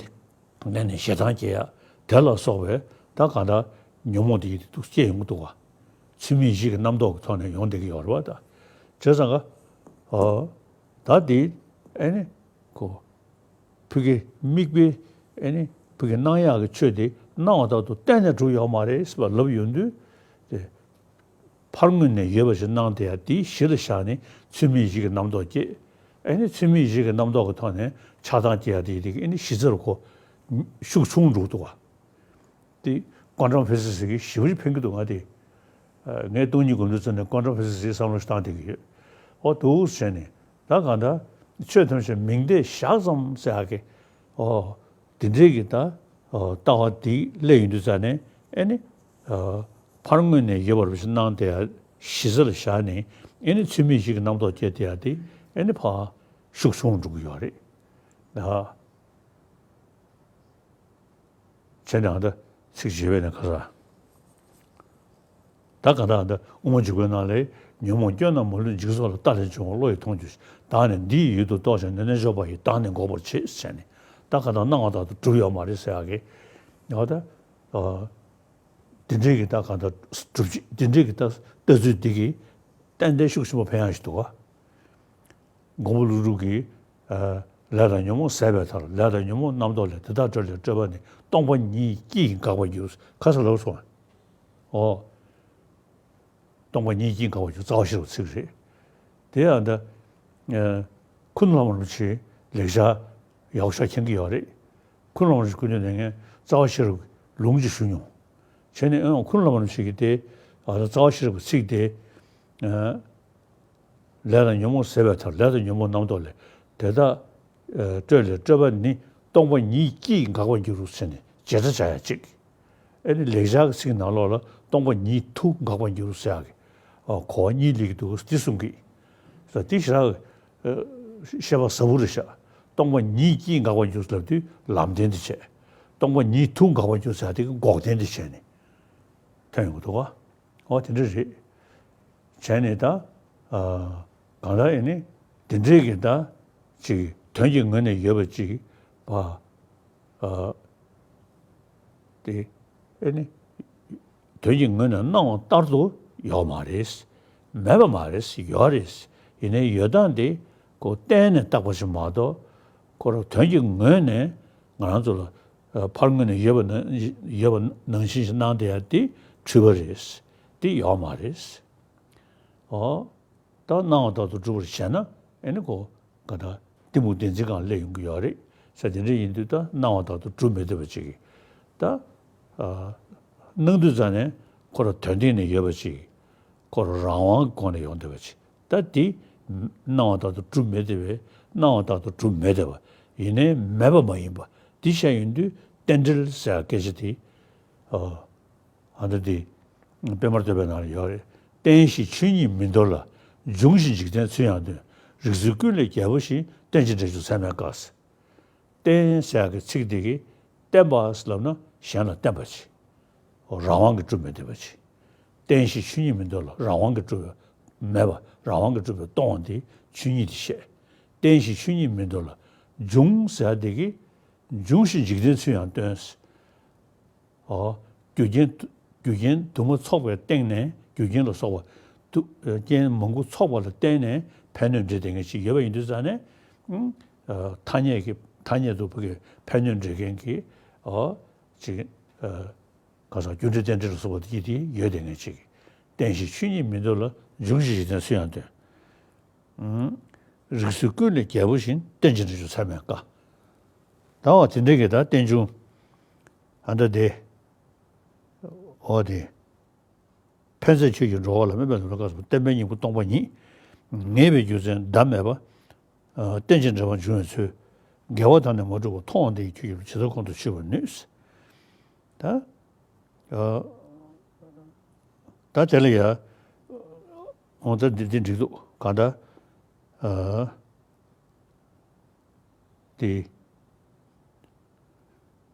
ནས་ཞེ་སྡང་སྐྱེ་ཡག་དེ་ལ་སོགས་པའི་ད་གང་ལྟར་ཉོན་མོངས་དེ་ཡིད་དུ་སྐྱེ་ཡོང་གི་འདུག་བ། ཚུལ་མིན་ཡིད་ཀྱི་རྣམ་རྟོག་གི་ཐོག་ནས་ཡོང་བསྡད་ཀྱི་ཡོད་རེད་བ་ད། བྱས་ཙང་ཀ་ཨོ། ད་དེ་ཨེ་ནི་ཁོ། ཕ་གི་དམིགས་པའི་ཨེ་ནི་ཕ་གི་སྣང་ཡག་གི་ཆོས་དེ་སྣང་བ་ལྟར་དུ་གཏན་ནས་གྲུབ་ཡོད་མ་རེད་ཟེར་བ་ལབ་ཡོང་དུས། དེ་ཕར་མངོན་ནས་ཡོད་པ་ཞིག་སྣང་བསྡད་ཡ་དེ་གཞི་ལ་བཞག་ནས་ཚུལ་མིན་ཡིད་ཀྱི་རྣམ་རྟོག་སྐྱེ། ཨེ་ནི་ཚུལ་མིན་ཡིད་ཀྱི་རྣམ་རྟོག་གི་ཐོག་ནས་ཆགས་སྡང་སྐྱེ་ཡ་དེ་དེ་ཨེ་ནི་གཞི་རྩར་ཁོ་ཤུགས་ཆུང་འགྲོ་འདུག་བ། དེ་ཀོན་ཊམ་ཕི་སིག་སི་གིས་ཞེ་པོ་ཅིག་ཕན་གྱི་འདུག་ང་དེ། ངས་སྟོང་ཉིད་སྒོམ་དུས་ཙམ་ནས་ཀོན་ཊམ་ཕི་སིག་སི་གི་བསམ་བློ་ཞིག་བཏང་བསྡད་ཀྱི་ཡོད། ཨོ་འདུག་བྱས་ནས་ད་གང་ལྟར་ཆོས་ཐམས་ཅད་མིང་བརྡས་བཞག་ཙམ་ཟེར་ཡག་གི། ཨོ་དེ་འདྲའི་གི་ད་ལྟ་བ་དེ་སླེབས་ཡོང་དུས་ཙ་ནས་ཨེ་ནི་ཕར་མངོན་ནས་ཡོད་པ་རུ་ཞིག་སྣང་བསྡད་ཡ་གཞི་རྩ་ལ་བཞག་ནས་ཨེ་ནི་ཚུལ་མིན་ཡིད་ཀྱི་རྣམ་རྟོག་སྐྱེ་བསྡད་ཡ་དེ་ཨེ་ནི་ཕར་ཤུགས་ཆུང་འགྲོ་གི་ཡོད་རེད། ད། བྱས་ནས་ཨ་ད་ཚིགས་བརྗེ་བས་ནས་ཁ་ས། ད་ག་ད་ཨ་ད་དབུ་མ་འཇུག་པའི་ནང་ལས་ཉོན་མོངས་སྐྱོན་རྣམས་མ་ལུས་འཇིག་ཚོགས་ལ། ལྟ་ལས་བྱུང་བ་བློ་ཡིས་མཐོང་འགྱུར་ཞིང་། བདག་ནི་འདི་ཡི་ཡུལ་དུ་རྟོག་ཅིང་། ནད་གནས་འཇོམས་པ་ཡིས། བདག་ནི་འགོག་པར་བྱེད། ཟེར་ནས་ད་ག་ད་སྣང་བ་དག་ཏུ་གྲུབ་ཡོད་མ་རེད་ཟེར་ཡག་གི། ཨ་ད། འདི་འདྲའི་གི་ད་ག་ད་སྒྲུབ་བྱེད་འདི་འདྲའི་གི་ད་ལྟ་ཚུལ་འདི་གི་ཏན་ཏན་ཤུགས་ཆེན་པོ་ཕན་ཡག་ཞིག་འདུག་ག་མགོན་པོ་ཀླུ་སྒྲུབ་ཀྱིས། ལས་དང་ཉོན་མོངས་ཟད་པའི་མཐར། ལས་དང་ཉོན་མོངས་རྣམ་རྟོག་ལས། དེ་དག་བཀྲོལ་ལས་སྤྲོས་པ་ནི། སྟོང་པ་ཉིད་ཀྱིས་འགག་པར་འགྱུར། ག་ས་ལབ་སོང་། ཨོ། སྟོང་པ་ཉིད་ཀྱིས་འགག་པར་འགྱུར། རྩ་བ་ཤེས་རབ་ཚིག་རེད། དེ་ཡང་འདི། ཁུ་ནུ་ལྷ་མོ་རིན་པོ་ཆེའི་ལེགས་སྦྱར་ཡག་ཤོས་མཁྱེན་གྱི་ཡོད་རེད། ཁུ་ནུ་ལྷ་མོ་རིན་པོ་ཆེ་སྐུ་མདུན་ནས་ངས་རྩ་བ་ཤེས་རབ་ལུང་ཅིག་ཞུ་མྱོང་། བྱས་ནས་ཨང་ཁུ་ནུ་ལྷ་མོ་རིན་པོ་ཆེ་གིས་དེ་ཨ་རྩ་བ་ཤེས་རབ་ཀྱི་ཚིག་དེ། ལས་དང་ཉོན་མོངས་ཟད་པའི་མཐར། ལས་དང་ཉོན་མོངས་རྣམ་རྟོག་ལས། དེ་དག་བཀྲོལ་ལས་སྤྲོས་པ་ནི། སྟོང་པ་ཉིད་ཀྱིས་འགག་པར་འགྱུར་ཟེར་ནས་བྱེ་བྲག་སྦྱར་ཡ་གཅིག་ཨེ་ནི་ལེགས་སྦྱར་གྱི་ཚིག་ནང་ལོགས་ལ་སྟོང་པ་ཉིད་དུ་འགག་པར་འགྱུར་ཟེར་ཡག་གི། ཨ་གོ་བ་གཉིས་སླེབས་ཀྱི་འདུག་འདི་གསུང་གི། ད་འདི་ཞེ་དྲག་བཤད་པ་ཟབ་པོ་རེད་ཤག་སྟོང་པ་ཉིད་ཀྱིས་འགག་པར་འགྱུར་ལབ་དུས་ལམ་བདེན་དུ་བྱས། སྟོང་པ་ཉིད་དུ་འགག་པར་འགྱུར་ཟེར་ཡག་དེ་གི་འགོག་བདེན་དུ་བྱས་ནས་ཐོན་ཡོང་གི་འདུག་ག་ཨོ་དེ་འདྲ་རེད། བྱས་ནས་ད། ཨ་གང་ལྟར་ཨེ་ནི་དེ་འདྲའི་གི་ད་ཅིག་དོན་གྱི་ངོས་ནས་ཡོད་པ་ཅིག་བ། ཨ་དེ་ཨེ་ནི་དོན་གྱི་ངོས་ནས་སྣང་བ་ལྟར་དུ་ཡོད་མ་རེད། མེད་པ་མ་རེད། ཡོད་རེད། ཡིན་ནའི་ཡོད་སྟངས་དེ་ཁོ་གཏན་ནས་བཏགས་པ་ཞིག་མ་གཏོགས་ཁོ་རང་དོན་གྱི་ངོས་ནས་ང་རང་ཚོ་ལ་ཨ་ཕར་ངོས་ནས་ཡོད་པ་ནང་ཡོད་པ་ནང་བཞིན་ཞིག་སྣང་བསྡད་ཡ་དེ་འཁྲུལ་པ་རེད། དེ་ཡོད་མ་རེད། ཨོ། ད་སྣང་བ་དག་ཏུ་གྲུབ་པར་བྱས་ན་ཨེ་ནི་ཁོ་ག་ད་གཏི་མུག་བདེན་འཛིན་སྒང་སླེབས་ཡོང་གི་ཡོད་རེད་ཟེར། དེ་འདྲ་ཡིན་དུས་ད་སྣང་བ་དག་ཏུ་གྲུབ་མི་བདེ་བ་ཅིག་གིས་ད་ཨ་སྣང་དུས་ཙ་ནས་ཁོ་རང་དོན་སྟེང་ནས་ཡོད་པ་ཅིག་ཁོ་རང་རང་དབང་གི་སྒོ་ནས་ཡོང་བསྡད་པ་ཅིག་ད་དེ་སྣང་བ་དག་ཏུ་གྲུབ་མི་བདེ་བས། སྣང་བ་དག་ཏུ་གྲུབ་མི་བདེ་བ་ཡིན་ནའི་མེད་པ་མ་ཡིན་པ་འདི་བཤད་ཡོང་དུས་རྟེན་འབྲེལ་ཟེར་སྐད་ཆ་དེ་ཨ། ཨ་ད་འདི། པདྨར་བསྟོད་པའི་ནང་ལ་ཡོད་རེད། བརྟེན་ཞེས་ཆོས་ཉིད་མི་འདོར་ལ། འབྱུང་ཞེས་འཇིག་རྟེན་ཚུལ་ཡང་སྟོན། རིགས་ཚུལ་ཀུན་ལས་རྒྱལ་པོ་བཞིན། རྟེན་ཅིང་འབྲེལ་འབྱུང་ཚད་མེད་དཀའ། བརྟེན་ཟེར་ཡག་གི་ཚིག་འདི་གིས་བརྟེན་པ་ལབ་ན་གཞན་ལ་བརྟེན་པ་ཅིག་རང་དབང་གིས་གྲུབ་མི་བདེ་བ་ཅིག་བརྟེན་ཞེས་ཆོས་ཉིད་མི་འདོར་ལ། རང་དབང་གིས་གྲུབ་པའི་མེད་པ། རང་དབང་གིས་གྲུབ་པའི་སྟོང་པ་འདི་ཆོས་ཉིད་དེ་བཤད། བརྟེན་ཞེས་ཆོས་ཉིད་མི་འདོར་ལ། འབྱུང་ཟེར་ཡག་འདི་གིས་འབྱུང་ཞེས་འཇིག་རྟེན་ཚུལ་ཡང་སྟོན། ཨོ། རྒྱུ་རྐྱེན་རྒྱུ་རྐྱེན་དུ་མ་ཚོགས་པའི་སྟེང་ནས། རྒྱུ་རྐྱེན་ལ་སོགས་པ་དུ་རྐྱེན་མང་པོ་ཚོགས་པ་ལ་བརྟེན་ནས་ཕན་གནོད་འབྲེལ་བསྡད་མཁན་ཅིག་ཡོད་པ་ཡིན་དུས་ཙང་ནས། ཨ་ཐ་སྙད་ཀྱི་ཐ་སྙད་དུ་ཕ་གི་ཕན་གནོད་འབྲེལ་མཁན་གྱི་ཨོ་ཅིག་ཨ་ག་ས་རྒྱུ་འབྲས་རྟེན་འབྲེལ་ལ་སོགས་པ་དེ་དེ་ཡོད་བསྡད་མཁན་ཅིག་བརྟེན་ཞེས་ཆོས་ཉིད་མི་འདོར་ལ། འབྱུང་ཞེས་འཇིག་རྟེན་ཚུལ་ཡང་སྟོན། རིགས་ཚུལ་ཀུན་ལས་རྒྱལ་པོ་བཞིན། རྟེན་ཅིང་འབྲེལ་འབྱུང་ཚད་མེད་དཀའ། ད་བ་དེ་འདྲའི་གི་ད་རྟེན་འབྱུང་། ཨ་ད་དེ། འོ་དེ། ཕན་མཛད་ཆོས་ཀྱི་འགྲོ་བ་ལ། དམན་པའི་ལམ་ལ་དཀའ་ཟེར་བ། བརྟེན་པའི་སྙིང་པོ་སྟོང་པ་ཉིད། ངེས་པའི་རྒྱུ་མཚན་ཟླ་མེད་པ། རྟེན་ཅིང་འབྲེལ་པར་འབྱུང་བའི་ཚུལ། དགེ་བ་དག་ནི་མ་གྲུབ་པ། མཐོང་བ་འདི་ཡི་ཁྱོད་ཀྱི་ལུགས། ཇི་ལྟར་ཁོང་དུ་ཆུད་པར་ནུས། ད། ཨ། ད་དེ་ལ་ཡ། འོ་ད་འདི་འདི་འགྲིག་འདུག་ག་ད། ཨ། དེ།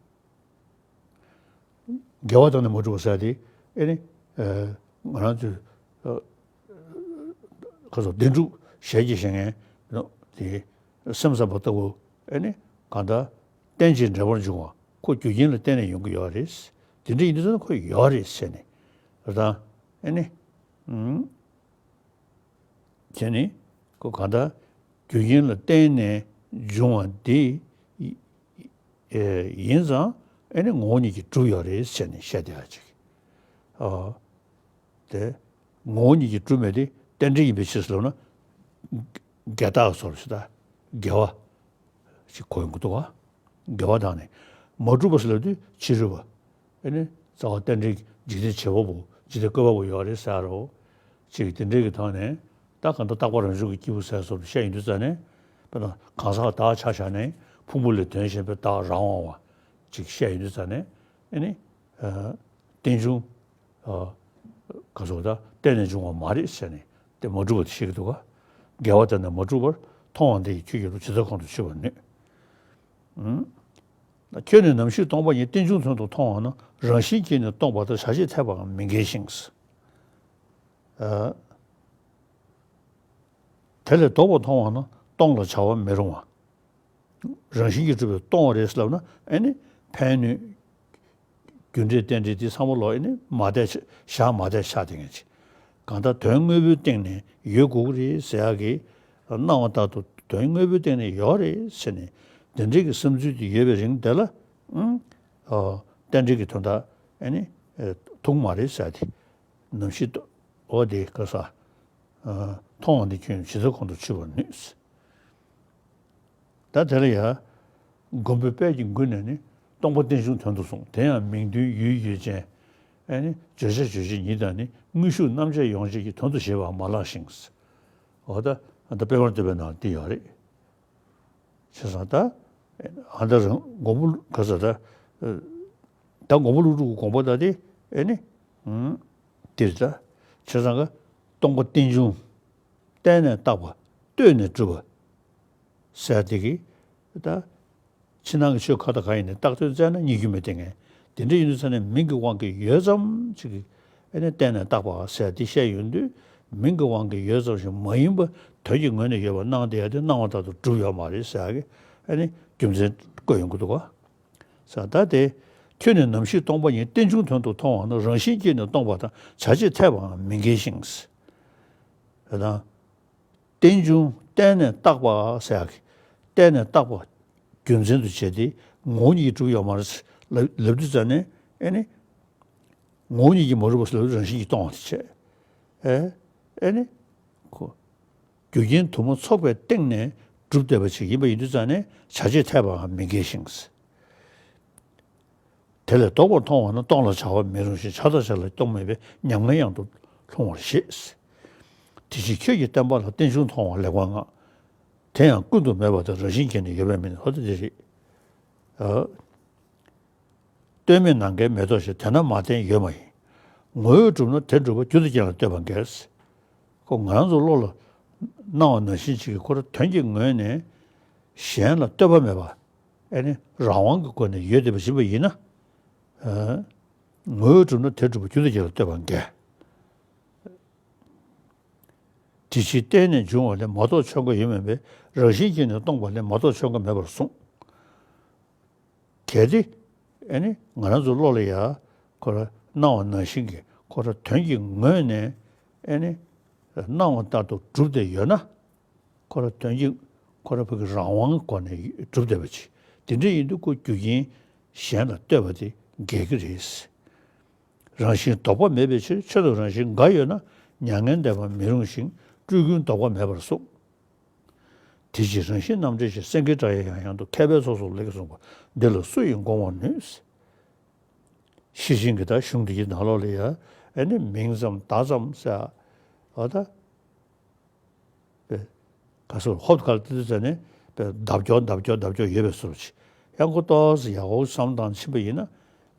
དགེ་བ་དག་ནི་མ་གྲུབ་པ་ཟེར་དེ། ཨེ་ནི། ཨ། ང་རང་ཚོས། ཨ། ཁ་སོགས་བདེན་གྲུབ་ཞལ་གྱིས་བཞེས་མཁན་དེ་སེམས་ཙམ་པ་ལྟ་བུ། ཨེ་ནི། གང་ལྟར་རྟེན་ཅིང་འབྲེལ་པར་འབྱུང་བ་ཁོ་རྒྱུ་རྐྱེན་ལ་བརྟེན་ནས་ཡོང་གི་ཡོད་རེད། དེ་འདྲ་ཡིན་དུས་ཙང་ཁོ་ཡོད་རེད་ཟེར་ནས་རེད་དང་། ཨེ་ནི། ཨུམ། བྱས་ནས་ཁོ་གང་ལྟར་རྒྱུ་རྐྱེན་ལ་བརྟེན་ནས་འབྱུང་བ་འདི་ཡིན་ཙང་། ཨེ་ནི་ངོ་བོ་ཉིད་ཀྱིས་གྲུབ་ཡོད་རེད་ཟེར་ནས་བཤད་བསྡད་ཡ་ཅིག་ཨོ། དེ་ངོ་བོ་ཉིད་ཀྱིས་གྲུབ་མེད་དེ་རྟེན་འབྲེལ་ཡིན་པའི་ཕྱིར་ཟེར་ལབ་ན། འགལ་རྟགས་སོགས་ཞེས་དང་འགལ་བ་ཞིག་གོ་ཡོང་གི་འདུག་ག་འགལ་བ་དང་ནི་མ་གྲུབ་པ་ཟེར་ལབ་དུས་ཕྱི་རོལ་པ། ཨེ་ནི་རྩ་བ་རྟེན་འབྲེལ་འཇིག་རྟེན་བྱེད་པ་པོ་འཇིག་རྟེན་བཀོད་པ་པོ་ཡོད་རེད་ཟེར་རོ། ཅིག་དེ་འདྲའི་གི་ཐོག་ནས་ད་གང་ལྟར་རྟག་པ་རང་བྱུང་གི་སྐྱེས་བུ་ཟེར་སོགས་བཤད་ཡོང་དུས་ཙ་ནས། དཔེར་ན་གང་ཟག་བདག་ཆ་བཞག་ནས་ཕུང་པོ་ལས་དོན་གཞན་པའི་བདག་རང་དབང་བ་ཅིག་བཤད་ཡོང་དུས་ཙ་ནས། ཨེ་ནི་རྟེན་འབྱུང་ག་ཟེར་བ་ད་རྟེན་ནས་འབྱུང་བ་མ་རེད་ཟེར་ནས་དེ་མ་གྲུབ་པ་དེ་བཤད་ཀྱི་འདུག་ག་འགལ་བ་དེ་ནི་མ་གྲུབ་པར་མཐོང་བ་འདི་ཡིས་ཁྱོད་ཀྱི་ལུགས་ཇི་ལྟར་ཁོང་དུ་ཆུད་པར་ནུས། ཁྱོད་ནི་ནམ་ཞིག་སྟོང་པ་ཉིད་རྟེན་འབྱུང་དོན་དུ་མཐོང་བ་ན་རང་བཞིན་གྱིས་ནི་སྟོང་པ་དང་བྱ་བྱེད་འཐད་པའང་མི་འགལ་ཞིང་། ཨ། དེ་ལས་ལྡོག་པར་མཐོང་བ་ན་སྟོང་ལ་བྱ་བ་མི་རུང་བ། རང་བཞིན་གྱིས་གྲུབ་པའི་སྟོང་པ་རེད་ལབ་ན་ཨེ་ནི་ཕན་གནོད། རྒྱུ་འབྲས་རྟེན་འབྲེལ་འདི་ཚང་མ་ལོག་ཨེ་ནི་མ་བསྡད་བཞག་མ་བསྡད་བཞག་དེ་ངན་ཅིག་གང་ལྟར་དོན་དངོས་པོའི་སྟེང་ནས་ཡོད་དགོས་ཀྱི་རེད་ཟེར་ཡག་གི་སྣང་བ་ལྟར་དུ་དོན་དངོས་པོའི་སྟེང་ནས་ཡོད་རེད་ཟེར་ནས་འདི་འདྲའི་གི་བསམ་ཚུལ་དེ་ཡོད་པའི་རིང་དེ་ལ་ཨང་། ཨ། རྟེན་འབྲེལ་གྱི་དོན་དག་ཨེ་ནི་ཨེ་ཐུག་མ་རེད་ཟེར་ཏེ། ནམ་ཞིག་ཏུ་འོ་དེ་ག་ས། ཨ། མཐོང་བ་འདི་ཁྱོད་ཇི་ལྟར་ཁོང་དུ་ཆུད་པར་ནུས། ད་དེ་ལ་ཡ། མགོན་པོའི་དཔལ་གྱི་མགུལ་ནས་ནི་སྟོང་པ་རྟེན་འབྱུང་དོན་དུ་གསུངས། དེ་ཡང་མིང་དོན་ཡུལ་ཡུལ་ཅན། ཨེ་ནི་བརྗོད་བྱ་རྗོད་བྱེད་ཉིད་དང་ནི་དངོས་ཤུགས་རྣམ་དཔྱད་ཡོངས་བྱེད་ཀྱི་དོན་དུ་བྱེད་པའང་མ་ལགས་ཤིང་། འོ་ད་ད་དཔལ་བར་འདོད་པའི་ནང་འདི་ཡོད་རེད། བྱས་ཙང་ད། ཨ་ད་རང་མགོན་པོ་ག་ས་ད། ད་མགོན་པོ་ཀླུ་སྒྲུབ་ཀྱི་དགོངས་པ་ད་དེ་ཨེ་ནི། ཨུམ། འདིར་ད། བྱས་ཙང་ག་སྟོང་པ་རྟེན་འབྱུང་། བརྟེན་ནས་བཏགས་པ། ལྟོས་ནས་གྲུབ་པ། ཟེར་དེ་གི། ད། ཕྱི་ནང་གི་ཆོས་ག་དང་ག་ཡིན་ནའི་བཏགས་དོན་བཙལ་ན་རྙེད་རྒྱུ་མེད་དེ་ངས། དེ་འདྲ་ཡིན་དུས་ཙ་ནས་མིང་གི་དབང་གིས་ཡོད་ཙམ་ཅིག་གིས་ཨེ་ནི་བརྟེན་ནས་བཏགས་པ་ཟེར་དེ་བཤད་ཡོང་དུས་མིང་གི་དབང་གིས་ཡོད་ཙམ་ཞིག་མ་ཡིན་པ་དོན་གྱི་ངོས་ནས་ཡོད་པར་སྣང་བསྡད་ཡ་དེ་སྣང་བ་ལྟར་དུ་གྲུབ་ཡོད་མ་རེད་ཟེར་ཡ་གི་ཨེ་ནི་རྒྱུ་མཚན་བཀོད་ཡོང་གི་འདུག་ག་ས་ད་དེ། ཁྱོད་ནི་ནམ་ཞིག་སྟོང་པ་ཉིད་རྟེན་འབྱུང་དོན་དུ་མཐོང་བ་ན་རང་བཞིན་གྱིས་ནི་སྟོང་པ་དང་བྱ་བྱེད་འཐད་པའང་མི་འགལ་ཞིང་། ཟེར་དང་། རྟེན་འབྱུང་བརྟེན་ནས་བཏགས་པ་ཟེར་ཡག་གི། བརྟེན་ནས་བཏགས་པ་རྒྱུ་མཚན་དུ་བྱས་ཏེ་ངོ་བོ་ཉིད་ཀྱིས་གྲུབ་ཡོད་མ་རེད་ལབ་ལབ་དུས་ཙ་ནས་ཨེ་ནི། ངོ་བོ་ཉིད་ཀྱིས་མ་གྲུབ་པ་ཟེར་ལབ་རང་བཞིན་གྱིས་སྟོང་བ་དེ་བྱས། ཨེ། ཨེ་ནི། ཁོ། རྒྱུ་རྐྱེན་དུ་མ་ཚོགས་པའི་སྟེང་ནས་གྲུབ་བསྡད་པ་ཅིག་ཡིན་པ་ཡིན་དུས་ཙ་ནས་བྱ་བྱེད་འཐད་པའང་མི་འགལ་ཞིང་། དེ་ལས་ལྡོག་པར་མཐོང་བ་ན་སྟོང་ལ་བྱ་བ་མི་རུང་ཞིང་བྱ་དང་བྱེད་ལ་སྟོང་མེད་པས་ཉམས་ངའི་དབྱངས་སུ་ལྷུང་བར་བཞེད། དེ་ཕྱིར་ཁྱོད་ཀྱིས་བསྟན་པ་ལ་རྟེན་འབྱུང་མཐོང་བ་ལེགས་པར་བསྔགས། དེ་ཡང་ཀུན་ཏུ་མེད་པ་དང་རང་བཞིན་གྱིས་ནི་ཡོད་པའི་མིང་ཧོ་ད་དེ་རེད། ཨ། ལྟོས་མེད་ནམ་མཁའི་མེ་ཏོག་བཞིན་དེ་ན་མ་བརྟེན་ཡོད་མ་ཡིན། ངོ་བོས་གྲུབ་ན་དེ་གྲུབ་པ་རྒྱུ་དང་རྐྱེན་ལ་ལྟོས་པ་འགལ། ཁོ་ང་རང་ཚོ་བློ་ལ་སྣང་བ་ནང་བཞིན་ཅིག་གིས་ཁོ་རང་དོན་གྱི་ངོས་ནས་གཞན་ལ་ལྟོས་པ་མེད་པ། ཨེ་ནི་རང་དབང་གི་སྒོ་ནས་ཡོད་བསྡད་པ་ཡིན་པ་ཡིན་ན། ཨ། ངོ་བོས་གྲུབ་ན་དེ་གྲུབ་པ་རྒྱུ་དང་རྐྱེན་ལ་ལྟོས་པ་འགལ། དེ་ཕྱིར་བརྟེན་ནས་འབྱུང་བ་ལས་མ་གཏོགས་ཆོས་འགའ་ཡོད་མིན་པས་རང་བཞིན་གྱིས་ནི་སྟོང་པ་ལས་མ་གཏོགས་ཆོས་འགའ་མེད་པར་གསུངས། གལ་ཏེ། ཨེ་ནི་ང་རང་ཚོ་བློ་ལ་ཡ། ཁོ་ར་སྣང་བ་ནང་བཞིན་གྱི་ཁོ་ར་དོན་གྱི་ངོས་ནས་ཨེ་ནི། སྣང་བ་ལྟར་དུ་གྲུབ་བསྡད་ཡོད་ན། ཁོ་ར་དོན་གྱི་ཁོ་ར་ཕ་གི་རང་དབང་གི་སྒོ་ནས་གྲུབ་བསྡད་པ་ཅིག་དེ་འདྲ་ཡིན་དུས་ཁོ་རྒྱུ་རྐྱེན་གཞན་ལ་ལྟོས་པ་དེ་འགལ་གྱི་རེད། རང་བཞིན་ལྡོག་པ་མེད་པའི་ཕྱིར་ཆོས་དང་རང་བཞིན་འགའ་ཡོད་ན་མྱ་ངན་འདས་པ་མི་རུང་ཞིང་སྤྲུལ་སྐུའི་ལྡོག་པ་མེད་པར་གསུངས། དེ་ཕྱིར་རང་བཞིན་རྣམ་འགྲེལ་གྱི་སེང་གེའི་སྒྲ་ཡང་ཡང་དུ་མཁས་པའི་ཚོགས་སུ་ལེགས་གསུངས་པ་འདི་ལ་སུ་ཡིས་དགོངས་པར་ནུས། ཤེར་ཕྱིན་གྱི་ད་གཞུང་འདི་གི་ནང་ལོགས་ལ་ཡ་ཨེ་ནི་མིང་ཙམ་བརྡ་ཙམ་ཟེར། འོ་ད། པས། ག་སོར་ཧོབ་ཁ་ལ་ཏི་ཏི་ཟེར་ནས་པས་བརྡབ་སྐྱོར་བརྡབ་སྐྱོར་བརྡབ་སྐྱོར་ཡོད་པའི་སོར་ཅིག་ཡང་ཁོ་ཏོག་ཙམ་ཡག་པོ་བསམ་བློ་བཏང་ཕྱིན་པ་ཡིན་ན།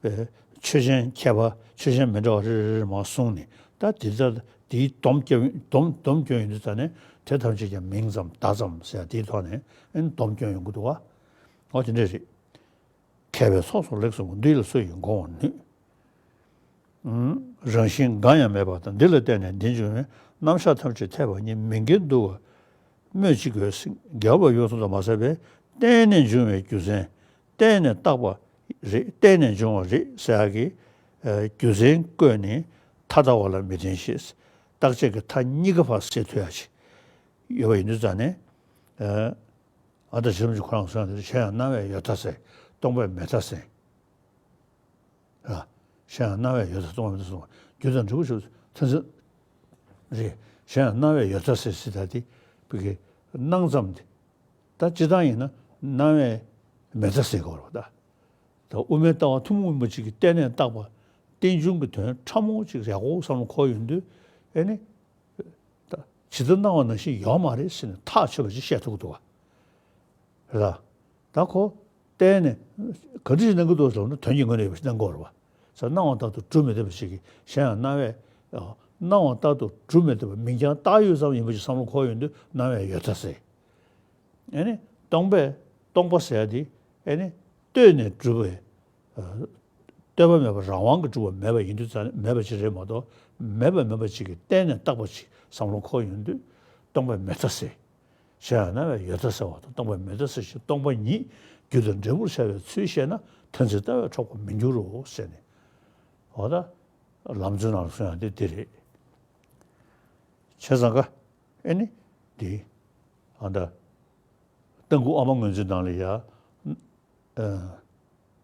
པས་ཆོས་ཅན་མཁས་པ་ཆོས་ཅན་མི་འདྲ་བ་རེ་རེ་རེ་མར་གསུངས་ནས་ད་དེ་ལྟར་དེའི་སྡོམ་སྐྱོན་སྡོམ་སྡོམ་སྐྱོན་ཡོད་དུས་ད་ནས་དེ་ཐམས་ཅད་ཀྱང་མིང་ཙམ་བརྡ་ཙམ་ཟེར་དེའི་ཐོག་ནས་ཨེ་ནི་སྡོམ་སྐྱོན་ཡོང་གི་འདུག་བ། འོ་དེ་འདྲས་རེད། མཁས་པའི་ཚོགས་སུ་ལེགས་གསུངས་པ་འདི་ལ་སུ་ཡིས་དགོངས་པར་ནུས། རང་བཞིན་འགའ་ཡང་མེད་པ་དང་འདི་ལ་བརྟེན་ནས་འདི་འབྱུང་བའི་རྣམ་གཞག་ཐམས་ཅད་འཐད་པ་ཉིད་མི་འགལ་འདུག་པ་སྨོས་ཅི་དགོས། འགལ་བ་ཡོངས་སུ་རྫོགས་མ་ཟད་པས་བརྟེན་ནས་འབྱུང་བའི་རྒྱུ་མཚན་བརྟེན་ནས་བཏགས་པ་རེད་བརྟེན་ནས་འབྱུང་བ་རེད་ཟེར་ཡག་གི་རྒྱུ་མཚན་བཀོད་ནས་མཐའ་ལྟ་བ་ལ་མི་བརྟེན་ཞེས་རྟག་ཆད་ཀྱི་མཐའ་གཉིས་ཀ་ཕར་སེལ་ཐུབ་ཡག་ཅིག་ཡོད་པ་ཡིན་དུས་ཙང་ནས། ཨ་ད་བྱམས་ཀྱི་ཁོ་རང་གསུངས་ཏེ་གཞན་ཡང་སྣང་བས་ཡོད་མཐའ་གསལ། སྟོང་པས་མེད་མཐའ་གསལ། ཨ། གཞན་ཡང་སྣང་བས་ཡོད་མཐའ་སྟོང་པས་མེད་མཐའ་གསལ། རྒྱུ་དང་འབྲས་བུ་ཞེས་ ཐོན་ཚད་རེད། གཞན་ཡང་སྣང་བས་ཡོད་ཚད་ཟེར་ཟེར་ད་དེ་བི་གི་སྣང་ཙམ་དེ། ད་སྤྱིར་བཏང་ཡིན་ན་སྣང་བས་མེད་ཚད་ཟེར་དགོས་རེད་པ་ད། ད་དབུ་མའི་ལྟ་བ་ཐུན་མོང་མ་ཡིན་པ་ཅིག་གིས་གཏན་ནས་བཏགས་པ་རྟེན་འབྱུང་གི་དོན་ཕྲ་མོ་ཅིག་ཡག་པོ་བསམ་བློ་འཁོར་ཡོང་དུས། ཨེ་ནི། ད་ཇི་ལྟར་སྣང་བ་ནང་བཞིན་ཡོད་མ་རེད་ཟེར་ནས་ཐག་ཆོད་པ་ཅིག་བཤད་ཐུབ་ཀྱི་འདུག་ག། རེད་ལ། ད་ཁོ་བལྟས་ནས་ག་འདྲ་ཞིག་སྣང་གི་འདུག་ཟེར་ན་དོན་གྱི་ངོས་ནས་ཡོད་པ་ཞིག་སྣང་གི་ཡོད་རེད་པ། ས་སྣང་བ་རྟག་ཏུ་གྲུབ་མི་བདེ་བ་ཞིག་གིས་གཞན་ཡང་སྣང་བས། སྣང་བ་རྟག་ཏུ་གྲུབ་མི་བདེ་བ་མིང་རྐྱང་བཏགས་ཡོད་ཙམ་ཡིན་པ་ཞིག་བསམ་བློ་འཁོར་ཡོང་དུས་སྣང་བས་ཡོད་ཚད་ཟེར། ཨེ་ནི། སྟོང་པས་སྟོང་པ་ཟེར་ཡ་དེ། ཨེ་ནི། ལྟོས་ནས་གྲུབ་པའི། ལྟོས་པ་མེད་པ་རང་དབང་གིས་གྲུབ་པ་མེད་པ་ཡིན་དུས་ཙང་ནས་མེད་པ་ཅིག་རེད་མ་གཏོགས། མེད་པ་མེད་པ་ཅིག་གིས་གཏན་ནས་བཏགས་པ་ཅིག་བསམ་བློ་འཁོར་ཡོང་དུས། སྟོང་པས་མེད་ཚད་ཟེར། གཞན་ཡང་སྣང་བས་ཡོད་ཚད་ཟེར་བ་དང་སྟོང་པས་མེད་ཚད་ཟེར་ཞིང་སྟོང་པ་ཉིད་རྒྱུ་དང་འབྲས་བུར་བྱ་བའི་ཚུལ་བཤད་ན་ཐོན་ཚད་ལྟ་བས་འཕྲོག་པར་མི་འགྱུར་རོ་ཟེར་ནས། འོ་ད། ལམ་རྩོད་ནང་ལ་གསུངས་ཡ་དེ་དེ་རེད། བྱས་ཙང་ཀ། ཨེ་ནི། དེ། ཨ་ད། རྟ་མགོ་ཨ་མ་ངོས་འཛིན་ནང་ལ་ཡ། ཨ།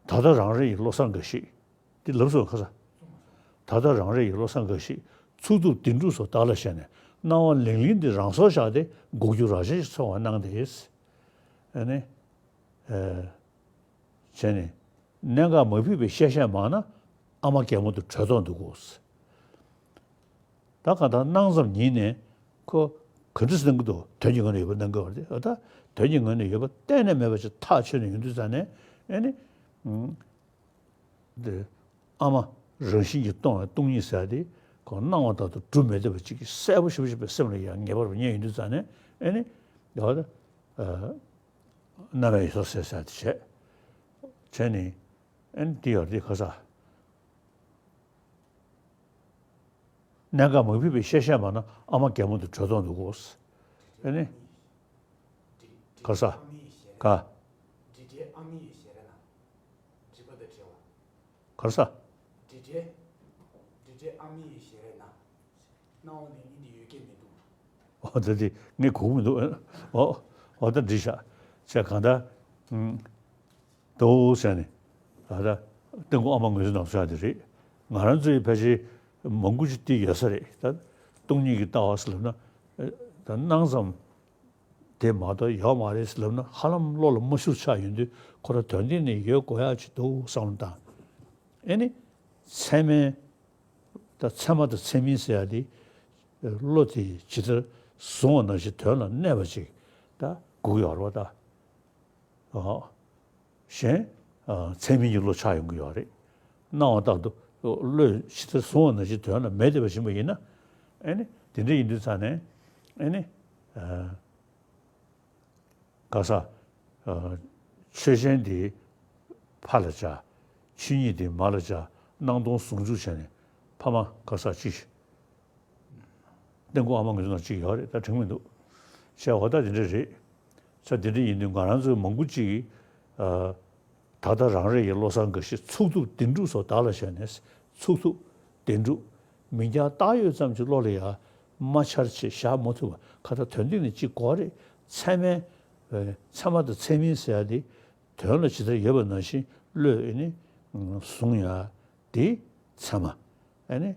ད་ལྟ་རང་རེ་ཡི་བློ་བཟང་འགའ་ཞིག་འདི་ལབ་སོང་ཁ་ས། ད་ལྟ་རང་རེ་ཡི་བློ་བཟང་འགའ་ཞིག་ཚུགས་ཐུབ་བདེན་གྲུབ་སོགས་བདག་ལ་བཞེས་ནས་སྣང་བ་ལིང་ལིང་འདི་རང་སོར་བཞག་སྟེ་འགུག་རྒྱུ་རང་བཞིན་ཞིག་ཚོར་བ་གནང་སྟེ། ཨ་ནི། ཨ། བྱས་ནས། གནད་འགག་མ་ཕིགས་པའི་བཤད་བཤད་མང་ན་ཨ་མ་གད་མོ་དུ་བྲོས་ཐོག་འདུག་གོ། ད་གང་ལྟར་སྣང་ཙམ་ཉིད་ནས་ཁོ་ག་འདྲ་སེ་སྣང་གི་འདུག་དོན་གྱི་ངོས་ནས་ཡོད་པ་སྣང་གི་ཡོད་རེད། ད་དོན་གྱི་ངོས་ནས་ཡོད་པ་གཏན་ནས་མེད་པ་ཅིག་ཐག་ཆོད་ནས་ཡོང་དུས་ཙང་ནས། ཨེ་ནི། འདི། ཨ་མ་རང་བཞིན་གྱིས་སྟོང་བའི་སྟོང་ཉིད་ཟེར་ཡ་དེ་ཁོ་སྣང་བ་ལྟར་དུ་གྲུབ་མི་བདེ་བ་ཅིག་གིས་གསལ་པོ་ཞེ་པོ་ཞིག་པའི་སེམས་ལ་ཡང་ངེས་པར་དུ་རྙེད་ཡོང་དུས་ཙང་ནས། ཨེ་ནི། ཡོད། ཨ། རྣམ་པའི་ཡོད་ས་ཟེར་ས་དེ་བྱས། བྱས་ནས། ཨེ་ནི་འདི་ཡོད་རེད་ཁ་ས། གནད་འགག་མ་ཕིགས་པའི་བཤད་བཤད་མང་ན་ཨ་མ་གད་མོ་དུ་བྲོས་ཐོག་འདུག་གོ། ཨེ་ནི། ག་ས། ག། ག་ས། འོ་ད་དེ་ངས་གོ་གི་མི་འདུག་ཨོ། ཨོ་ད་འགྲིག་ཤག་བྱས་གང་ལྟར། ཨུམ། དོ་ཟེར་ནས། ད་ལྟ་རྟ་མགོ་ཨ་མ་ངོས་འཛིན་ནང་སོང་ཡ་དེ་རེད། ང་རང་ཚོའི་ཕལ་ཆེར་མང་པོ་ཅིག་དེ་ཡོད་ས་རེད། ད་སྟོང་ཉིད་ཀྱི་ལྟ་བ་ཟེར་ལབ་ན། ད་སྣང་ཙམ་དེ་མ་གཏོགས་ཡོད་མ་རེད་ཟེར་ལབ་ན་ཧ་ལམ་བློ་ལ་མ་ཤོར་ཆགས་ཡོང་དུས་ཁོ་རང་དོན་སྟེང་ནས་ཡོད་དགོས་ཡག་ཅིག་འདུག་བསམ་བློ་བཏང་། ཨེ་ནི། ཚད་མའི། ད་ཚད་མ་དང་ཚད་མིན་ཟེར་ཡ་དེ། བློ་དེ་ཇི་ལྟར་བཟུང་བ་ནང་བཞིན་དོན་ལ་གནས་པ་ཅིག་ད་དགོས་ཀྱི་ཡོད་རེད་པ་ད། ཨ། གཞན། ཨ། ཚད་མིན་གྱི་བློ་ཆགས་ཡོང་གི་ཡོད་རེད། སྣང་བ་ལྟར་དུ་བློས་ཇི་ལྟར་བཟུང་བ་ནང་བཞིན་དོན་ལ་མེད་བསྡད་པ་ཞིག་ཡིན་ན། ཨེ་ནི་དེ་འདྲ་ཡིན་དུས་ཙང་ནས། ཨེ་ནི། ཨ། ག་ས། ཨ། ཆོས་ཅན་དེ་ཕ་ལ་བྱ། ཆོས་ཉིད་དེ་མ་ལ་བྱ། སྣང་སྟོང་ཟུང་འཇུག་བྱས་ནས་ཕ་མ་ག་ས་ཅིག་རྟ་མགོ་ཨ་མ་ངོས་འཛིན་ནང་གཅིག་ཡོད་རེད། ད་དྲན་མི་འདུག་བྱས་འོ་ད་དེ་འདྲ་རེད། ས་དེ་འདྲ་ཡིན་དུས་ང་རང་ཚོའི་མང་པོ་ཅིག་ཨ། ད་ལྟ་རང་རེ་ཡི་བློ་བཟང་འགའ་ཞིག་ཚུགས་ཐུབ་བདེན་གྲུབ་སོགས་བདག་ལ་བཞེས་ནས། ཚུགས་ཐུབ་བདེན་གྲུབ། མིང་རྐྱང་བཏགས་ཡོད་ཙམ་གྱི་བློ་ལ་ཡང་མ་འཆར་བྱེད་བཞག་མ་ཐུབ་པ་ག་ད་དོན་སྟེང་ནས་གཅིག་དགོས་རེད། ཚད་མའི། ཚད་མ་དང་ཚད་མིན་ཟེར་ཡ་དེ་དོན་ལ་ཇི་ལྟར་ཡོད་པ་ནང་བཞིན་བློས་ཨེ་ནི་བཟུང་ཡ་དེ་ཚད་མ། ཨེ་ནི་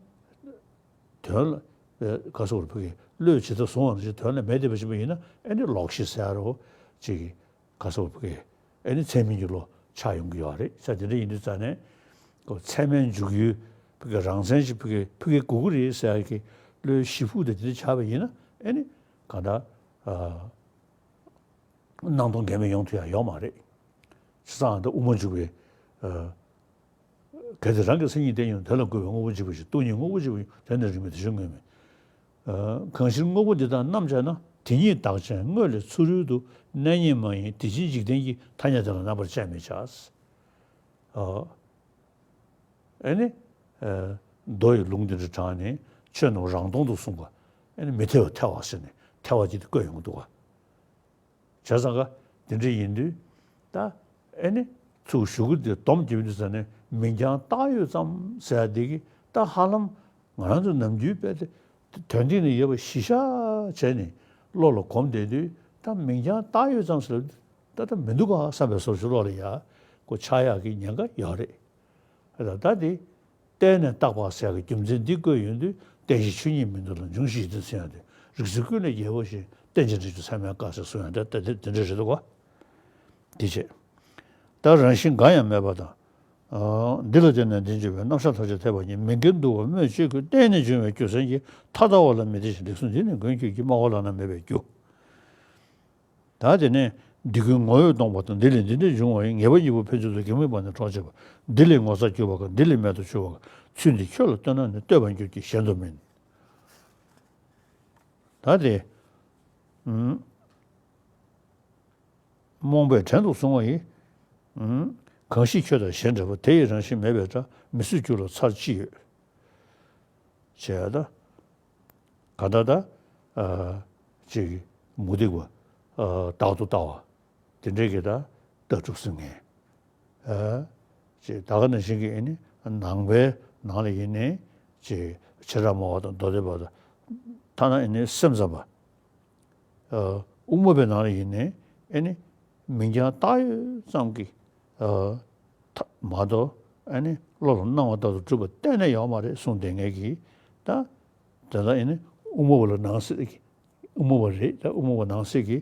དོན་ལ་ག་སོགས་ཕ་གི་བློས་ཇི་ལྟར་བཟུང་བ་ནང་བཞིན་དོན་ལ་མེད་བསྡད་པ་ཞིག་ཡིན་ན་ཨེ་ནི་ལོག་ཤེས་ཟེར་ཡ་རོ་ཅིག་གི་ག་སོགས་ཕ་གི་ཨེ་ནི་ཚད་མིན་གྱི་བློ་ཆགས་ཡོང་གི་ཡོད་རེད། ས་དེ་འདྲ་ཡིན་དུས་ཙང་ནས་ཁོ་ཚད་མའི་འཇུག་ཡུལ་ཕ་གི་རང་མཚན་ཞིག་ཕ་གི་ཕ་གི་དགོས་ཀྱི་རེད་ཟེར་ཡ་གི་བློའི་གཞི་ཕུགས་དེ་དེ་འདྲ་ཆགས་པ་ཡིན་ན་ཨེ་ནི་གང་ལྟར། ཨ། སྣང་སྟོང་འགལ་མེད་ཡོང་ཐུབ་ཡ་ཡོད་མ་རེད། བྱས་ཙང་ད་དབུ་མ་འཇུག་པའི། ཨ། གལ་ཏེ་རང་གི་མཚན་ཉིད་བསྟན་ཡང་དེ་ལ་འགོད་པའི་དངོས་པོ་འཇིག་པ་ཞིག་སྟོང་ཉིད་དངོས་པོ་འཇིག་པ་ཡང་དེ་ནི་རིགས་མེད་དེ་བཞིན་དངོས་མེད། ཨ། གང་ཕྱིར་དངོས་པོ་འདི་དག་རྣམ་སྦྱར་ན། དེ་ཉིད་བདག་ཅན་དངོས་ལས་ཚུ་རོལ་དུ། གནས་རྙེད་མ་ཡིན་དེ་ཕྱིར་འཇིག་རྟེན་གྱི། ཐ་སྙད་དེ་ལ་རྣམ་པར་དཔྱད་མི་བྱ། ཨ། ཨེ་ནི། ཨ། མདོ་ཡི་ལུང་འདི་འདྲ་དྲངས་ནས་ཆོས་རྣམས་རང་སྟོང་དུ་གསུངས་པ། ཨེ་ནི་མི་ཐེ་བ་ཐེ་བ་ཟེར་ནས་ཐེ་བ་ཅིག་ཏུ་བཀོད་ཡོང་གི་འདུག་ག། བྱས་ཙང་ཀ་དེ་འདྲ་ཡིན་དུས། ད་ཨེ་ནི་ཚུར་ཞུ་གི་དེ་སྡོམ་རྒྱབ་དུས་ཙ་ནས་མིང་རྐྱང་བཏགས་ཡོད་ཙམ་ཟེར་ཡ་དེ་གི་ད་ཧ་ལམ་ང་རང་ཚོ་ནམ་རྒྱུན་དཔེ་དེ་དོན་སྟེང་ནས་ཡོད་པ་གཞི་བཞག་བྱས་ནས་བློ་ལ་གོམས་བསྡད་དུས་ད་མིང་རྐྱང་བཏགས་ཡོད་ཙམ་ཟེར་ད་ད་མི་འདུག་ག་བསམ་པའི་བཟོ་ཞིག་བློ་ལ་ཡ་གོ་ཆགས་ཡག་གི་ཉེན་ཁ་ཡོད་རེད། ད་ད་དེ། བརྟེན་ནས་བཏགས་པ་ཟེར་ཡག་གི་རྒྱུ་མཚན་འདི་བཀོད་ཡོང་དུས་རྟེན་གཞི་ཆོས་ཉིད་མིན་འདུག་ལ་འབྱུང་བཞི་ཡི་རྟེན་ཟེར་ཡག་དེ། རིགས་ཚུལ་ཀུན་ལས་རྒྱལ་པོ་ཞེས། རྟེན་ཅིང་འབྲེལ་གྱུར་མཚན་མའི་བཀའ་ཟེར་གསུང་ཡག་དེ་དེ་དེ་འདྲ་རེད་འདུག་ག། དེ་བྱས། ད་རང་བཞིན་འགའ་ཡང་མེད་པ་དང་། འདི་ལ་བརྟེན་ནས་འདི་འབྱུང་བའི་རྣམ་གཞག་ཐམས་ཅད་འཐད་པ་ཉིད་མི་འགལ་འདུག་པ་སྨོས་ཅི་དགོས། བརྟེན་ནས་འབྱུང་བའི་རྒྱུ་མཚན་གྱིས་ཐ་དད་པ་ལ་མི་བརྟེན་ཞིང་། རིགས་གསུམ་འདི་ནི་མགོན་ཁྱོད་ཀྱིས། སྨྲ་བ་ལ་ནི་མེད་པའི་རྒྱུ། ད་དེ་ནས་འདི་ཀུན་ངོ་བོས་སྟོང་པ་དང་། འདི་ལས་འདི་འདྲ་འབྱུང་བ་ཡི། ངེས་པ་གཉིས་པོ་ཕན་ཚུན་དུ། གེགས་མེད་པར་ནི་འཕྲོག་བྱེད་པ། འདི་ལས་ངོ་ཚ་གྱུར་པ་གང་། འདི་ལས་མེད་དུ་གྱུར་པ་གང་། ཚུལ་འདི་ཁྱོད་ལ་ལྟོས་ན་ནི། ལྟོས་པར་འགྱུར་གྱི་གཞན་དུ་མིན། ད་དེ། ཨུམ། རྨོངས་པས་བྲན་དུ་བཟུང་བ་ཡི། ཨུམ། གང་ཞིག་ཁྱོད་དང་གཞན་འབྲེལ་པ། དེ་ཡི་རང་བཞིན་མེད་པའི་སྒྲ། མི་སྲིད་འགྱུར་ལ་ཚར་ཅི་ཡོད། བྱས་ད། ག་ད་ད། ཨ། ཅིག་མུ་སྟེགས་པ། ཨ། རྟག་ཏུ་ལྟ་བ། དེ་འདྲའི་གི་ད་ལྟ་གྲུབ་སེམས་ངན། ཨ། ཅེས་ད་ག་ནང་བཞིན་གྱི་ཨེ་ནི་ནང་པའི་ནང་ལ་ཡིན་ནའི་ཅེས་བྱེ་བྲག་སྨྲ་བ་དང་མདོ་སྡེ་པ་དང་། ཐ་ན་ཨེ་ནི་སེམས་ཙམ་པ། ཨ། དབུ་མ་པའི་ནང་ལ་ཡིན་ནའི་ཨེ་ནི་མིང་རྐྱང་བཏགས་ཡོད་ཙམ་གྱི། ཨ། ཐ་མ་གཏོགས་ཨེ་ནི་བློ་ལ་སྣང་བ་ལྟར་དུ་གྲུབ་པ་གཏན་ནས་ཡོད་མ་རེད་གསུངས་བསྡད་མཁན་གྱི། ད་དེ་ལ་ཨེ་ནི་དབུ་མ་པ་ལ་ནང་གསེས་ཀྱི། དབུ་མ་པ་རེད། ད་དབུ་མ་པ་ནང་གསེས་ཀྱི་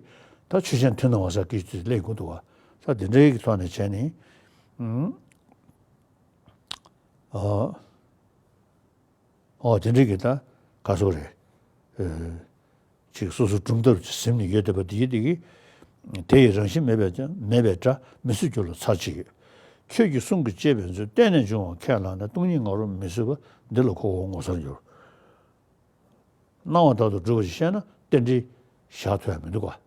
ད་ཆོས་ཅན་མཐུན་སྣང་བ་ཟེར་གྱི་ཅིག་སླེབས་ཀྱི་འདུག་བ། ད་དེ་འདྲའི་གི་ཐོག་ནས་བྱས་ནས། ཨུམ། ཨ། ཨོ་དེ་འདྲའི་གི་ད་ག་སོགས་རེད། ཨེ། ཅིག་སོ་སོ་གྲུབ་མཐར་ཟིན་ནས་ཡོད་བསྡད་པ་འདི་ཡིན་འདི་གི། དེ་ཡི་རང་བཞིན་མེད་པའི་མེད་པའི་སྒྲ། མི་སྲིད་འགྱུར་ལ་ཚར་ཅི་ཡོད། ཁྱོད་ཀྱི་གསུང་གིས་བཅད་པའི་མཛོད། བརྟེན་ནས་འབྱུང་བ་ཁས་བླངས་ནས། སྟོང་ཉིད་ང་རོ་མི་བཟོད་པ། འདི་ལ་ཁོ་བོ་ངོ་མཚར་འགྱུར། སྣང་བ་ལྟར་དུ་གྲུབ་པ་ཞིག་བཤད་ན་རྟེན་འབྲེལ་བཞག་ཐུབ་ཡ་མི་འདུག་ག།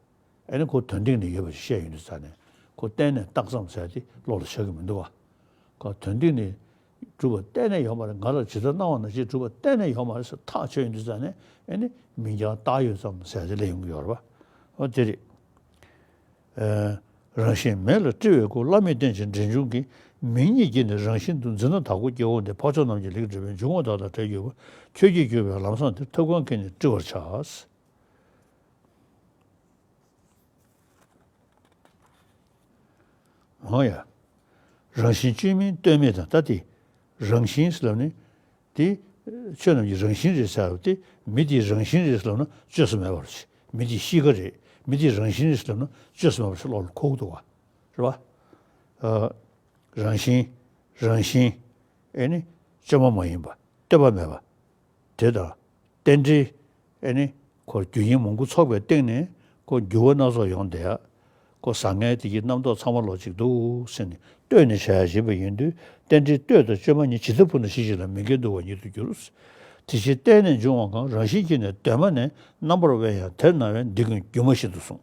ཨེ་ནི་ཁོ་དོན་སྟེང་ནས་ཡོད་པ་ཞིག་བཤད་ཡོང་དུས་ཙ་ནས་ཁོ་གཏན་ནས་རྟགས་ཙམ་ཟེར་དེ་བློ་ལ་ཤར་གི་མི་འདུག་ག། ཁོ་དོན་སྟེང་ནས་གྲུབ་པ་གཏན་ནས་ཡོད་མ་རེད། ང་ལ་ཇི་ལྟར་སྣང་བ་ནང་བཞིན་གྲུབ་པ་གཏན་ནས་ཡོད་མ་རེད་ཟེར་ཐག་ཆོད་ཡོང་དུས་ཙ་ནས་ཨེ་ནི་མིང་རྐྱང་བཏགས་ཡོད་ཙམ་ཟེར་དེ་སླེབས་ཡོང་གི་ཡོད་རེད་པ། ཨོ་དེ་རེད། ཨ། རང་བཞིན་མེད་ལ་བཀྲི་བའི་སྒོ། བླ་མེད་རྟེན་ཅིང་འབྲེལ་འབྱུང་གི། མིང་ཉིད་ཀྱིས་ནི་རང་བཞིན་དུ། འཛིན་རྣམ་དག་པོ་སྐྱེ་བོ་འདི། འཕགས་མཆོག་རྣམས་ཀྱི་ལེགས་བཀྲི་བའི། འབྱུང་བ་དག་དང་བྲལ་གྱུར་པ། ཁྱོད་ཀྱིས་བསྒྱུར་བའི་ལམ་བཟང་འདིར། ཐབས་གང་གིས་ནི་བཀྲི་བར་བྱ། འོ་ཡ། རང་བཞིན་བཅོས་མིན་ལྟོས་མེད་དང་། ད་དེ་རང་བཞིན་ཟེར་ལབ་ནི། དེ་ཆོས་རྣམས་ཀྱི་རང་བཞིན་རེད་ཟེར་བ་དེ། མི་དེའི་རང་བཞིན་རེད་ཟེར་ལབ་ན་བཅོས་སུ་མེད་པ་རེད། མི་དེ་གཤིས་ཀ་རེད། མི་དེའི་རང་བཞིན་རེད་ཟེར་ལབ་ན་བཅོས་སུ་མེད་པ་ཞིག་བློ་ལ་འཁོར་གྱི་འདུག་བ། རེད་བ། ཨ། རང་བཞིན། རང་བཞིན། ཨེ་ནི་བཅོས་མ་མ་ཡིན་པ། ལྟོས་པ་མེད་པ། དེ་དང་། རྟེན་འབྲེལ། ཨེ་ནི་ཁོ་རྒྱུ་རྐྱེན་མང་པོ་ཚོགས་པའི་སྟེང་ནས་ཁོ་འགྱུར་བ་སྣ་ཚོགས་ཡོང་བསྡད་ཡ། ཁོ་བཟང་ངན་དེ་གི་རྣམ་རྟོག་ཚང་མ་ལོག་ཅིག་འདུག་ཟེར་ནས་ལྟོས་ནས་བྱ་ཡ་བྱེད་པ་ཡིན་དུས། རྟེན་འབྲེལ་ལྟོས་དང་བཅོས་མ་གཉིས། ཇི་ལྟར་འཕུར་ན་ཕྱིན་ཅི་ལ། མི་འགལ་འདུ་བ་ཉིད་དུ་འགྱུར། དེ་ཕྱིར་བརྟེན་ནས་འབྱུང་བ་གང་། རང་བཞིན་གྱིས་ནི་གདོད་མ་ནས། རྣམ་པར་དབེན་ཡང་དེར་སྣང་བས། འདི་ཀུན་སྒྱུ་མ་བཞིན་དུ་གསུངས།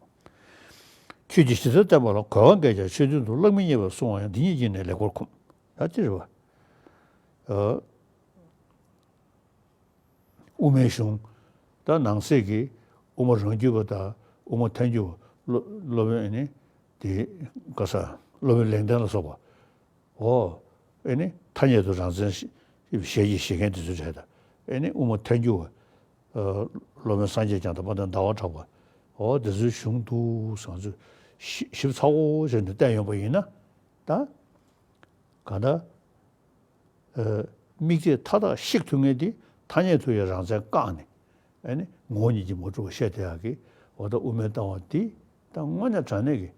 ཁྱོད་ཀྱིས་ཇི་ལྟར་བསྟན་པ་ལ། གོལ་བ་འགལ་ཀྱང་ཆོས་མཐུན་དུ། གླགས་མི་རྙེད་པར་གསུང་བ་ཡང་། འདི་ཉིད་ཀྱིས་ནི་ལེགས་པར་ཁུམས། ད་དེ་རེད་བ། ཨ། དབུ་མའི་གཞུང་། ད་ནང་གསེས་ཀྱི་དབུ་མ་རང་རྒྱུད་པ་དང་དབུ་མ་ཐལ་འགྱུར་བ། སློབ་སློབ་དཔོན་ཨེ་ནི་དེ་ག་ས། སློབ་དཔོན་ལེགས་ལྡན་ལ་སོགས་པ། འོ། ཨེ་ནི་ཐ་སྙད་དུ་རང་མཚན་ཞེས་བྱ་མཁན་དེ་ཚོའི་གྲས་དང་། ཨེ་ནི་དབུ་མ་ཐལ་འགྱུར་བ། ཨ། སློབ་དཔོན་སངས་རྒྱས་བསྐྱངས་དང་དཔལ་ལྡན་ཟླ་བ་གྲགས་པ། འོ་དེ་ཚོའི་གཞུང་འདུག་ཟེར་ང་ཚོས་ཞིབ་ཞིབ་ཚགས་པོ་བྱས་ནས་བལྟས་ཡོང་པ་ཡིན་ན། ད་གང་ལྟར། ཨ། དམིགས་གཏད་མཐའ་དག་བཤིག་ཐུབ་མཁན་དེ་ཐ་སྙད་དུ་ཡང་རང་མཚན་བཀག་ནས། ཨ་ནི་ངོ་བོ་ཉིད་ཀྱིས་མ་གྲུབ་པ་བཤད་བསྡད་ཡག་གི། འོ་ད་དབུ་མའི་ལྟ་བ་འདི་ད་དངོས་གནས་དྲང་གནས་ཀྱི།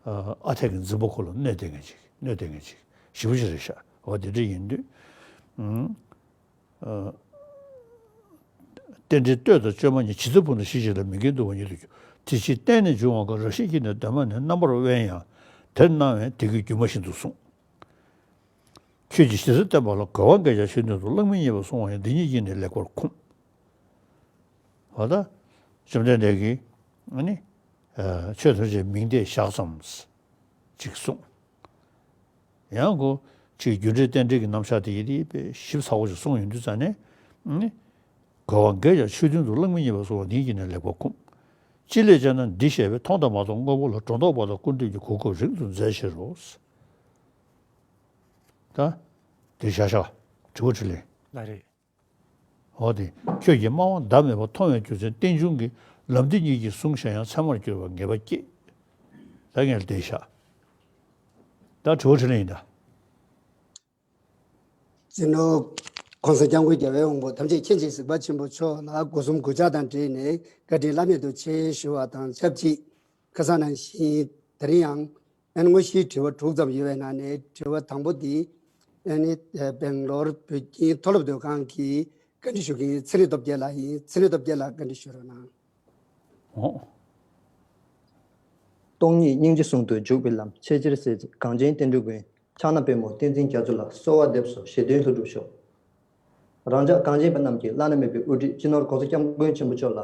ཨ། ཨ་འཐས་ཀྱི་འཛིན་པ་ཁོ་ལ་གནོད་བསྡད་མཁན་ཅིག་གནོད་བསྡད་མཁན་ཅིག་ཞེ་པོ་ཅིག་རེད་ཤག་འོ་དེ་འདྲ་ཡིན་དུས། ཨུམ། ཨ། རྟེན་འབྲེལ་ལྟོས་དང་བཅོས་མ་གཉིས། ཇི་ལྟར་འཕུར་ན་ཕྱིན་ཅི་ལ། མི་འགལ་འདུ་བ་ཉིད་དུ་འགྱུར། དེ་ཕྱིར་བརྟེན་ནས་འབྱུང་བ་གང་། རང་བཞིན་གྱིས་ནི་གདོད་མ་ནས། རྣམ་པར་དབེན་ཡང་དེར་སྣང་བས། འདི་ཀུན་སྒྱུ་མ་བཞིན་དུ་གསུངས། ཁྱོད་ཀྱིས་ཇི་ལྟར་བསྟན་པ་ལ། གོལ་བ་འགལ་ཀྱང་ཆོས་མཐུན་དུ། གླགས་མི་རྙེད་པར་གསུང་བ་ཡང་། འདི་ཉིད་ཀྱིས་ནི་ལེགས་པར་ཁུམས། འོ་ད་བཅོམ་ལྡན་འདས་ཀྱིས་ཨ་ནི། ཨ། ཆོས་ཐམས་ཅད་མིང་བརྡས་བཞག་ཙམ་ཅིག་གསུངས། ཡང་ཁོ་ཅིག་རྒྱུ་འབྲས་རྟེན་འབྲེལ་གྱི་རྣམ་གཞག་དེ་ཡི་དེ་དཔེ་ཞིབ་ཚགས་པོ་ཞིག་གསུངས་ཡོང་དུས་ཙ་ནས། ཨ་ནི། གོལ་བ་འགལ་ཀྱང་ཆོས་མཐུན་དུ། གླགས་མི་རྙེད་པར་གསུང་བ་ཡང་། འདི་ཉིད་ཀྱིས་ནི་ལེགས་པར་ཁུམས། ཅི་སླད་ཅེ་ན། འདི་བཤད་པས་མཐོང་དང་མ་མཐོང་དངོས་པོ་ལ། སྒྲོ་འདོགས་པ་དང་ཀུན་བཏུས་ཀྱི་གོ་སྐབས་རིང་དུ་མཛད་ཕྱིར་རོ། ད་དེ་བཞག་བཞག་དྲི་བ་དྲིས་ལན། ལགས་རེད། འོ་དེ། ཁྱོད་ཀྱིས་སྨྲ་བ་བརྡ་མེད་པ་མཐོང་བའི་རྒྱུ་མཚན་རྟེན་འབྱུང་གི། ལམ་འདི་ཉིད་ཀྱིས་བཟུང་བཞག་ཡང་། མཚན་མར་གྱུར་པ་ངེས་པ་སྐྱེས། ད་ངས་བསྡད་བཞག་ད་དྲི་བ་དྲིས་ལན་ཡིན་ད། ཅི་ནུ། ༸གོང་ས་༸སྐྱབས་མགོན་རྒྱལ་བའི་དབང་པོ་ཐམས་ཅད་མཁྱེན་ཅིང་གཟིགས་པ་ཆེན་པོ་མཆོག་ལ་སྒོ་གསུམ་གུས་ཕྱག་དང་འབྲེལ་ནས་བཀའ་དྲིན་བླ་མེད་དུ་ཆེ་ཞུ་བ་དང་ཆབས་ཅིག་ཁ་སང་ནང་བཞིན་དེ་རིང་ཡང་ཨ་ནི་དངོས་གཞིའི་དྲི་བ་དྲུག་ཙམ་ཡོད་པའི་ནང་ནས་དྲི་བ་དང་པོ་འདི་ཨ་ནི་སྦེང་ལོར་བོད་ཁྱིམ་མཐོ་སློབ་སྡོད་ཁང་གི་བཀའ་འདྲི་ཞུ་མཁན་ཚེ་རིང་སྟོབས་རྒྱལ་ལགས་ཡིན། ཚེ་རིང་སྟོབས་རྒྱལ་ལགས་བཀའ་འདྲི་ཞུ་རོགས་གནང་། ཨོ། སྟོང་ཉིད་སྙིང་རྗེ་ཟུང་དུ་འཇུག་པའི་ལམ། ཆེས་ཆེར་གསལ་མཛད་གངས་ཅན་བསྟན་འགྲོའི་མགོན། ཕྱག་ན་པདྨོ་བསྟན་འཛིན་རྒྱ་མཚོ་ལ་གསོལ་བ་འདེབས་སོ། ཞེ་འདོད་ལྷུན་གྲུབ་ཤོག། རང་ཅག་གངས་ཅན་པ་རྣམས་ཀྱི་བླ་ན་མེད་པའི་དབུ་ཁྲིད་སྤྱི་ནོར་༸གོང་ས་༸སྐྱབས་མགོན་ཆེན་པོ་མཆོག་ལ་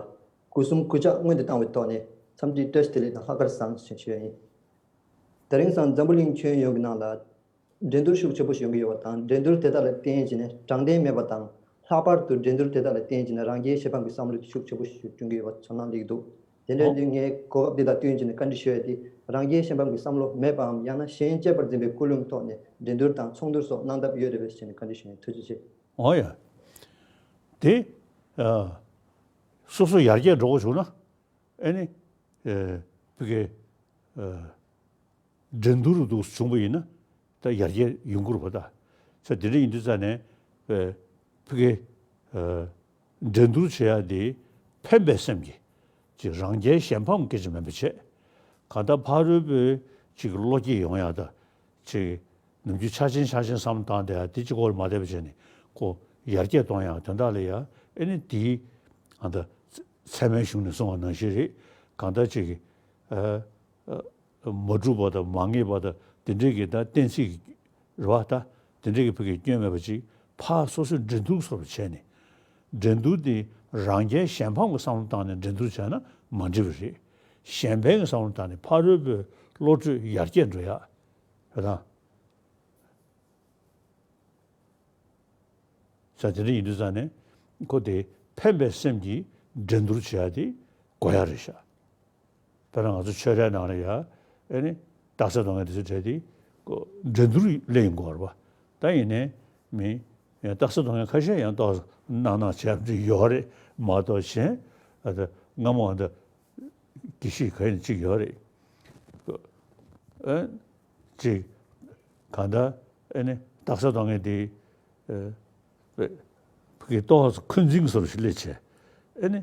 སྒོ་གསུམ་གུས་ཕྱག་སྔོན་དུ་བཏང་བའི་ཐོག་ནས་འཚམས་འདྲི་བཀྲ་ཤིས་བདེ་ལེགས་དང་ལྷག་དཀར་བཟང་ཞེས་ཞུ་ཡ་ཡིན། དེ་རིང་སང་འཛམ་བུ་གླིང་ཁྱོན་ཡོངས་ཀྱི་ནང་ལ་འགྲན་བསྡུར་ཤུགས་ཆེ་པོ་ཞིག་ཡོང་གི་ཡོད་པ་དང་། འགྲན་བསྡུར་དེ་དག་ལ་བརྟེན་བྱས་ནས་དྲང་བདེན་མེད་པ་དང་། ལྷག་པར་དུ་འགྲན་བསྡུར་དེ་དག་ལ་བརྟེན་བྱས་ནས་རང་རྒྱལ་གཞན་ཕམ་གྱི་བསམ་བློ་ཤུགས་ཆེ་པོ་ཞིག་བསྐྲུན་གྱི་ཡོད་པ་ཚོར་སྣང་སླེབས་ཀྱི་འདུག། དེ་འདྲ་ཨོ། དུས་ངས་གོ་སྐབས་འདི་དང་བསྟུན་བྱས་ནས་བཀའ་འདྲི་ཞུ་ཡ་དེ། རང་རྒྱལ་གཞན་ཕམ་གྱི་བསམ་བློ་མེད་པའམ། ཡང་ན་གཞན་གཅེས་པར་འཛིན་པའི་ཀུན་སློང་ཐོག་ནས་འགྲན་བསྡུར་དང་ཚོགས་འདུར་སོགས་གནང་ཐབས་ཡོད་རེད་པས་ཞེས་ནས་བཀའ་འདྲི་ཞུ་ཡིན། ཐུགས་རྗེ་ཆེ། ཨོ་ཡ། དེ། ཨ། སོ་སོ་ཡར་རྒྱས་འགྲོ་དགོས་བྱུང་ན། ཨེ་ནི། ཨེ། ཕ་གི། ཨེ། འགྲན་བསྡུར་འདུག་བྱུང་བ་ཡིན་ན་ད་ཡར་རྒྱས་ཡོང་གི་རེད་པ། ད་ཚེ་དེ་འདྲ་ཡིན་དུས་ཙང་ནས། ཨེ། ཕ་གི། ཨེ། འགྲན་བསྡུར་བྱེད་ཡ་དེ་ཕན་པའི་སེམས་ཀྱིས་ཅིག་རང་རྒྱལ་གཞན་ཕམ་སྐད་ཆ་མིན་པ་བྱས། གང་ལྟར་ཕ་རོལ་པོའི་ཅིག་བློ་སྐྱེད་ཡོང་ཡ་ད་ཅིག་ནམ་རྒྱུན་ཆ་ཆེན་ཆ་ཆེན་བསམ་བློ་བཏང་བསྡད་ཡ་དེ་གཅིག་པོ་ལ་མ་བསྡད་པ་བྱས་ནས་ཁོ་ཡར་རྒྱས་གཏོང་ཡ་དོན་དག་ལ་ཡ། ཨེ་ནི་དེའི་ཨ་ད་ཚད་མའི་གཞུང་ནས་གསུངས་པ་ནང་བཞིན་རེད། གང་ལྟར་ཅིག་ཨ། ཨ། མ་འགྲུབ་པ་དང་མ་ངེས་པ་དང་དེ་འདྲའི་གི་ད་གཏན་ཚིགས་རེད་པ། ད་དེ་འདྲའི་གི་ཕ་གི་སྐྱོན་མེད་པ་ཅིག་ཕར་སོ་སོས་འགྲན་བསྡུར་བཟོ་འདྲ་བྱས་ནས། འགྲན་བསྡུར་དེ་རང་རྒྱལ་གཞན་ཕམ་གྱི་བསམ་བློ་བཏང་ནས་འགྲན་བསྡུར་བྱས་ན་མ་འགྲིག་པ་རེད། གཞན་ཕན་གྱི་བསམ་བློ་བཏང་ནས་ཕ་རོལ་པོའི་བློ་གྲོས་ཡར་རྒྱས་འགྲོ་ཡ། རེད་དང་། ས་དེ་འདྲ་ཡིན་དུས་ཙང་ནས་ཁོ་དེ་ཕན་པའི་སེམས་ཀྱིས་འགྲན་བསྡུར་བྱེད་ཡ་དེ་དགོས་ཡ་རེད་ཤག། དཔེར་ན་ང་ཚོ་ཆོས་རའི་ནང་ལ་ཡ། ཨེ་ནི། རྟགས་གསལ་གཏོང་མཁན་དེ་ཚོའི་གྲས་དེ་ཁོ་འགྲན་བསྡུར་སླེབས་ཡོང་གི་ཡོད་རེད་པ། ད་ཡིན་ནའི་མི་ཡང་རྟགས་གསལ་གཏོང་མཁན་ཁ་ཤས་ཡང་ཏོག་ཙམ་སྣང་སྣང་བྱས་པ་ཅིག་ཡོད་རེད་མ་གཏོགས། གཞན་ཨ་ད་སྔ་མོ་ཨ་ད་དགེ་བཤེས་ག་ཡིན་གཅིག་ཡོད་རེད། ཨ། ཅིག་གང་ལྟར་ཨེ་ནི་རྟགས་གསལ་གཏོང་མཁན་དེ། ཨ། ཕ་གི་ཏོག་ཙམ་འཁོན་འཛིན་བཟོ་འདྲ་ཞིག་སླེབས་བྱས། ཨེ་ནི།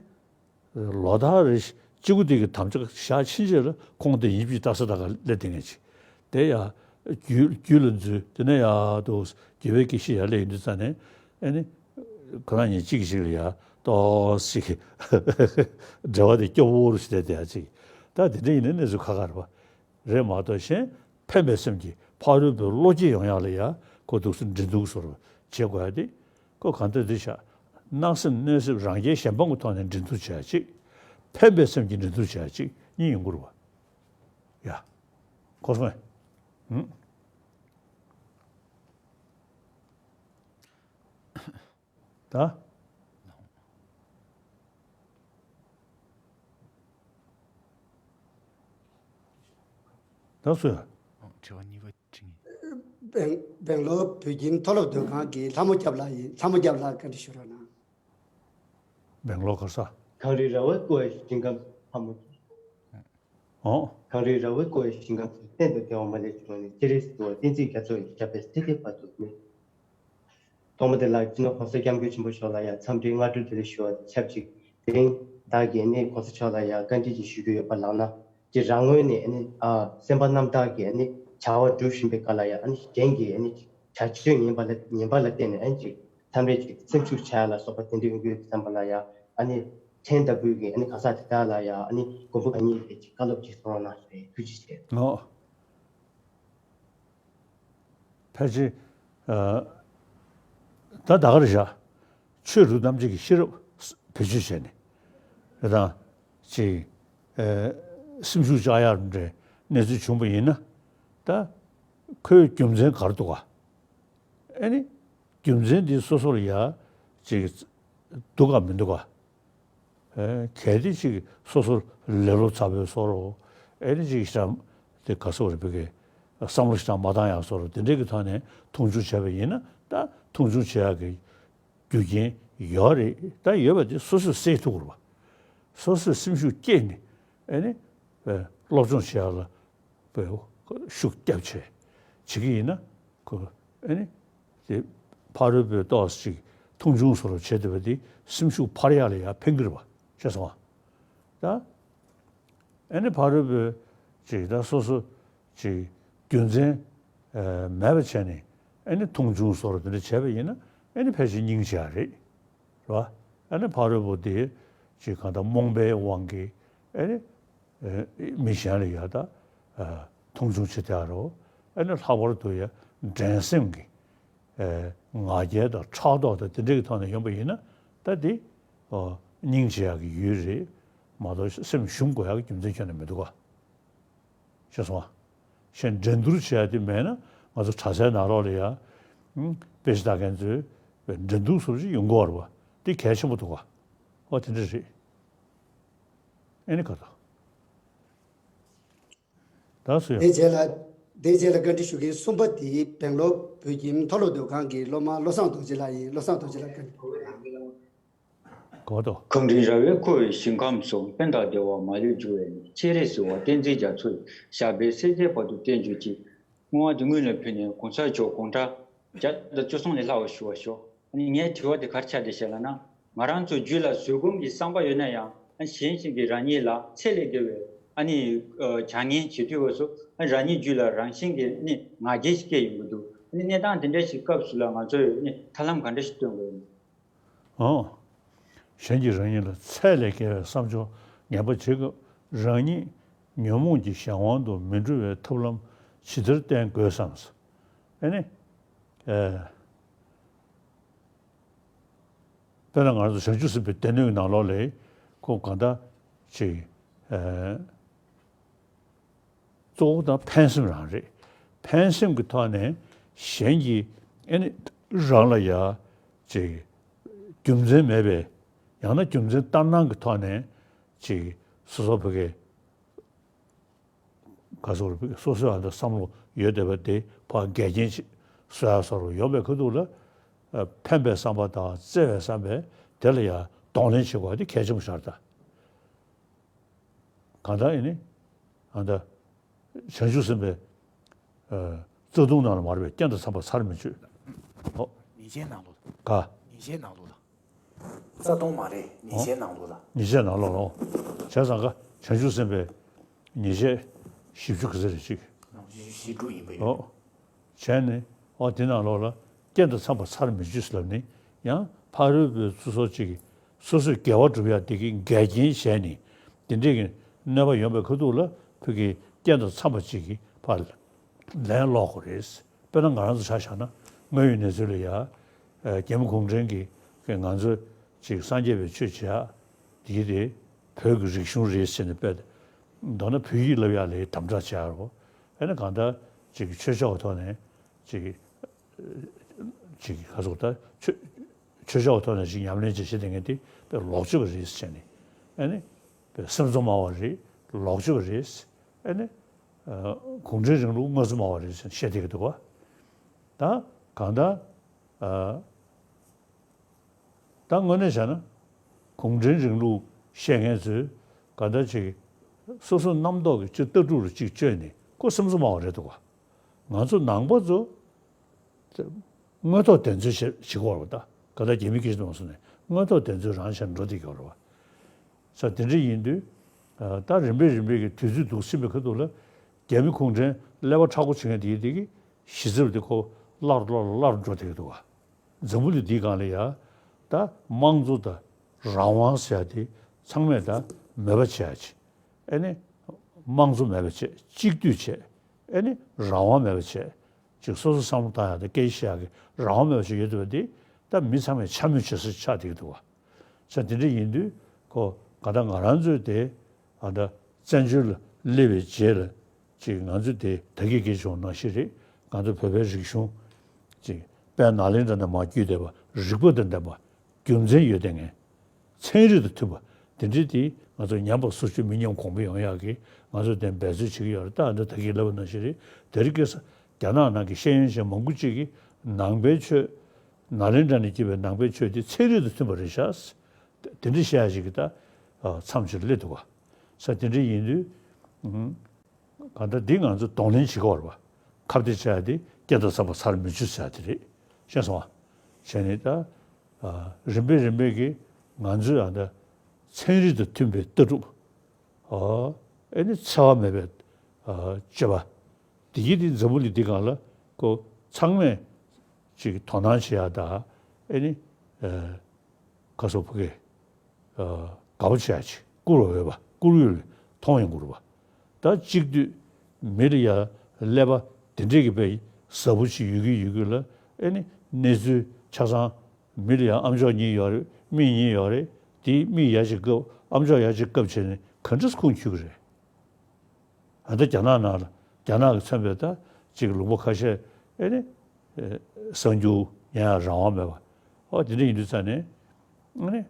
ལོ་ལྟར་རེ་གཅིག་པུ་དེ་གི་དམ་བཅའ་བཞག་ཕྱིན་ཆད་ལ་ཁོང་དེ་ཡིན་པའི་རྟགས་གསལ་གཏོང་ག་སླེབས་བསྡད་མཁན་ཅིག། དེ་ཡ་རྒྱུད་རྒྱུད་ལ་འཛུལ། དེ་ནས་ཡ་ཏོག་ཙམ་དགེ་བའི་དགེ་བཤེས་ཡར་སླེབས་ཡོང་དུས་ཙང་ནས། ཨེ་ནི། ཁོ་རང་གཉིས་གཅིག་གིས་གཅིག་ལ་ཡ་ཏོག་ཙམ་ཅིག་འབྲེལ་བ་དེ་སྐྱོ་བོ་རུ་ཞིག་བསྡད་བསྡད་ཡ་ཅིག། ད་དེ་འདྲ་ཡིན་ན་གནས་ཚུལ་ཁག་ཁག་རེད་པ། རེད་མ་གཏོགས། གཞན་ཕན་པའི་སེམས་ཀྱིས་ཕ་རོལ་པོའི་བློ་སྐྱེད་ཡོང་ཡག་ལ་ཡ་ཁོ་འདུག་སེ་འགྲན་བསྡུར་བཟོ་འདྲ་བྱེད་དགོས་ཡ་དེ། ཁོ་གང་ལྟར་འདི་བྱ། བརྣབ་སེམས་གནོད་སེམས་རང་རྒྱལ་གཞན་ཕམ་གྱི་ཐོག་ནས་འགྲན་བསྡུར་བྱེད་ཡ་གཅིག། ཕན་པའི་སེམས་ཀྱིས་འགྲན་བསྡུར་བྱེད་ཡ་གཅིག་གཉིས་ཡོང་གི་རེད་པ། ཡ། གོ་སོང་ངས། ད། ད་སུ་ཡ། དྲི་བ་གཉིས་པ་དྲི་ངེས། སྦེང་སྦེང་ལོར་བོད་ཁྱིམ་མཐོ་སློབ་སྡོད་ཁང་གི་ལྷ་མོ་སྐྱབས་ལགས་ཡིན། ལྷ་མོ་སྐྱབས་ལགས་བཀའ་འདྲི་ཞུ་རོགས་གནང་། སྦེང་ལོར་ག་ས། གངས་རི་ར་བས་བསྐོར་བའི་ཞིང་ཁམས་ལྷ་མོ། ཨོ། གངས་རི་ར་བས་བསྐོར་བའི་ཞིང་ཁམས་སུ། གཏན་དུ་བདེ་བ་མ་ལུས་བྱུང་ནས། སྤྱན་རས་གཟིགས་དབང་བསྟན་འཛིན་རྒྱ་མཚོ་ཡི་ཞབས་པད་སྲིད་མཐའི་བར་དུ་གནས། ཐོག་མ་དེ་ལ་སྤྱི་ནོར་༸གོང་ས་༸སྐྱབས་མགོན་ཆེན་པོ་མཆོག་ལ་ཡང་འཚམས་འདྲིའི་སྔ་དྲོ་བདེ་ལེགས་ཞུ་བ་དང་ཆབས་ཅིག། དེ་རིང་བདག་གིས་ནི་༸གོང་ས་མཆོག་ལ་ཡང་བཀའ་འདྲི་ཅིག་ཞུ་རྒྱུ་ཡོད་པ་ལགས་ན། ཅིག་རང་ངོས་ནས་ནི་ཨ་སེམས་པ་རྣམ་དག་གིས་ནི་བྱ་བ་སྒྲུབ་བཞིན་པའི་སྐབས་ལ་ཡང་ནི་གཞན་གྱིས་ནི་བྱ་སྤྱོད་ངན་པ་ལ་ངན་པ་ལ་བརྟེན་ནས་ནི་ཅིག་མཚམས་རེ་ཅིག་སེམས་ཤུགས་ཆག་ཡ་ལ་སོགས་པ་དེ་འདྲ་ཡོང་གི་ཡོད་དུས་ཙམ་པ་ལ་ཡང་ཨ་ནི་ཕྲན་ལྟ་བུའི་གི་ཨ་ནི་གང་ཟག་དེ་དག་ལ་ཡང་ཨ་ནི་མགོན་པོ་གང་ཉིད་ཀྱིས་ཅིག་བཀའ་སློབ་ཅིག་གསུང་རོགས་གནང་ཞེས་ཐུགས་རྗེ་ཆེ། ཨོ། ཕལ་ཆེར། ཨ། ད་ད་ག་རེ་བྱ། ཆོས་རུ་རྣམ་འབྱེད་ཀྱི་ཤེས་རབ་བེད་སྤྱོད་བྱས་ནས། རེད་དང་། ཅིག་ཨ། སེམས་ཤུགས་བཅག་ཡག་འདྲའི་གནས་ཚུལ་བྱུང་བ་ཡིན་ན། ད་ཁོའི་རྒྱུ་མཚན་ག་རེ་འདུག་ག། ཨེ་ནི། རྒྱུ་མཚན་འདི་སོ་སོར་ཡ་ཅིག་འདུག་ག་མི་འདུག་ག། ཨེ། གལ་ཏེ་ཅིག་སོ་སོར་ལེ་ལོ་ཚ་པོའི་བཟོ་འདྲ། ཨེ་ནི་ཅིག་ཤམ་དེ་ག་སོ་རེ་བི་གེ་བསམ་བློ་ཞིག་དང་མ་བཏང་ཡག་བཟོ་འདྲ་དེ་འདྲའི་གི་ཐོག་ནས་མཐོང་ཆུང་བྱས་པ་ཡིན་ན། ད་མཐོང་ཆུང་བྱེད་ཡག་གི་རྒྱུ་རྐྱེན་ཡོད་རེད། ད་ཡོད་པ་དེ་སོ་སོས་སེལ་ཐུབ་དགོས་རེད་པ། སོ་སོས་སེམས་ཤུགས་བསྐྱེད་ནས། ཨེ་ནི། ཨེ། སློབ་སྦྱོང་བྱེད་ཡག་ལ་ཤུགས་བརྒྱབ་བྱས་བྱེད་ཀྱི་ཡིན་ན། ཁོ་ཨེ་ནི་དེ་ཕ་རོལ་པོས་ཏོག་ཙམ་ཅིག་ མཐོང་ཆུང་བཟོ་འདྲ་བྱེད་བསྡད་པ་དེ་སེམས་ཤུགས་འཕར་ཡག་ལ་ཡང་ཕན་གྱི་རེད་པ། ཤེས་སོང་ང་། ད་ཨ་ནི་ཕ་རོལ་པོས་ཅིག་ད་སོ་སོ་ཅིག་རྒྱུ་མཚན་ཨ་མེད་པ་བྱས་ནས་ཨ་ནི་མཐོང་ཆུང་བཟོ་འདྲ་དེ་འདྲ་བྱས་པ་ཡིན་ན་ཨ་ནི་ཕལ་ཆེར་སྙིང་རྗེ་ཡག་རེད། རེད་པ། ཨ་ནི་ཕ་རོལ་པོ་དེ་ཅིག་གང་ལྟར་རྨོངས་པའི་དབང་གིས་ཨ་ནི་ཨ་མི་གཞན་ལ་ཡ་ད་ཨ་མཐོང་ཆུང་བྱེད་ཡག་རོ། ཨ་ནི་ལྷག་པར་དུ་ཡ་འགྲན་སེམས་ཀྱི་ཨ་ང་རྒྱལ་དང་ཕྲག་དོག་དང་དེ་འདྲ་གི་ཐོག་ནས་ཡོང་པ་ཡིན་ན་ད་དེ་ཨོ་སྙིང་རྗེ་ཡག་གི་ཡུལ་རེད་མ་གཏོགས་སེམས་ཞུམ་དགོས་ཡག་གི་རྒྱུ་མཚན་ཁྱོན་ནས་མི་འདུག་ག། ཤེས་སོང་ང་། གཞན་འགྲན་བསྡུར་བྱེད་ཡག་དེ་མེད་ན་ང་ཚོ་གྲྭ་སའི་ནང་ལོགས་ལ་ཡ་ཨུམ་དཔེ་ཆ་ལྟ་མཁན་ཚོའི་འགྲན་བསྡུར་སོགས་ཅིག་ཡོང་གི་ཡོད་རེད་པ། དེ་གལ་ཆེན་པོ་འདུག་ག། ཨོ་དེ་འདྲ་རེད། ཨེ་ནི་ག་ད། ད་སུ་ཡོད། དེའི་རྗེས་ལ། དེའི་རྗེས་ལ་བཀའ་འདྲི་ཞུ་མཁན་གསུམ་པ་དེ་སྦེང་ལོར་བོད་ཁྱིམ་མཐོ་སློབ་སྡོད་ཁང་གི་སློབ་མ་བློ་བཟང་རྡོ་རྗེ་ལགས་ཡིན། བློ་བཟང་རྡོ་རྗེ་ལགས་བཀའ་འདྲི་ཞུ་གི་ཡོད། གོ་ཏོ། གངས་རིའི་ར་བས་ཁོ་བོའི་ཞིང་ཁམས་སུ། ཕན་དང་བདེ་བ་མ་ལུས་འབྱུང་བའི་གནས། སྤྱན་རས་གཟིགས་དབང་བསྟན་འཛིན་རྒྱ་མཚོ་ཡི། ཞབས་པད་སྲིད་མཐའི་བར་དུ་བརྟན་གྱུར་ཅིག། བསྔོ་བ་འདི་སྔོན་ལ་ཕུལ་ནས་གོང་ས་མཆོག་དགུང་གྲངས་བརྒྱ་དང་བཅུ་གསུམ་ལས་ལྷག་པར་བཞུགས་པར་ཤོག། ཨ་ནི་ངའི་དྲི་བ་དེ་ག་རེ་ཆགས་བསྡད་ཤག་ལབ་ན། ང་རང་ཚོ་རྒྱུད་ལ་བཟོད་སྒོམ་གྱི་བསམ་པ་ཡོད་ན་ཡང་། ཨ་ནི་གཞན་ཞིག་གིས་རང་ཉིད་ལ་ཚད་ལས་བརྒལ་བའི་ཨ་ནི་ཨ་བྱ་ངན་བྱེད་དུས་སྐབས་སུ། ཨ་ནི་རང་ཉིད་རྒྱུད་ལ་རང་བཞིན་གྱིས་ཨ་ནི་ང་རྒྱལ་ཞིག་སྐྱེ་ཡོང་གི་འདུག། ཨ་ནི་གནས་སྟངས་དེ་འདྲ་ཞིག་སྐབས་སུ་ལ་ང་ཚོས་ཨ་ནི་ཐབས་ལམ་ག་འདྲ་ཞིག་སྟོན་དགོས་ཡིན། ཨང་། གཞན་གྱིས་རང་ཉིད་ལ་ཚད་ལས་བརྒལ་བའི་བསམ་སྦྱོར་ངན་པ་བྱེད་སྐབས། རང་ཉིད་ཉོན་མོངས་ཀྱི་གཞན་དབང་དུ་མི་འགྲོ་བའི་ཐབས་ལམ་ཇི་ལྟར་བསྟེན་དགོས་སམ། ཨ་ནི། ཨེ། དཔེར་ན་ང་རང་ཚོ་བྱང་ཆུབ་སེམས་དཔའི་སྡེ་སྣོད་ཀྱི་ནང་ལོགས་ལ་ཁོ་གང་ལྟར་ཅིག་ཨེ། གཙོ་བོ་དང་ཕན་སེམས་རང་རེད། ཕན་སེམས་ཀྱི་ཐོག་ནས་གཞན་གྱིས་ཨེ་ནི་རང་ལ་ཡ་ཅིག་རྒྱུ་མཚན་མེད་པའི། ཡང་ན་རྒྱུ་མཚན་ལྟར་སྣང་གི་ཐོག་ནས་ཅིག་སོ་སོ་བོད་སྐད་ག་སོགས་རེད། སོ་སོའི་ཨ་འདྲ་བསམ་བློ་ཡོད་བསྡད་པ་དེ་ཕར་འགལ་རྐྱེན་ཅིག་བཟོ་ཡ་བཟོ་འདྲ་ཡོང་པའི་ཁ་ཐུག་ལ། ཨ་ཕན་པའི་བསམ་པ་དང་བརྩེ་བའི་བསམ་པས་དེ་ལ་ཡ་གདོང་ལེན་བྱེད་དགོས་པ་དེ་གལ་ཆེན་པོ་ཞིག་རེད་ད། གང་ལྟར་ཨེ་ནི། ཨ་ད། བྱང་ཆུབ་སེམས་དཔའི་ཨ་རྩ་ལྟུང་ནང་ལ་མ་རེད་པས། རྐྱེན་དང་འཚམ་པར་ཚར་མི་གཅོད། ཨོ། ཉེས་བྱས་ནང་ལོགས་ལ། ག་ཉེས་བྱས་ནང་ལོགས་ལ། རྩ་ལྟུང་མ་རེད། ཉེས་བྱས་ནང་ལོགས་ལ། ཉེས་བྱས་ནང་ལོགས་ལ། ཨོ། བྱས་ཙང་ག་བྱང་ཆུབ་སེམས་དཔའི་ཉེས་བྱས་བཞི་བཅུ་ག་ཚོད་རེད་ཅིག། བཞི་དྲུག་ཡིན་པ་ཡོད། ཨོ། བྱས་ནས་ཨོ་དེ་ནང་ལོགས་ལ་རྐྱེན་དང་འཚམ་པར་ཚར་མི་གཅོད་ཟེར་ལབ་ནས་ཡང་ཕ་རོལ་པོའི་ཚུལ་སོགས་ཅིག་གིས་སོ་སོས་དགེ་བ་སྒྲུབ་ཡ་དེ་གི་འགལ་རྐྱེན་བྱས་ནས་དེ་འདྲས་ཀྱི་གནོད་པ་ཡོང་པའི་ཁ་ཐུག་ལ་ཕ་གི་རྐྱེན་དང་འཚམ་པ་ཅིག་གིས་ཕར་ལན་སློག་དགོས་རེད། དཔེར་ན་ང་རང་ཚོ་ཆ་བཞག་ན་དངོས་ཡོད་གནས་ཚུལ་ལ་ཡ་རྒྱ་མི་གུང་ཁྲན་གྱིས་ང་ཚོ་ཅིག་སངས་རྒྱས་པའི་ཆོས་བྱེད་ཡ་དེ་དེ་བོད་ཀྱི་རིག་གཞུང་རེད་ཟེར་ནས་དཔེ་མདོར་ན་བོད་ཡིག་བསླབ་ཡ་ལ་དམ་དྲག་བྱེད་ཡ་རོ། ཨེ་ན་གང་ལྟར་ཅིག་ཆོས་ཕྱོགས་ཀྱི་ཐོག་ནས་ཅིག་ཅིག་ག་ཟེར་ད་ཆོས་ཆོས་ཕྱོགས་ཀྱི་ཐོག་ནས་ཅིག་ཉམས་ལེན་བྱེད་བྱེད་བསྡད་མཁན་དེ་དཔེ་ལོག་སྤྱོད་པ་རེད་ཟེར་ནས། ཨེ་ནི་དཔེ་སེམས་ཚོར་སྨྲ་བ་རེད། ལོག་སྤྱོད་པ་རེད། ཨེ་ནི་གུང་ཁྲན་རིང་ལུགས་དམངས་གཙོ་སྨྲ་བ་རེད་ཟེར་ནས་བཤད་བསྡད་ཀྱི་འདུག་བ། ད་གང་ལྟར། ད་དངོས་གནས་བྱས་ན་གུང་ཁྲན་རིང་ལུགས་བཤད་མཁན་ཚོས་ག་འདྲ་ཅིག་སོ་སོ་རྣམ་རྟོག་གི་ཅིག་ལྟ་གྲུབ་ལ་ཅིག་བཅོས་ནས་ཁོ་སེམས་ཚོར་སྨྲ་བ་རེད་འདུག་ག། ང་ཚོ་ནང་པ་ཚོ་དངོས་ཐོག་བདེན་འཚོལ་བྱེད་བྱེད་དགོས་རེད་པ། ད་ག་ད་རྒྱ་མི་སྐད་ཆ་དུ་མ་སོང་ནས་དངོས་ཐོག་བདེན་འཚོལ་རང་བྱས་ནས་འགྲོ་བསྡད་ཀྱི་ཡོད་རེད་པ། ས་དེ་འདྲ་ཡིན་དུས་ད་རིམ་པས་རིམ་པས་ཀྱི་དུས་ཚོད་འདུག་ཕྱིན་པའི་ཁ་ཐུག་ལ་རྒྱ་མི་གུང་ཁྲན་ཀླད་པ་མཁྲེགས་པོ་བྱེད་མཁན་དེ་ཡིན་དེ་གི་གཞི་རྩ་བ་དེ་ཁོ་སླར་སླར་སླར་འགྲོ་བསྡད་ཀྱི་འདུག་ག། འཛམ་བུ་གླིང་འདིའི་སྒང་ལ་ཡ་ད་དམངས་གཙོ་དང་རང་དབང་ཟེར་ཡ་དེ་ཚང་མས་ད་མེད་པ་བྱེད་ཡ་ཅིག། ཨེ་ནི་དམངས་གཙོ་མེད་པ་བྱེད། གཅིག་སྡུད་བྱེད། ཨེ་ནི་རང་དབང་མེད་པ་བྱེད། ཅིག་སོ་སོ་བསམ་བློ་བཏང་ཡ་དང་སྐད་ཆ་བཤད་ཡ་གི་རང་དབང་མེད་པ་ཅིག་ཡོད་འདུག་པ་འདི་ད་མི་ཚང་མས་འཕྱ་སྨོད་བྱེད་ས་ཆགས་བསྡད་ཀྱི་འདུག་བ། ས་དེ་འདྲ་ཡིན་དུས་ཁོ་ག་ད་ང་རང་ཚོས་དེ་ཨ་ད་བཙན་བྱོལ་ལ་སླེབས་པའི་རྗེས་ལ། ཅིག་ང་ཚོ་དེ་ད་གིན་སྐད་ཆ་བྱུང་ནང་བཞིན་རེད། ང་ཚོ་བོད་པའི་རིག་གཞུང་ཅིག་དཔལ་ནཱ་ལེནྡྲ་ནས་མར་བརྒྱུད་བསྡད་པ། རིག་པ་དང་ལྡན་པ། རྒྱུ་མཚན་ཡོད་བསྡད་མཁན། ཚན་རིག་དང་མཐུན་པ་དེ་འདྲའི་དེ་ང་ཚོ་ཉམས་པ་སོར་ཆུད་མི་ཉམས་གོང་འཕེལ་ཡོང་ཡག་གི་ང་ཚོ་དེ་འབད་རྩོལ་བྱེད་ཀྱི་ཡོད་རེད། ད་འདི་ད་གིན་ལབ་པ་ནང་བཞིན་རེད། དེ་རིང་ཁ་སང་རྒྱ་ནག་ནང་གི་ཤེས་ཡོན་ཅན་མང་པོ་ཅིག་གིས་ནང་པའི་ཆོས། ནཱ་ལེནྡྲ་ནས་སྐྱེས་པའི་ནང་པའི་ཆོས་དེ་ཚན་རིག་དང་མཐུན་པ་རེད་ཤག། དེ་འདྲ་བཤད་ཡ་ཞིག་གི་ད་མཚམས་ཅིག་སླེབས་འདུག་ག། ས་དེ་འདྲ་ཡིན་དུས། གང་ལྟར་འདི་ང་ཚོ་གདོང་ལེན་བྱེད་དགོས་རེད་པ། ཁ་གཏད་བྱ་ཡ་དེ་རྐྱེན་དང་འཚམ་པར་ཚར་མི་གཅོད་ཟེར་ཡ་དེ་རེད། ཤེས་སོང་ང་། བྱས་ནས་ད་ རིམ་པས་རིམ་པས་ཀྱིས་ང་ཚོས་ཨ་ད་ཚན་རིག་དང་མཐུན་པའི་ལྟ་གྲུབ། ཨ་ནི་འཚེ་བ་མེད་པའི་ཨ་སྤྱོད་པ། དེ་གྱིས་དེ་འཛམ་བུ་གླིང་འདི་སྒང་ལ་ཁོ་ཚང་མས་ཅིག་དོ་སྣང་བྱེད་ཡ་ད། ཨ་ནི་ཨ་ཁ་སོ་ཕ་གི་ཨ་དགའ་པོ་བྱེད་ཡ་ཅིག་བཀུར་འོས་པ། བཀུར་འོས་མཐོང་ཡོང་དགོས་རེད་པ། ད་གཅིག་སྡུད་མི་ལ་ཡ་ཀླད་པ་དེ་འདྲས་ཀྱི་དཔེ་ཟབ་པོ་ཅིག་ཡོད་ཀྱི་ཡོད་ཀྱི་ལ། ཨ་ནི་གནས་ཚུལ་ཆ་ཚང་མི་ལ་ཡ་ཨམ་ཅོག་གཉིས་ཡོད་རེད། མིག་གཉིས་ཡོད་རེད། དེ་མིག་ཡ་གཅིག་བཀབ། ཨམ་ཅོག་ཡ་གཅིག་བཀབ་བྱས་ནས་ག་འདྲས་ཁུངས་འཁྱོལ་གི་རེད། ཨ་ད་རྒྱ་ནག་ནང་ལ་རྒྱ་ནག་གི་མཚོན་པའི་ད་ཅིག་ལུང་པ་ཁ་ཤས་ཨེ་ནི་ཨེ་གསར་འགྱུར་ཉན་ཡ་རང་དབང་མེད་པ། ཨོ་དེ་འདྲ་ཡིན་དུས་ཙང་ནས་ཨེ་ནི་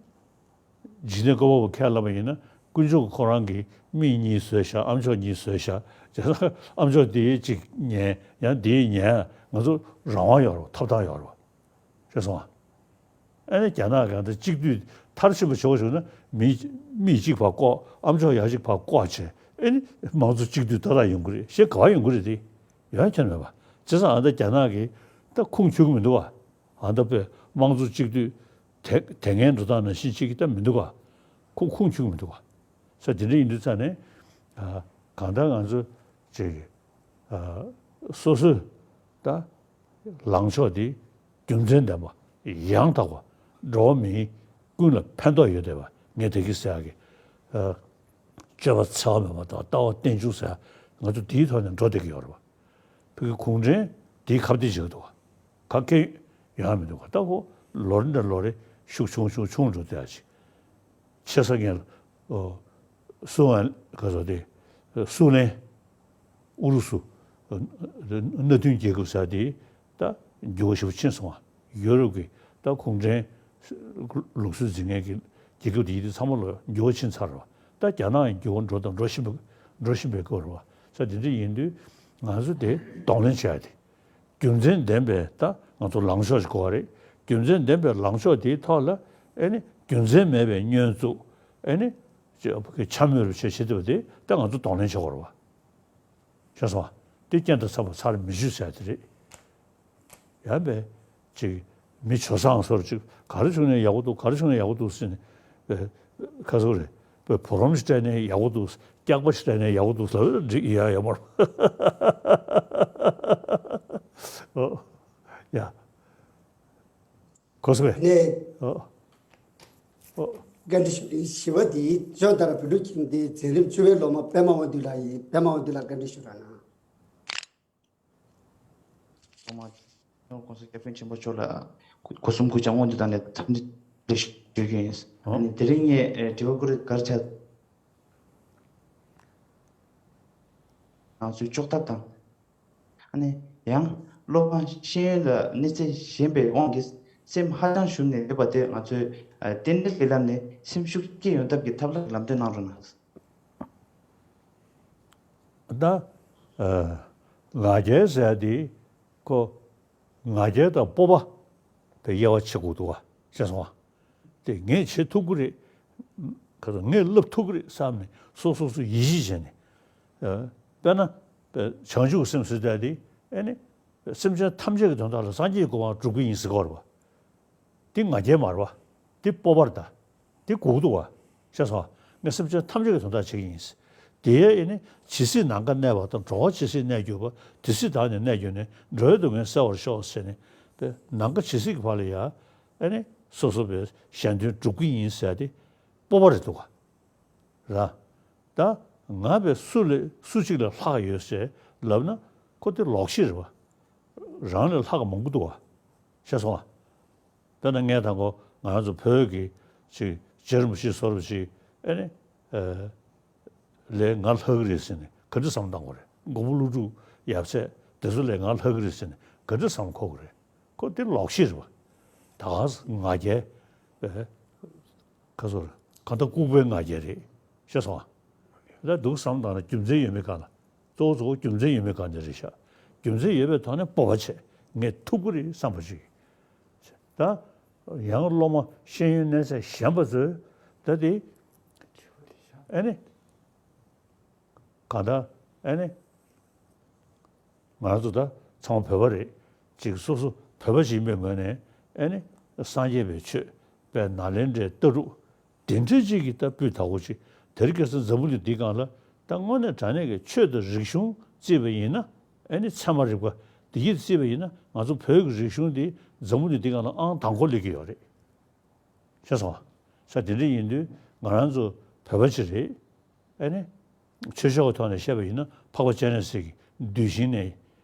འཇིག་རྟེན་བཀོད་པ་པོ་ཁས་ལབ་པ་ཡིན་ན། དཀོན་མཆོག་གིས་ཁོ་རང་གི་མིག་གཉིས་བཟོས་བཞག་ཨམ་ཅོག་གཉིས་བཟོས་བཞག་བྱས་ཙང་ཨམ་ཅོག་འདི་གཅིག་ཉན། ཡང་འདི་ཉན། ང་ཚོ་རང་དབང་ཡོད་རེད། ཐོབ་ཐང་ཡོད་རེད། ཤེས་སོང་ཨ། ཨ་ནི་རྒྱ་ནག་གང་ལྟར་གཅིག་སྡུད་མཐར་ཕྱིན་པ་བྱེད་དགོས་བྱུང་ན། མི་མིག་གཅིག་ཕར་བཀོག་ཨམ་ཅོག་ཡ་གཅིག་ཕར་བཀོག་བྱས། ཨ་ནི་དམངས་གཙོ་གཅིག་སྡུད་ཏག་ཏག་ཡོང་གི་རེད། ཞེས་ག་བ་ཡོང་གི་རེད་དེ། ཡོང་ཡ་ཁྱོན་མེད་པ། བྱས་ཙང་ཨ་ད་རྒྱ་ནག་གིས་ད་ཁུངས་འཁྱོལ་གི་མི་འདུག་བ། ཨ་ད་དཔེ་དམངས་གཙོ་གཅིག་སྡུད་དེ་དེ་སྔའི་འགྲོ་སྟངས་ནང་བཞིན་ཅིག་གི་ད་མི་འདུག་བ། ཁུངས་ཁུངས་འཁྱོལ་གི་མི་འདུག་བ། ས་དེ་འདྲ་ཡིན་དུས་ཙང་ནས་ཨ་གང་ལྟར་ང་ཚོ་ཅིག་ཨ་སོ་སོས་ད་ལངས་ཕྱོགས་དེ་རྒྱུ་མཚན་ལྡན་པ། ཡང་དག་པ། འགྲོ་བ་མིའི་ཀུན་ལ་ཕན་ཐོགས་ཡོད་བསྡད་པ། ངས་དེ་གི་ཟེར་ཡག་གི་ཨ་སྤྱོད་པ་འཚེ་བ་མེད་པ་དང་ལྟ་བ་རྟེན་འབྱུང་ཟེར་ཡག་ང་ཚོ་དེའི་ཐོག་ནས་འགྲོ་བསྡད་ཀྱི་ཡོད་རེད་པ། བོད་ཀྱི་གུང་ཁྲན་དེའི་ཁ་གཏད་བྱེད་ཀྱི་འདུག་བ། ག་གེ་ཡོང་ཡ་མི་འདུག་ག་ད་ཁོ་ལོ་རེ་ནས་ལོ་རེ་ཤུགས་ཆུང་ཆུང་ཆུང་འགྲོ་བསྡད་ཡ་ཅིག་ཆེ་ས་ངན་ལ་ཨོ་སུ་ཝན་ག་ཚོད་དེ་སུའུ་ལེན། ཨུ་རུ་སུ། ཨ་མནའ་མཐུན་རྒྱལ་ཁབ་ཟེར་དེ་ད་འགྱུར་བ་ཞེ་པོ་ཕྱིན་སོང་བ། ཡོ་རོབ་ཀྱི་ད་གུང་ཁྲན་ལུགས་སྲོལ་འཛིན་མཁན་གྱི་རྒྱལ་ཁབ་དེ་ཡིན་དུས་ཚང་མ་ལ་འགྱུར་བ་ཕྱིན་ཚར་བ། ད་རྒྱ་ནག་ཡང་འགྱུར་བ་འགྲོ་དང་འགྲོ་བཞིན་པའི་འགྲོ་བཞིན་པའི་སྐོར་བ། ས་དེ་འདྲ་ཡིན་དུས་ང་ཚོ་དེ་གདོང་ལེན་བྱ་ཡ་དེ། རྒྱུ་མཚན་ལྡན་པའི་ད་ང་ཚོ་ལངས་ཕྱོགས་ཤིག་དགོས་པ་རེད། རྒྱུ་མཚན་ལྡན་པའི་ལངས་ཕྱོགས་དེའི་ཐོག་ལ་ཨེ་ནི་རྒྱུ་མཚན་མེད་པའི་བསྙོན་འཛུགས། ཨེ་ནི་ཅི་འཆམ་མོ་རུ་བྱེད་བྱེད་ཐུབ་པ་དེ་ད་ང་ཚོ་གདོང་ལེན་བྱེད་དགོས་རེད་བ། ཤེས་སོང་བ། དེ་རྐྱེན་དང་འཚམ་པ་ཚར་མི་འཇུ་ཟེར་དེ་རེད། ཡང་པས་ཅིག་མི་བྱོ་སང་སོར་ཅིག་ག་རེ་བྱུང་ནས་ཡག་པོ་འདུག་ག་རེ་བྱུང་ནས་ཡག་པོ་འདུག་ཟེར་ནས་པས་ཁ་སོ་རེད། པས་བུ་རམ་ཞིག་སྤྲད་ནས་ཡག་པོ་འདུག་སྐྱག་པ་ཞིག་སྤྲད་ནས་ཡག་པོ་འདུག་ལབ་འགྲིག་ཡ་ཡོད་མ་རེད། ཨོ། ཡ། གོ་སོང་པས། ནས། ཨོ། ཨོ། བཀའ་འདྲི་ཞུ། བཞི་པ་དེ་ཇོ་ལྟར་བོད་ཕྲུག་ཁྱིམ་སྡེའི་འཛིན་རིམ་བཅུ་པའི་སློབ་མ་པད་མ་དབང་འདུས་ལགས་ཡིན། པད་མ་དབང་འདུས་ལགས་བཀའ་འདྲི་ཞུ་རོགས་གནང་། སློབ་མ་ཇོ་༸གོང་ས་༸སྐྱབས་མགོན་ཆེན་པོ་མཆོག་ལ་སྒོ་གསུམ་གུས་ཕྱག་སྔོན་དུ་བཏང་ནས་འཚམས་འདྲི་ཞུ་རྒྱུ་ཡིན། ཨོ། ཨ་ནི་དེ་རིང་ངས་དྲི་བ་བཀོད་རྒྱུ་ག་རེ་ཆགས། ང་ཚོའི་ལྕོགས་གྲབས་དང་། ཨ་ནི་ཡང་སློབ་མ་ཤེས་ཡོན་ལ་གནས་ཚད་ཞན་པའི་དབང་གིས་སེམས་ཧ་ཅང་ཞུམ་ནས་ཡོད་པ་དེ་ང་ཚོས་ཨ་རྟེན་འབྲེལ་གྱི་ལམ་ནས་སེམས་ཤུགས་སྐྱེད་ཡོང་ཐབས་ཀྱི་ཐབས་ལ་ལམ་སྟོན་གནང་རོགས་གནང་། ད་ཨ་ང་རྒྱལ་ཟེར་ཡ་དེ་ཁོ་ང་རྒྱལ་དང་སྤོབས་པ་དེ་དབྱེ་བ་ཕྱེ་དགོས་འདུག་བ། ཤེས་སོང་བ། དེ་ངས་བྱེད་ཐུབ་ཀྱི་རེད། ག་ཚོད་ངས་ལབ་ཐུབ་ཀྱི་རེད་བསམ་ནས་སོ་སོ་སོ་ཡིད་ཆེས་བྱས་ནས། ཨ་དཔེར་ན་བྱང་ཆུབ་སེམས་ཟེར་བསྡད་དེ་ཨེ་ནི་སེམས་ཅན་ཐམས་ཅད་ཀྱི་དོན་དག་ལ་སངས་རྒྱས་ཀྱི་གོ་འཕང་སྒྲུབ་ཀྱི་ཡིན་ཟེར་གྱི་ཡོད་རེད་བ། འདི་ང་རྒྱལ་མ་རེད་བ། འདི་སྤོབས་པ་རེད་ད། འདི་གུག་འདུག་བ། ཤེས་སོང་བ། ངས་སེམས་ཅན་ཐམས་ཅད་ཀྱི་དོན་དག་བྱེད་ཀྱི་ཡིན། དེ་ཡས་ཨེ་ནི་ཇི་སྲིད་ནམ་མཁའ་གནས་པ་དང་། འགྲོ་བ་ཇི་སྲིད་གནས་གྱུར་པ། དེ་སྲིད་བདག་ནི་གནས་གྱུར་ནས། འགྲོ་བའི་སྡུག་བསྔལ་སེལ་བར་ཤོག་ཟེར་ནས་པས་ནམ་མཁའ་ཇི་སྲིད་ཀྱི་བར་ལ་ཡ་ཨེ་ནི་སོ་སོ་པས་གཞན་དོན་སྒྲུབ་ཀྱི་ཡིན་ཟེར་ཏེ་སྤོབས་པ་རེད་འདུག་ག་ར། ད་ང་བས་སུ་ལས་སུ་གཅིག་ལས་ལྷག་ཡོད་ཟེར་ལབ་ན་ཁོ་དེ་ལོག་ཤེས་རེད་བ། རང་ལས་ལྷག་མང་པོ་འདུག་བ། ཤེས་སོང་ང་། དཔེར་ན་ངས་དང་པོ་ང་རང་ཚོ་བོད་ཀྱི་ཅིག་རྗེ་རིན་པོ་ཆེ་བཟོ་འདྲ་ཅིག་ཨེ་ནི་ཨ་ལས་ང་ལྷག་གི་རེད་ཟེར་ནས་ག་འདྲ་བསམ་བློ་བཏང་དགོས་རེད། མགོན་པོ་ཀླུ་སྒྲུབ་ཡབ་སྲས་དེ་ཚོ་ལས་ང་ལྷག་གི་རེད་ཟེར་ནས་ག་འདྲ་བསམ་བློ་འཁོར་དགོས་རེད། ཁོ་དེ་ལོག་ཤེས་རེད་བ། ད་ག་ང་རྒྱལ་ཨེ། ཁ་སོར་གང་ལྟར་ལྐུགས་པའི་ང་རྒྱལ་རེད། ཤེས་སོང་ཨ། ད་འདུག་བསམ་བཏང་ན་རྒྱུ་མཚན་ཡོད་མེད་གང་ལ། གཙོ་བོ་གཙོ་བོ་རྒྱུ་མཚན་ཡོད་མེད་གང་དེ་རེད་ཤག་རྒྱུ་མཚན་ཡོད་པའི་ཐོག་ནས་སྤོབས་པ་བྱེད། ངས་ཐུབ་ཀྱི་རེད་བསམ་པ་ཞིག་ད་ཡང་སློབ་མ་ཤེས་ཡོན་གནས་ཚད་ཞན་པ་ཚོས་ད་དེ་ཨེ་ནི་གང་ལྟར་ཨེ་ནི། ང་རང་ཚོ་ད་ཚང་མ་བོད་པ་རེད། ཅིག་སོ་སོ་བོད་པ་ཞིག་ཡིན་པའི་ངོས་ནས་ཨེ་ནི་ སངས་རྒྱས་པའི་ཆོས་པའི་ནཱ་ལེནྡྲའི་ལྟ་གྲུབ་དེ་འདྲ་ཅིག་གི་ད་སྤུས་དག་པོ་ཅིག་དེར་སྐྱེས་ས་འཛམ་བུ་གླིང་འདིའི་སྒང་ལ་ད་དངོས་གནས་དྲང་གནས་ཀྱི་ཆོས་དང་རིག་གཞུང་བརྩིས་པ་ཡིན་ན། ཨེ་ནི་ཚད་མ་རིག་པ་འདི་གིས་བརྩིས་པ་ཡིན་ན། ང་ཚོ་བོད་ཀྱི་རིག་གཞུང་འདི་འཛམ་བུ་གླིང་འདིའི་སྒང་ལ་ཨང་དང་པོ་སླེབས་ཀྱི་ཡོད་རེད། ཤེས་སོང་ཨ། ས་དེ་འདྲ་ཡིན་དུས་ང་རང་ཚོ་བོད་པ་ཅིག་རེད། ཨེ་ནི། ཆོས་ཕྱོགས་ཀྱི་ཐོག་ནས་བཤད་པ་ཡིན་ན་འཕགས་པ་སྤྱན་རས་གཟིགས་ཀྱི་གདུལ་ཞིང་ནས་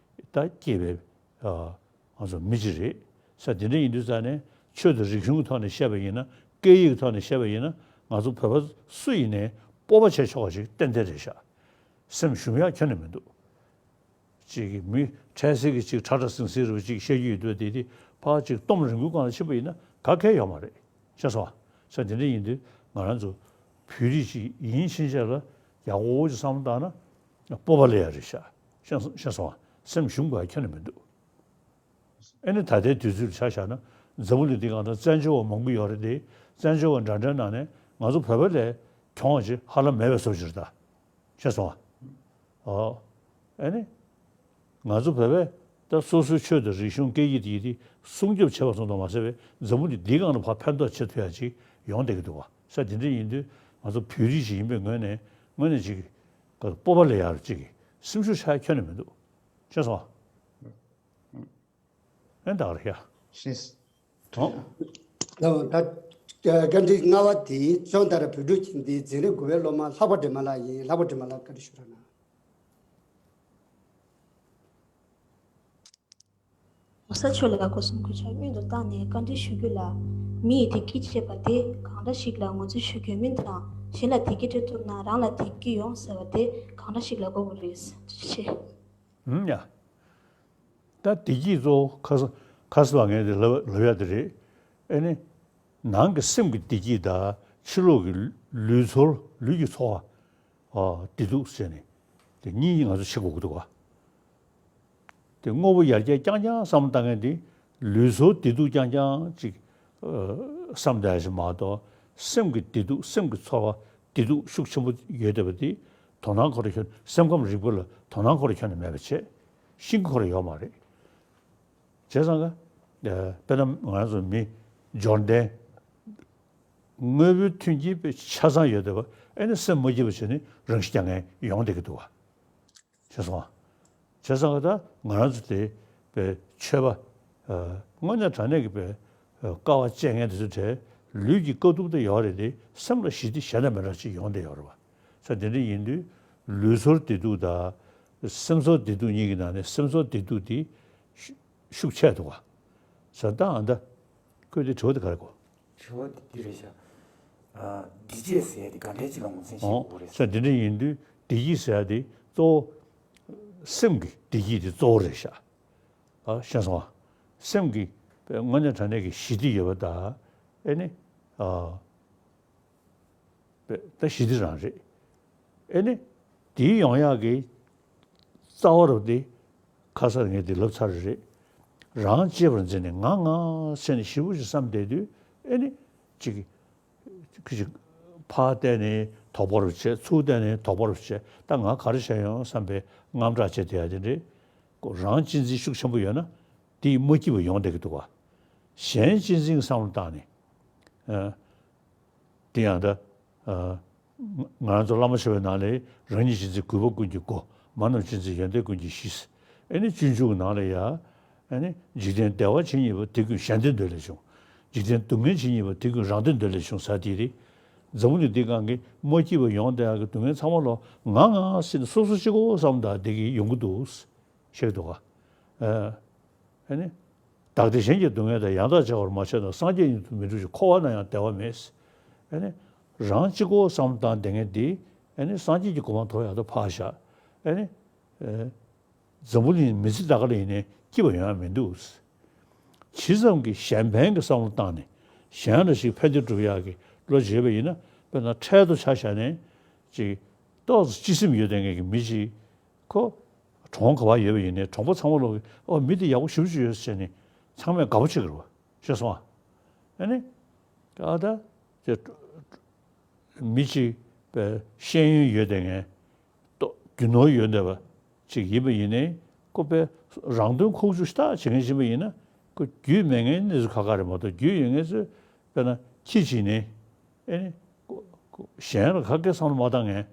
ད་སྐྱེས་པའི་ཨ་ང་ཚོ་མི་ཅིག་རེད། ས་དེ་འདྲ་ཡིན་དུས་ཙང་ནས་ཆོས་དང་རིག་གཞུང་གི་ཐོག་ནས་བཤད་པ་ཡིན་ན། སྐད་ཡིག་གི་ཐོག་ནས་བཤད་པ་ཡིན་ན། ང་ཚོ་བོད་པ་སུ་ཡིན་ནའི་སྤོབས་པ་བྱེད་ཆོག་པ་ཞིག་ཏན་ཏན་རེད་ཤག་སེམས་ཞུམ་ཡག་ཁྱོན་ནས་མི་འདུག་ཅིག་གི་མི་འཕྲལ་སེལ་གྱི་ཅིག་ཁྲ་ཁྲ་ཟིང་ཟིང་རེ་བ་ཅིག་བཤད་རྒྱུ་ཡོད་དུས། དེ་དེ་ཕར་ཅིག་གཏོང་རིང་པོའི་སྒང་ལ་ཕྱིན་པ་ཡིན་ན་ག་གེ་ཡོད་མ་རེད། ཤེས་སོང་ཨ། ས་དེ་འདྲ་ཡིན་དུས་ང་རང་ཚོ་བོད་རིགས་ཅིག་ཡིན་ཕྱིན་ཆད་ལ་ཡག་པོ་ཅིག་བསམ་བློ་བཏང་ན་སྤོབས་པ་སླེབས་ཡག་རེད་ཤག་ཤེས་སོང་ཤེས་སོང་ཨ། སེམས་ཞུམ་དགོས་ཡག་ཁྱོན་ནས་མི་འདུག་ཨེ་ནི་ད་ལྟའི་དུས་ཚོད་ཆ་བཞག་ན་འཛམ་བུ་གླིང་འདིའི་སྒང་ལ་བཙན་བྱོལ་བ་མང་པོ་ཡོད་རེད་དེ། བཙན་བྱོལ་བ་འདྲ་འདྲའི་ནང་ནས་ང་ཚོ་བོད་པ་ལས་གྱོང་བ་ཅིག་ཧ་ལམ་མེད་པའི་བཟོ་ཅིག་རེད་ད། ཤེས་སོང་ཨ། ཨོ། ཨེ་ནི། ང་ཚོ་བོད་པས་ད་སོ་སོའི་ཆོས་དང་རིག་གཞུང་སྐད་ཡིག་དེ་ཡིན་དེ་སྲུང་སྐྱོབ་བྱེད་པ་ཙམ་དུ་མ་ཟད་པའི་འཛམ་བུ་གླིང་འདིའི་སྒང་ལ་ཕར་ཕན་ཐོགས་བྱེད་ཐུབ་ཡག་ཅིག་ཡོང་བསྡད་ཀྱི་འདུག་བ། ས་དེ་འདྲ་ཡིན་དུས་ང་ཚོ་བོད་རིགས་ཤིག་ཡིན་པའི་ངོས་ནས་ངོས་ནས་ཅིག་སྤོབས་པ་སླེབས་ཡག་ཅིག་སེམས་ཤུགས་ཆག་ཡག་ཁྱོན་ནས་མི་འདུག་ཤེས་སོང་ཨ། ཨེ་ད་ག་རེད་ཤག་ཤེས། ཨོ། ད་ད་བཀའ་འདྲི་ལྔ་པ་དེ་ཅོང་ཏ་ར་བོད་ཕྲུག་ཅིག་འདི་འཛིན་རིམ་དགུ་པའི་སློབ་མ་ལྷག་པ་སྒྲོལ་མ་ལགས་ཡིན། ལྷག་པ་སྒྲོལ་མ་ལགས་བཀའ་འདྲི་ཞུ་རོགས་གནང་། ༸གོང་ས་མཆོག་ལ་སྐུ་གསུང་གུས་ཕྱག་སྔོན་དུ་བཏང་ནས་བཀའ་འདྲི་ཞུ་རྒྱུ་ལ། མི་ཡིས་བདེ་སྐྱིད་ཅེས་པ་དེ་གང་འདྲ་ཞིག་ལ་ངོས་འཛིན་ཞུ་དགོས་མིན་དང་། གཞན་ལ་བདེ་སྐྱིད་སྤྲད་ཐུབ་ན་རང་ལ་བདེ་སྐྱིད་ཡོང་ཟེར་བ་དེ་གང་འདྲ་ཞིག་ལ་གོ་དགོས་རེད། ཐུགས་རྗེ་ཆེ། ཨུམ་ཡ། ད་བདེ་སྐྱིད་གཙོ་བོ་ཁ་ས་ཁ་ས་བ་ངས་དེ་ལབ་ལབ་ཡ་དེ་རེད། ཨེ་ནི། ནང་གི་སེམས་ཀྱི་བདེ་སྐྱིད་དང་ཕྱི་ལོགས་ཀྱི་ལུས་ཚོར་ལུས་ཀྱི་ཚོར་བ། ཨ། བདེ་སྡུག་ཟེར་ནས་དེ་གཉིས་ང་ཚོ་ཕྱེ་དགོས་ཀྱི་འདུག་ག་དེ་དངོས་པོ་ཡར་རྒྱས་རྐྱང་རྐྱང་བསམ་བློ་བཏང་མཁན་དེ་ལུས་ཚོར་བདེ་སྡུག་རྐྱང་རྐྱང་ཅིག་ཨ། བསམ་བསྡད་ཡ་ཞིག་མ་གཏོགས། སེམས་ཀྱི་བདེ་སྡུག་སེམས་ཀྱི་ཚོར་བ་བདེ་སྡུག་ཤུགས་ཆེན་པོ་ཡོད་བསྡད་པ་དེ་དོ་སྣང་ཁོ་རང་ཁྱོན། སེམས་ཁམས་རིག་པ་ལ་དོ་སྣང་ཁོ་རང་ཁྱོན་ནས་མེད་པ་བྱས། ཤེས་ཀྱི་ཁོ་རང་ཡོད་མ་རེད། བྱས་ཙང་ཀ་ཨ། དཔེར་ན་ང་རང་ཚོ་མི་འབྱོར་ལྡན། དངོས་པོའི་མཐུན་རྐྱེན་དཔེ་ཆ་ཚང་ཡོད་བསྡད་པ། ཨེ་ནི་སེམས་མ་སྐྱིད་པ་བྱས་ནས་རང་ཤི་རྐྱང་ངན་ཡོང་བསྡད་ཀྱི་འདུག་བ། ཤེས་སོང་ཨ། བྱས་ཙང་ད་ང་རང་ཚོ་དེ་བའི་ཆོས་པ། ཨ། དངོས་གནས་དྲང་གནས་ཀྱི་བའི་དཀའ་བ་སྤྱད་མཁན་དེ་ཚོ་གྲས་ལུས་ཀྱི་དཀའ་སྡུག་དེ་ཡོད་རེད་དེ། སེམས་ལ་ཞི་བདེ་གཞན་དང་མི་འདྲ་ཅིག་ཡོང་བསྡད་ཡོད་རེད་བ། ས་དེ་འདྲ་ཡིན་དུས་ལུས་ཚོར་བདེ་སྡུག་དང་སེམས་ཚོར་བདེ་སྡུག་གཉིས་ཀྱི་ནང་ནས་སེམས་ཚོར་བདེ་སྡུག་དེ་ཤུགས་ཆེ་འདུག་བ། ས་ད་ཨ་ད་ཁོས་དེ་དྲི་བ་དེ་ག་རེ་གོ་དྲི་བ་འདི་འདི་རེད་ཤག་ཨ། བདེ་སྐྱིད་ཟེར་ཡ་དེ་ག་འདྲའི་ཅིག་ལ་ངོས་འཛིན་བྱེད་ཨོ། དགོས་རེད། ས་དེ་འདྲ་ཡིན་དུས་བདེ་སྐྱིད་ཟེར་ཡ་དེ་གཙོ་བོ་སེམས་ཀྱི་བདེ་སྐྱིད་དེ་གཙོ་བོ་རེད་ཤག་ཨ། ཤེས་སོང་ཨ། སེམས་ཀྱི་དངོས་གནས་དྲང་གནས་ཀྱི་ཞི་བདེ་ཡོད་པ་དང་། ཨེ་ནི། ཨ། ད་ཞི་བདེ་རང་རེད། ཨེ་ནི། དེའི་ཡོང་ཡག་གི་རྩ་བ་རུ་དེ་ཁ་སང་ངས་དེ་ལབ་ཚར་རེད། རང་གཅེས་པར་འཛིན་ནས་ང་ང་ཟེར་ནས་ཞེ་པོ་ཅིག་བསམ་བསྡད་དུས། ཨེ་ནི། ཅིག་ཅིག་ཕར་བལྟས་ནས་དོགས་པ་རུ་བྱས། ཚུར་བལྟས་ནས་དོགས་པ་རུ་བྱས། ད་ང་ག་རེ་བྱས་ཡོང་བསམ་པའི་དངངས་སྐྲག་བྱས་བསྡད་ཡ་དེ་རེད། ཁོ་རང་གཅེས་འཛིན་ཤུགས་ཆེན་པོ་ཡོད་ན་དེ་མ་སྐྱིད་པ་ཡོང་བསྡད་ཀྱི་འདུག་ག་གཞན་གཅེས་འཛིན་བསམ་བློ་བཏང་ནས། ཨ། དེ་ཡང་ད། ཨ། ང་རང་ཚོ་བླ་མ་མཆོད་པའི་ནང་ལ། རང་ཉིད་གཅེས་འཛིན་གུས་པ་ཀུན་གྱི་སྒོ། མ་རྣམས་གཅེས་འཛིན་ཡོན་ཏན་ཀུན་གྱི་གཞི། ཨེ་ནི་སྤྱོད་འཇུག་གི་ནང་ལ་ཡ། ཨེ་ནི་འཇིག་རྟེན་བདེ་བ་ཇི་སྙེད་པ། དེ་ཀུན་གཞན་དོན་འདོད་ལས་བྱུང་། འཇིག་རྟེན་སྡུག་བསྔལ་ཇི་སྙེད་པ། དེ་ཀུན་རང་དོན་འདོད་ལས་བྱུང་ཟེར་དེ་རེད། འཛམ་བུ་གླིང་འདིའི་སྒང་གི་མ་སྐྱིད་པ་ཡོང་བསྡད་ཡག་གི་སྡུག་བསྔལ་ཚང་མ་ལོ་ང་ང་ཟེར་ནས་སོ་སོ་གཅིག་པོ་བསམ་བློ་བཏང་བསྡད་ཀྱི་ཡོང་གི་འདུག་བཤད་ཀྱི་འདུག་ག་ཨ། ཨེ་ནི། བདག་བདེ་གཞན་གྱི་སྡུག་བསྔལ་དང་། ཡང་དག་བྱ་བར་མ་བྱས་ན། སངས་རྒྱས་ཉིད་དུ་མི་འགྲུབ་ཅིང་། འཁོར་བ་ན་ཡང་བདེ་བ་མེད། ཨེ་ནི། རང་གཅིག་པོ་བསམ་བློ་བཏང་བསྡད་མཁན་འདི། ཨེ་ནི། སངས་རྒྱས་ཀྱི་གོ་འཕང་ཐོབ་ཡག་ཏུ་ཕར་བཞག་ཨེ་ནི། ཨེ། འཛམ་བུ་གླིང་མི་ཚེ་ད་ག་ལ་ཡིན་ནའི་སྐྱིད་པ་ཡོང་ཡག་མི་འདུག་ཇི་ཙམ་གྱིས་གཞན་ཕན་གྱི་བསམ་བློ་བཏང་ནས་གཞན་ལ་ཞིག་ཕན་བདེ་སྒྲུབ་ཡག་གི་བློ་བྱེད་པ་ཡིན་ན། དཔེར་ན་འཕྲལ་དུ་ཆ་བཞག་ནས་ཅིག་ཏོག་ཙམ་སྤྱི་སེམས་ཡོད་བསྡད་མཁན་གྱི་མི་ཅིག་ཁོ་གྲོང་ག་པར་ཡོད་པ་ཡིན་ནའི་གྲོང་པ་ཚང་མ་ལོག་གིས། ཨོ། མི་དེ་ཡག་པོ་ཞེ་པོ་ཅིག་ཡོད་ཟེར་ནས་ཚང་མས་དགའ་པོ་བྱེད་ཀྱི་རེད་པ། ཤེས་སོང་ཨ། ཨ་ནི། ཨ། ད་དེ་མི་གཅིག་པའི་ཤེས་ཡོན་ཡོད་བསྡད་མཁན། ཏོ་རྒྱུ་ནོར་ཡོད་བསྡད་པ་ཅིག་ཡིན་པ་ཡིན་ནའི། ཁོ་པའི་རང་དོན་ཁུག་ཀྱོག་ཞེ་དྲག་བྱེད་མཁན་ཡིན་པ་ཡིན་ན། ཁོ་རྒྱུས་མེད་མཁན་གནས་ཚུལ་ཁག་ཁག་རེད་མ་གཏོགས། རྒྱུས་ཡོད་མཁན་ཚོས་དཔེར་ན་ཁྱི་བྱིན་ནས་ཨེ་ནི་ཁོ་ཁོ་གཞན་ལ་ག་གེ་བསམ་བློ་མ་བཏང་མཁན་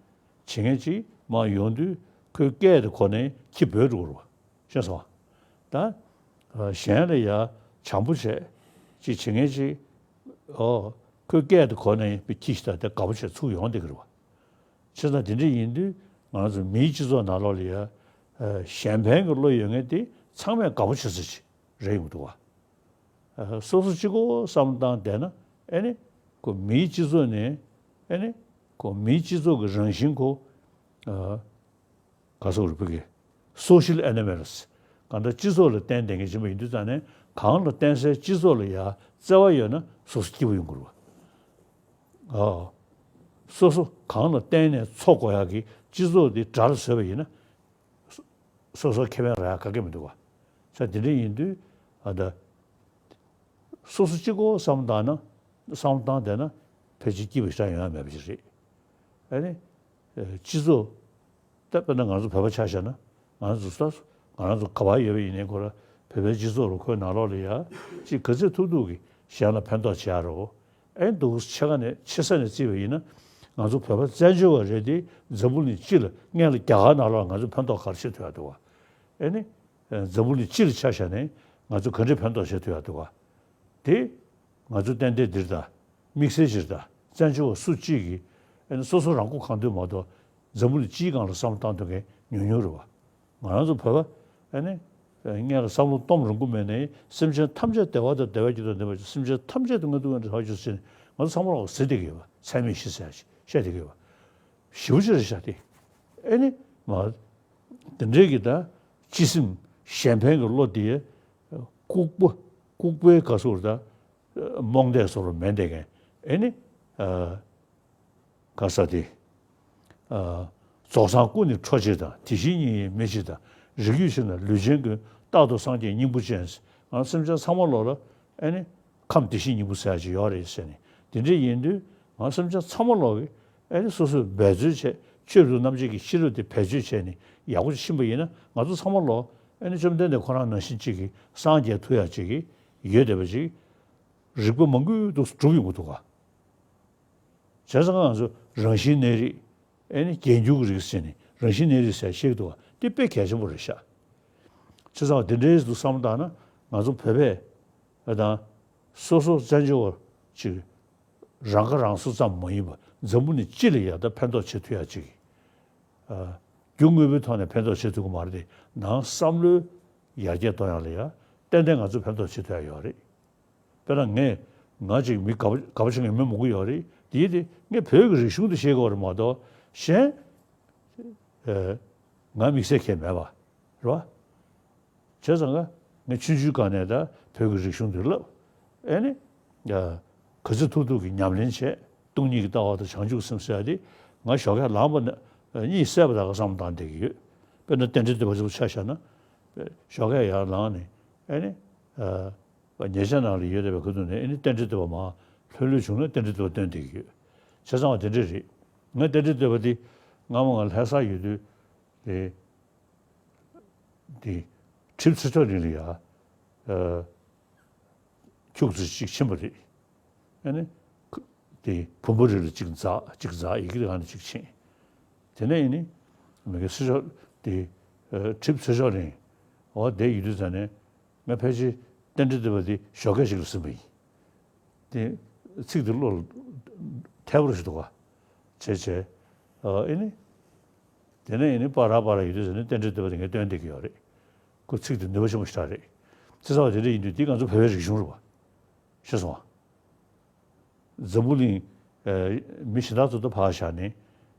བྱེད་མཁན་ཅིག་མར་ཡོང་དུས་ཁོའི་སྐད་དེ་གོ་ནས་ཁྱི་བོས་འགྲོ་གི་རེད་བ། ཤེས་སོང་བ། ད་གཞན་ལ་ཡ་བྱམས་པོ་བྱས་ཅིག་བྱེད་མཁན་ཅིག་ཨོ། ཁོའི་སྐད་དེ་གོ་ནས་ཁྱི་ཞིག་ད་དེ་དགའ་པོ་བྱས་ཚུར་ཡོང་བསྡད་ཀྱི་རེད་བ། བྱས་ཙང་དེ་འདྲ་ཡིན་དུས་ང་རང་ཚོ་མིའི་སྤྱི་ཚོགས་ནང་ལོགས་ལ་ཡ་གཞན་ཕན་གྱི་བློ་ཡོད་མཁན་དེ་ཚང་མས་དགའ་པོ་བྱེད་ས་ཅིག་རེད་ཡོང་གི་འདུག་བ། སོ་སོ་གཅིག་པོ་བསམ་བློ་བཏང་བསྡད་ན་ཨེ་ནི་ཁོ་མིའི་སྤྱི་ཚོགས་ནས་ཨེ་ནི་ཁོ་མིའི་སྤྱི་ཚོགས་ཀྱི་རང་བཞིན་ཁོ་ག་སོགས་རུ་བུ་གི་social animals། གང་ལྟར་སྤྱི་ཚོགས་ལ་བརྟེན་བསྡད་མཁན་ཅིག་ཡིན་པ་ཡིན་དུས་ཙང་ནས། གང་ལ་བརྟེན་སའི་སྤྱི་ཚོགས་ལ་ཡ་བརྩེ་བ་ཡོད་ན་སོ་སོ་སྐྱིད་པོ་ཡོང་གི་རེད་བ། ཨ། སོ་སོ་གང་ལ་བརྟེན་ནས་འཚོ་དགོས་ཡག་གི་སྤྱི་ཚོགས་འདི་དགྲ་ལ་བཟོས་པ་ཡིན་ན། སོ་སོ་ཁེ་ཕན་རག་ཡག་ག་གེ་མི་འདུག་བ། ས་དེ་འདྲ་ཡིན་དུས་ཨ་ད། སོ་སོ་གཅིག་པོ་བསམ་བློ་བཏང་ན། བསམ་བློ་བཏང་བསྡད་ན་ཕལ་ཆེར་སྐྱིད་པ་ཞེ་དྲག་ཡོང་ཡ་མེད་པ་ཞིག་རེད། ཨ་ནི། ཨ། སྤྱི་ཚོགས། ད་དཔེར་ན་ང་ཚོ་བོད་པ་ཆ་བཞག་ན། ང་ཚོ་ས་ང་རང་ཚོ་ག་པར་ཡོད་པ་ཡིན་ནའི་ཁོ་ར་བོད་པའི་སྤྱི་ཚོགས་རུ་ཁོའི་ནང་ལོགས་ལ་ཡ་ཅིག་ག་ཚོད་ཐུབ་ཐུབ་ཀྱིས་གཞན་ལ་ཕན་ཐོགས་བྱེད་ཡ་རོ། ཨེ་འདུག་ཆེ་ཁ་ནས་ཆེ་ས་ནས་བརྩིས་པ་ཡིན་ན། ང་ཚོ་བོད་པ་བཙན་བྱོལ་བ་རེད་དེ། འཛམ་བུ་གླིང་སྤྱི་ལ་སྔོན་ལ་རྒྱ་གར་ནང་ལོགས་ང་ཚོ་ཕན་ཐོགས་ག་རེ་བྱེད་ཐུབ་ཡ་འདུག་བ། ཨེ་ནི། འཛམ་བུ་གླིང་སྤྱི་ལ་ཆ་བཞག་ནས་ང་ཚོ་ག་འདྲས་ཕན་ཐོགས་བྱེད་ཐུབ་ཡ་འདུག་བ། དེ་ང་ཚོ་ཏན་ཏན་འདིར་དང་དམིགས་བསལ་ཕྱིར་དང་བཙན་བྱོལ་བ་སུ་གཅིག་གིས་ཨེ་ནི་སོ་སོ་རང་མགོ་གང་ཐོན་མ་གཏོགས་འཛམ་བུ་གླིང་སྤྱིའི་སྒང་ལ་བསམ་བློ་བཏང་ཐུབ་མཁན་ཉུང་ཉུང་རེད་བ། ང་རང་ཚོ་བོད་པ་ཨེ་ནི་སྔོན་ལ་བསམ་བློ་གཏོང་རུང་གི་མེད་ནའི། སེམས་ཅན་ཐམས་ཅད་བདེ་བ་དང་བདེ་བར་གྱུར་ཏོ་འདི་མ་ཅིག་སེམས་ཅན་ཐམས་ཅད་དུ་མངོན་དུ་མངོན་དུ་ཧ་གྱུར་ཟེར་ནས་ང་ཚོ་ཚང་མ་ལོག་ཟེར་བསྡད་ཀྱི་ཡོད་པ། ཚད་མེད་བཞི་ཟེར་ཡ་ཞིག་བཤད་བསྡད་ཀྱི་ཡོད་པ། ཞེ་པོ་ཅིག་རེད་ཤག་དེ། ཨེ་ནི་མ། དེ་འདྲའི་གི་ད་སྤྱི་སེམས་གཞན་ཕན་གྱི་བློ་དེ་ལྐུགས་པ། ལྐུགས་པའི་ག་སོགས་ད་རྨོངས་དད་སོགས་ལ་མེད་བསྡད་མཁན། ཨེ་ནི། ཨ། ག་ས་དེ། ཨ། རྫོགས་སངས་སྐུ་ནི་འཕྲོག་བྱེད་དང་། དེ་བཞིན་ཉིད་ཡིན་མི་བྱེད་དང་། རིགས་རྒྱུད་ཕྱིར་ན་ལུས་ཅན་ཀུན། རྟག་ཏུ་སངས་རྒྱས་སྙིང་པོ་ཅན། ང་སེམས་ཅན་ཚང་མ་ལོག་ལ་ཨེ་ནི་ཁམས་དེ་བཞིན་སྙིང་པོ་ཟེར་ཡ་ཅིག་ཡོད་རེད་ཟེར་ནས། དེ་འདྲ་ཡིན་དུས་ང་སེམས་ཅན་ཚང་མ་ལོག་གིས་ཨེ་ནི་སོ་སོས་འབད་རྩོལ་བྱས། ཆོས་རབ་ཏུ་རྣམ་འབྱེད་ཀྱི་ཤེས་རབ་དེ་བེད་སྤྱོད་བྱས་ནས་ཡག་པོ་ཞིག་ཕྱིན་པ་ཡིན་ན། ང་ཚོ་ཚང་མ་ལོག་ཨེ་ནི་བཅོམ་ལྡན་འདས་ཁོ་རང་ནང་བཞིན་གཅིག་གིས་སངས་རྒྱས་ཐུབ་ཡག་ཅིག་གི་ཡོད་བསྡད་པ་ཅིག་རིགས་པ་མང་པོའི་ཐོག་གྲུབ་ཡོང་གི་འདུག་ག། བྱས་ཙང་ང་ཚོ་རང་བཞིན་གནས་རིགས། ཨེ་ནི་རྒྱས་འགྱུར་གྱི་རིགས་ཟེར་ནས་རང་བཞིན་གནས་རིགས་ཟེར་བཤད་ཀྱི་འདུག་བ། དེ་དཔེ་གལ་ཆེན་པོ་རེད་ཤག། བྱས་ཙང་དེ་འདྲའི་འདུག་བསམ་བློ་བཏང་ན། ང་ཚོ་བོད་པས་ཨ་དང་སོ་སོ་བཙན་བྱོལ་བ་ཅིག་རང་ཁ་རང་གསོ་ཙམ་མ་ཡིན་པར་འཛམ་བུ་གླིང་སྤྱི་ལ་ཡང་ད་ཕན་ཐོགས་བྱེད་ཐུབ་ཡག་ཅིག། ཨ། རྒྱུ་དངོས་པོའི་ཐོག་ནས་ཕན་ཐོགས་བྱེད་ཐུབ་ཀྱི་མ་རེད་དེ། ནང་བསམ་བློའི་ཡར་རྒྱས་གཏོང་ཡག་ལ་ཡང་ཏན་ཏན་ང་ཚོས་ཕན་ཐོགས་བྱེད་ཐུབ་ཡག་ཡོད་རེད། དཔེར་ན་ངས། ང་ཅིག་མི་དགའ་པོ་དགའ་པོ་བྱེད་མཁན་མི་མང་པོ་ཡོད་རེད། དེ་ཡིན་དུས་ངས་བོད་ཀྱི་རིག་གཞུང་དེ་ཤེས་དགོས་རེད་མ་གཏོགས་གཞན། ཨེ། ང་དམིགས་བསལ་གང་ཡང་མེད་པ་རེད་བ། བྱས་ཙང་ང་ངས་ཆུང་ཆུང་སྒང་ནས་ད་བོད་ཀྱི་རིག་གཞུང་དེ་བསླབ། ཨེ་ནི། ཨ། ག་ཚོད་ཐུབ་ཐུབ་ཀྱིས་ཉམས་ལེན་བྱས། སྟོང་ཉིད་ཀྱི་ལྟ་བ་དང་བྱང་ཆུབ་སེམས་ཟེར་ཡ་དེ་ང་ཞོགས་ཀས་ལངས་པ་ནས་གཉིད་སད་པ་དང་བསམ་བློ་བཏང་བསྡད་ཀྱི་ཡོད། དཔེར་ན་རྟེན་འབྲེལ་འདོད་པ་ཚོ་ཆ་བཞག་ན། ཞོགས་ཀས་ཡར་ལངས་ནས་ཨེ་ནི། ཨ། ཉལ་ཆས་ནང་ལ་ཡོད་བསྡད་པའི་ཁ་ཐུག་ནས་ཨེ་ནི་རྟེན་འབྲེལ་འདོད་པ་མར་ལྷོད་ལྷོད་བྱུང་ན་རྟེན་འབྲེལ་འདོད་པ་བཏོན་བསྡད་ཀྱི་ཡོད། བྱས་ཙང་བ་དེ་འདྲ་རེད། ང་རྟེན་འབྲེལ་འདོད་པ་དེ་སྔ་མོ་ང་ལྷ་ས་ཡོད་དུས་དེ། དེ། གྲིབ་ཚེ་མཆོག་གླིང་ལ་ཡ། ཨ། ཁྱུག་ཙམ་ཅིག་ཕྱིན་པ་རེད། ཨ་ནི། ཁ། དེ་བུམ་པ་རི་ལ་གཅིག་འཛེགས། གཅིག་འཛེགས། ཡི་གེ་གང་ནས་གཅིག་ཕྱིན། དེ་ནས་ཡིན་ནི། མི་དགེ་ཚེ་མཆོག་དེ། ཨ། གྲིབ་ཚེ་མཆོག་གླིང་། འོ་དེ་ཡོད་དུས་ཙ་ནས་ང་ཕལ་ཆེར་རྟེན་འབྲེལ་འདོད་པ་དེ་ཞོགས་ཀས་ཤིག་ལ་ཟིན་པ་ཡིན། དེ་ཚིག་དེ་བློ་ལ་འཐད་པོ་ཞིག་འདུག་ག། བྱས་བྱས། ཨ། ཨེ་ནི། དེ་ནས་ཨེ་ནི་པ་ར་པ་ར་ཡོད་དུས་ཙ་ནས་རྟེན་འབྲེལ་འདོད་པ་དེ་ངས་བཏོན་བསྡད་ཀྱི་ཡོད་རེད། ཁོ་ཚིག་དེ་ནུས་པ་ཆེན་པོ་ཞེ་དྲག་རེད། བྱས་ཙང་བ་དེ་འདྲ་ཡིན་དུས་འདི་ང་ཚོ་བོད་པའི་རིག་གཞུང་རེད་བ། ཤེས་སོང་ང་། འཛམ་བུ་གླིང་། ཨ། མི་གཞན་དག་ཚོ་ད་ཕར་བཞག་ནས།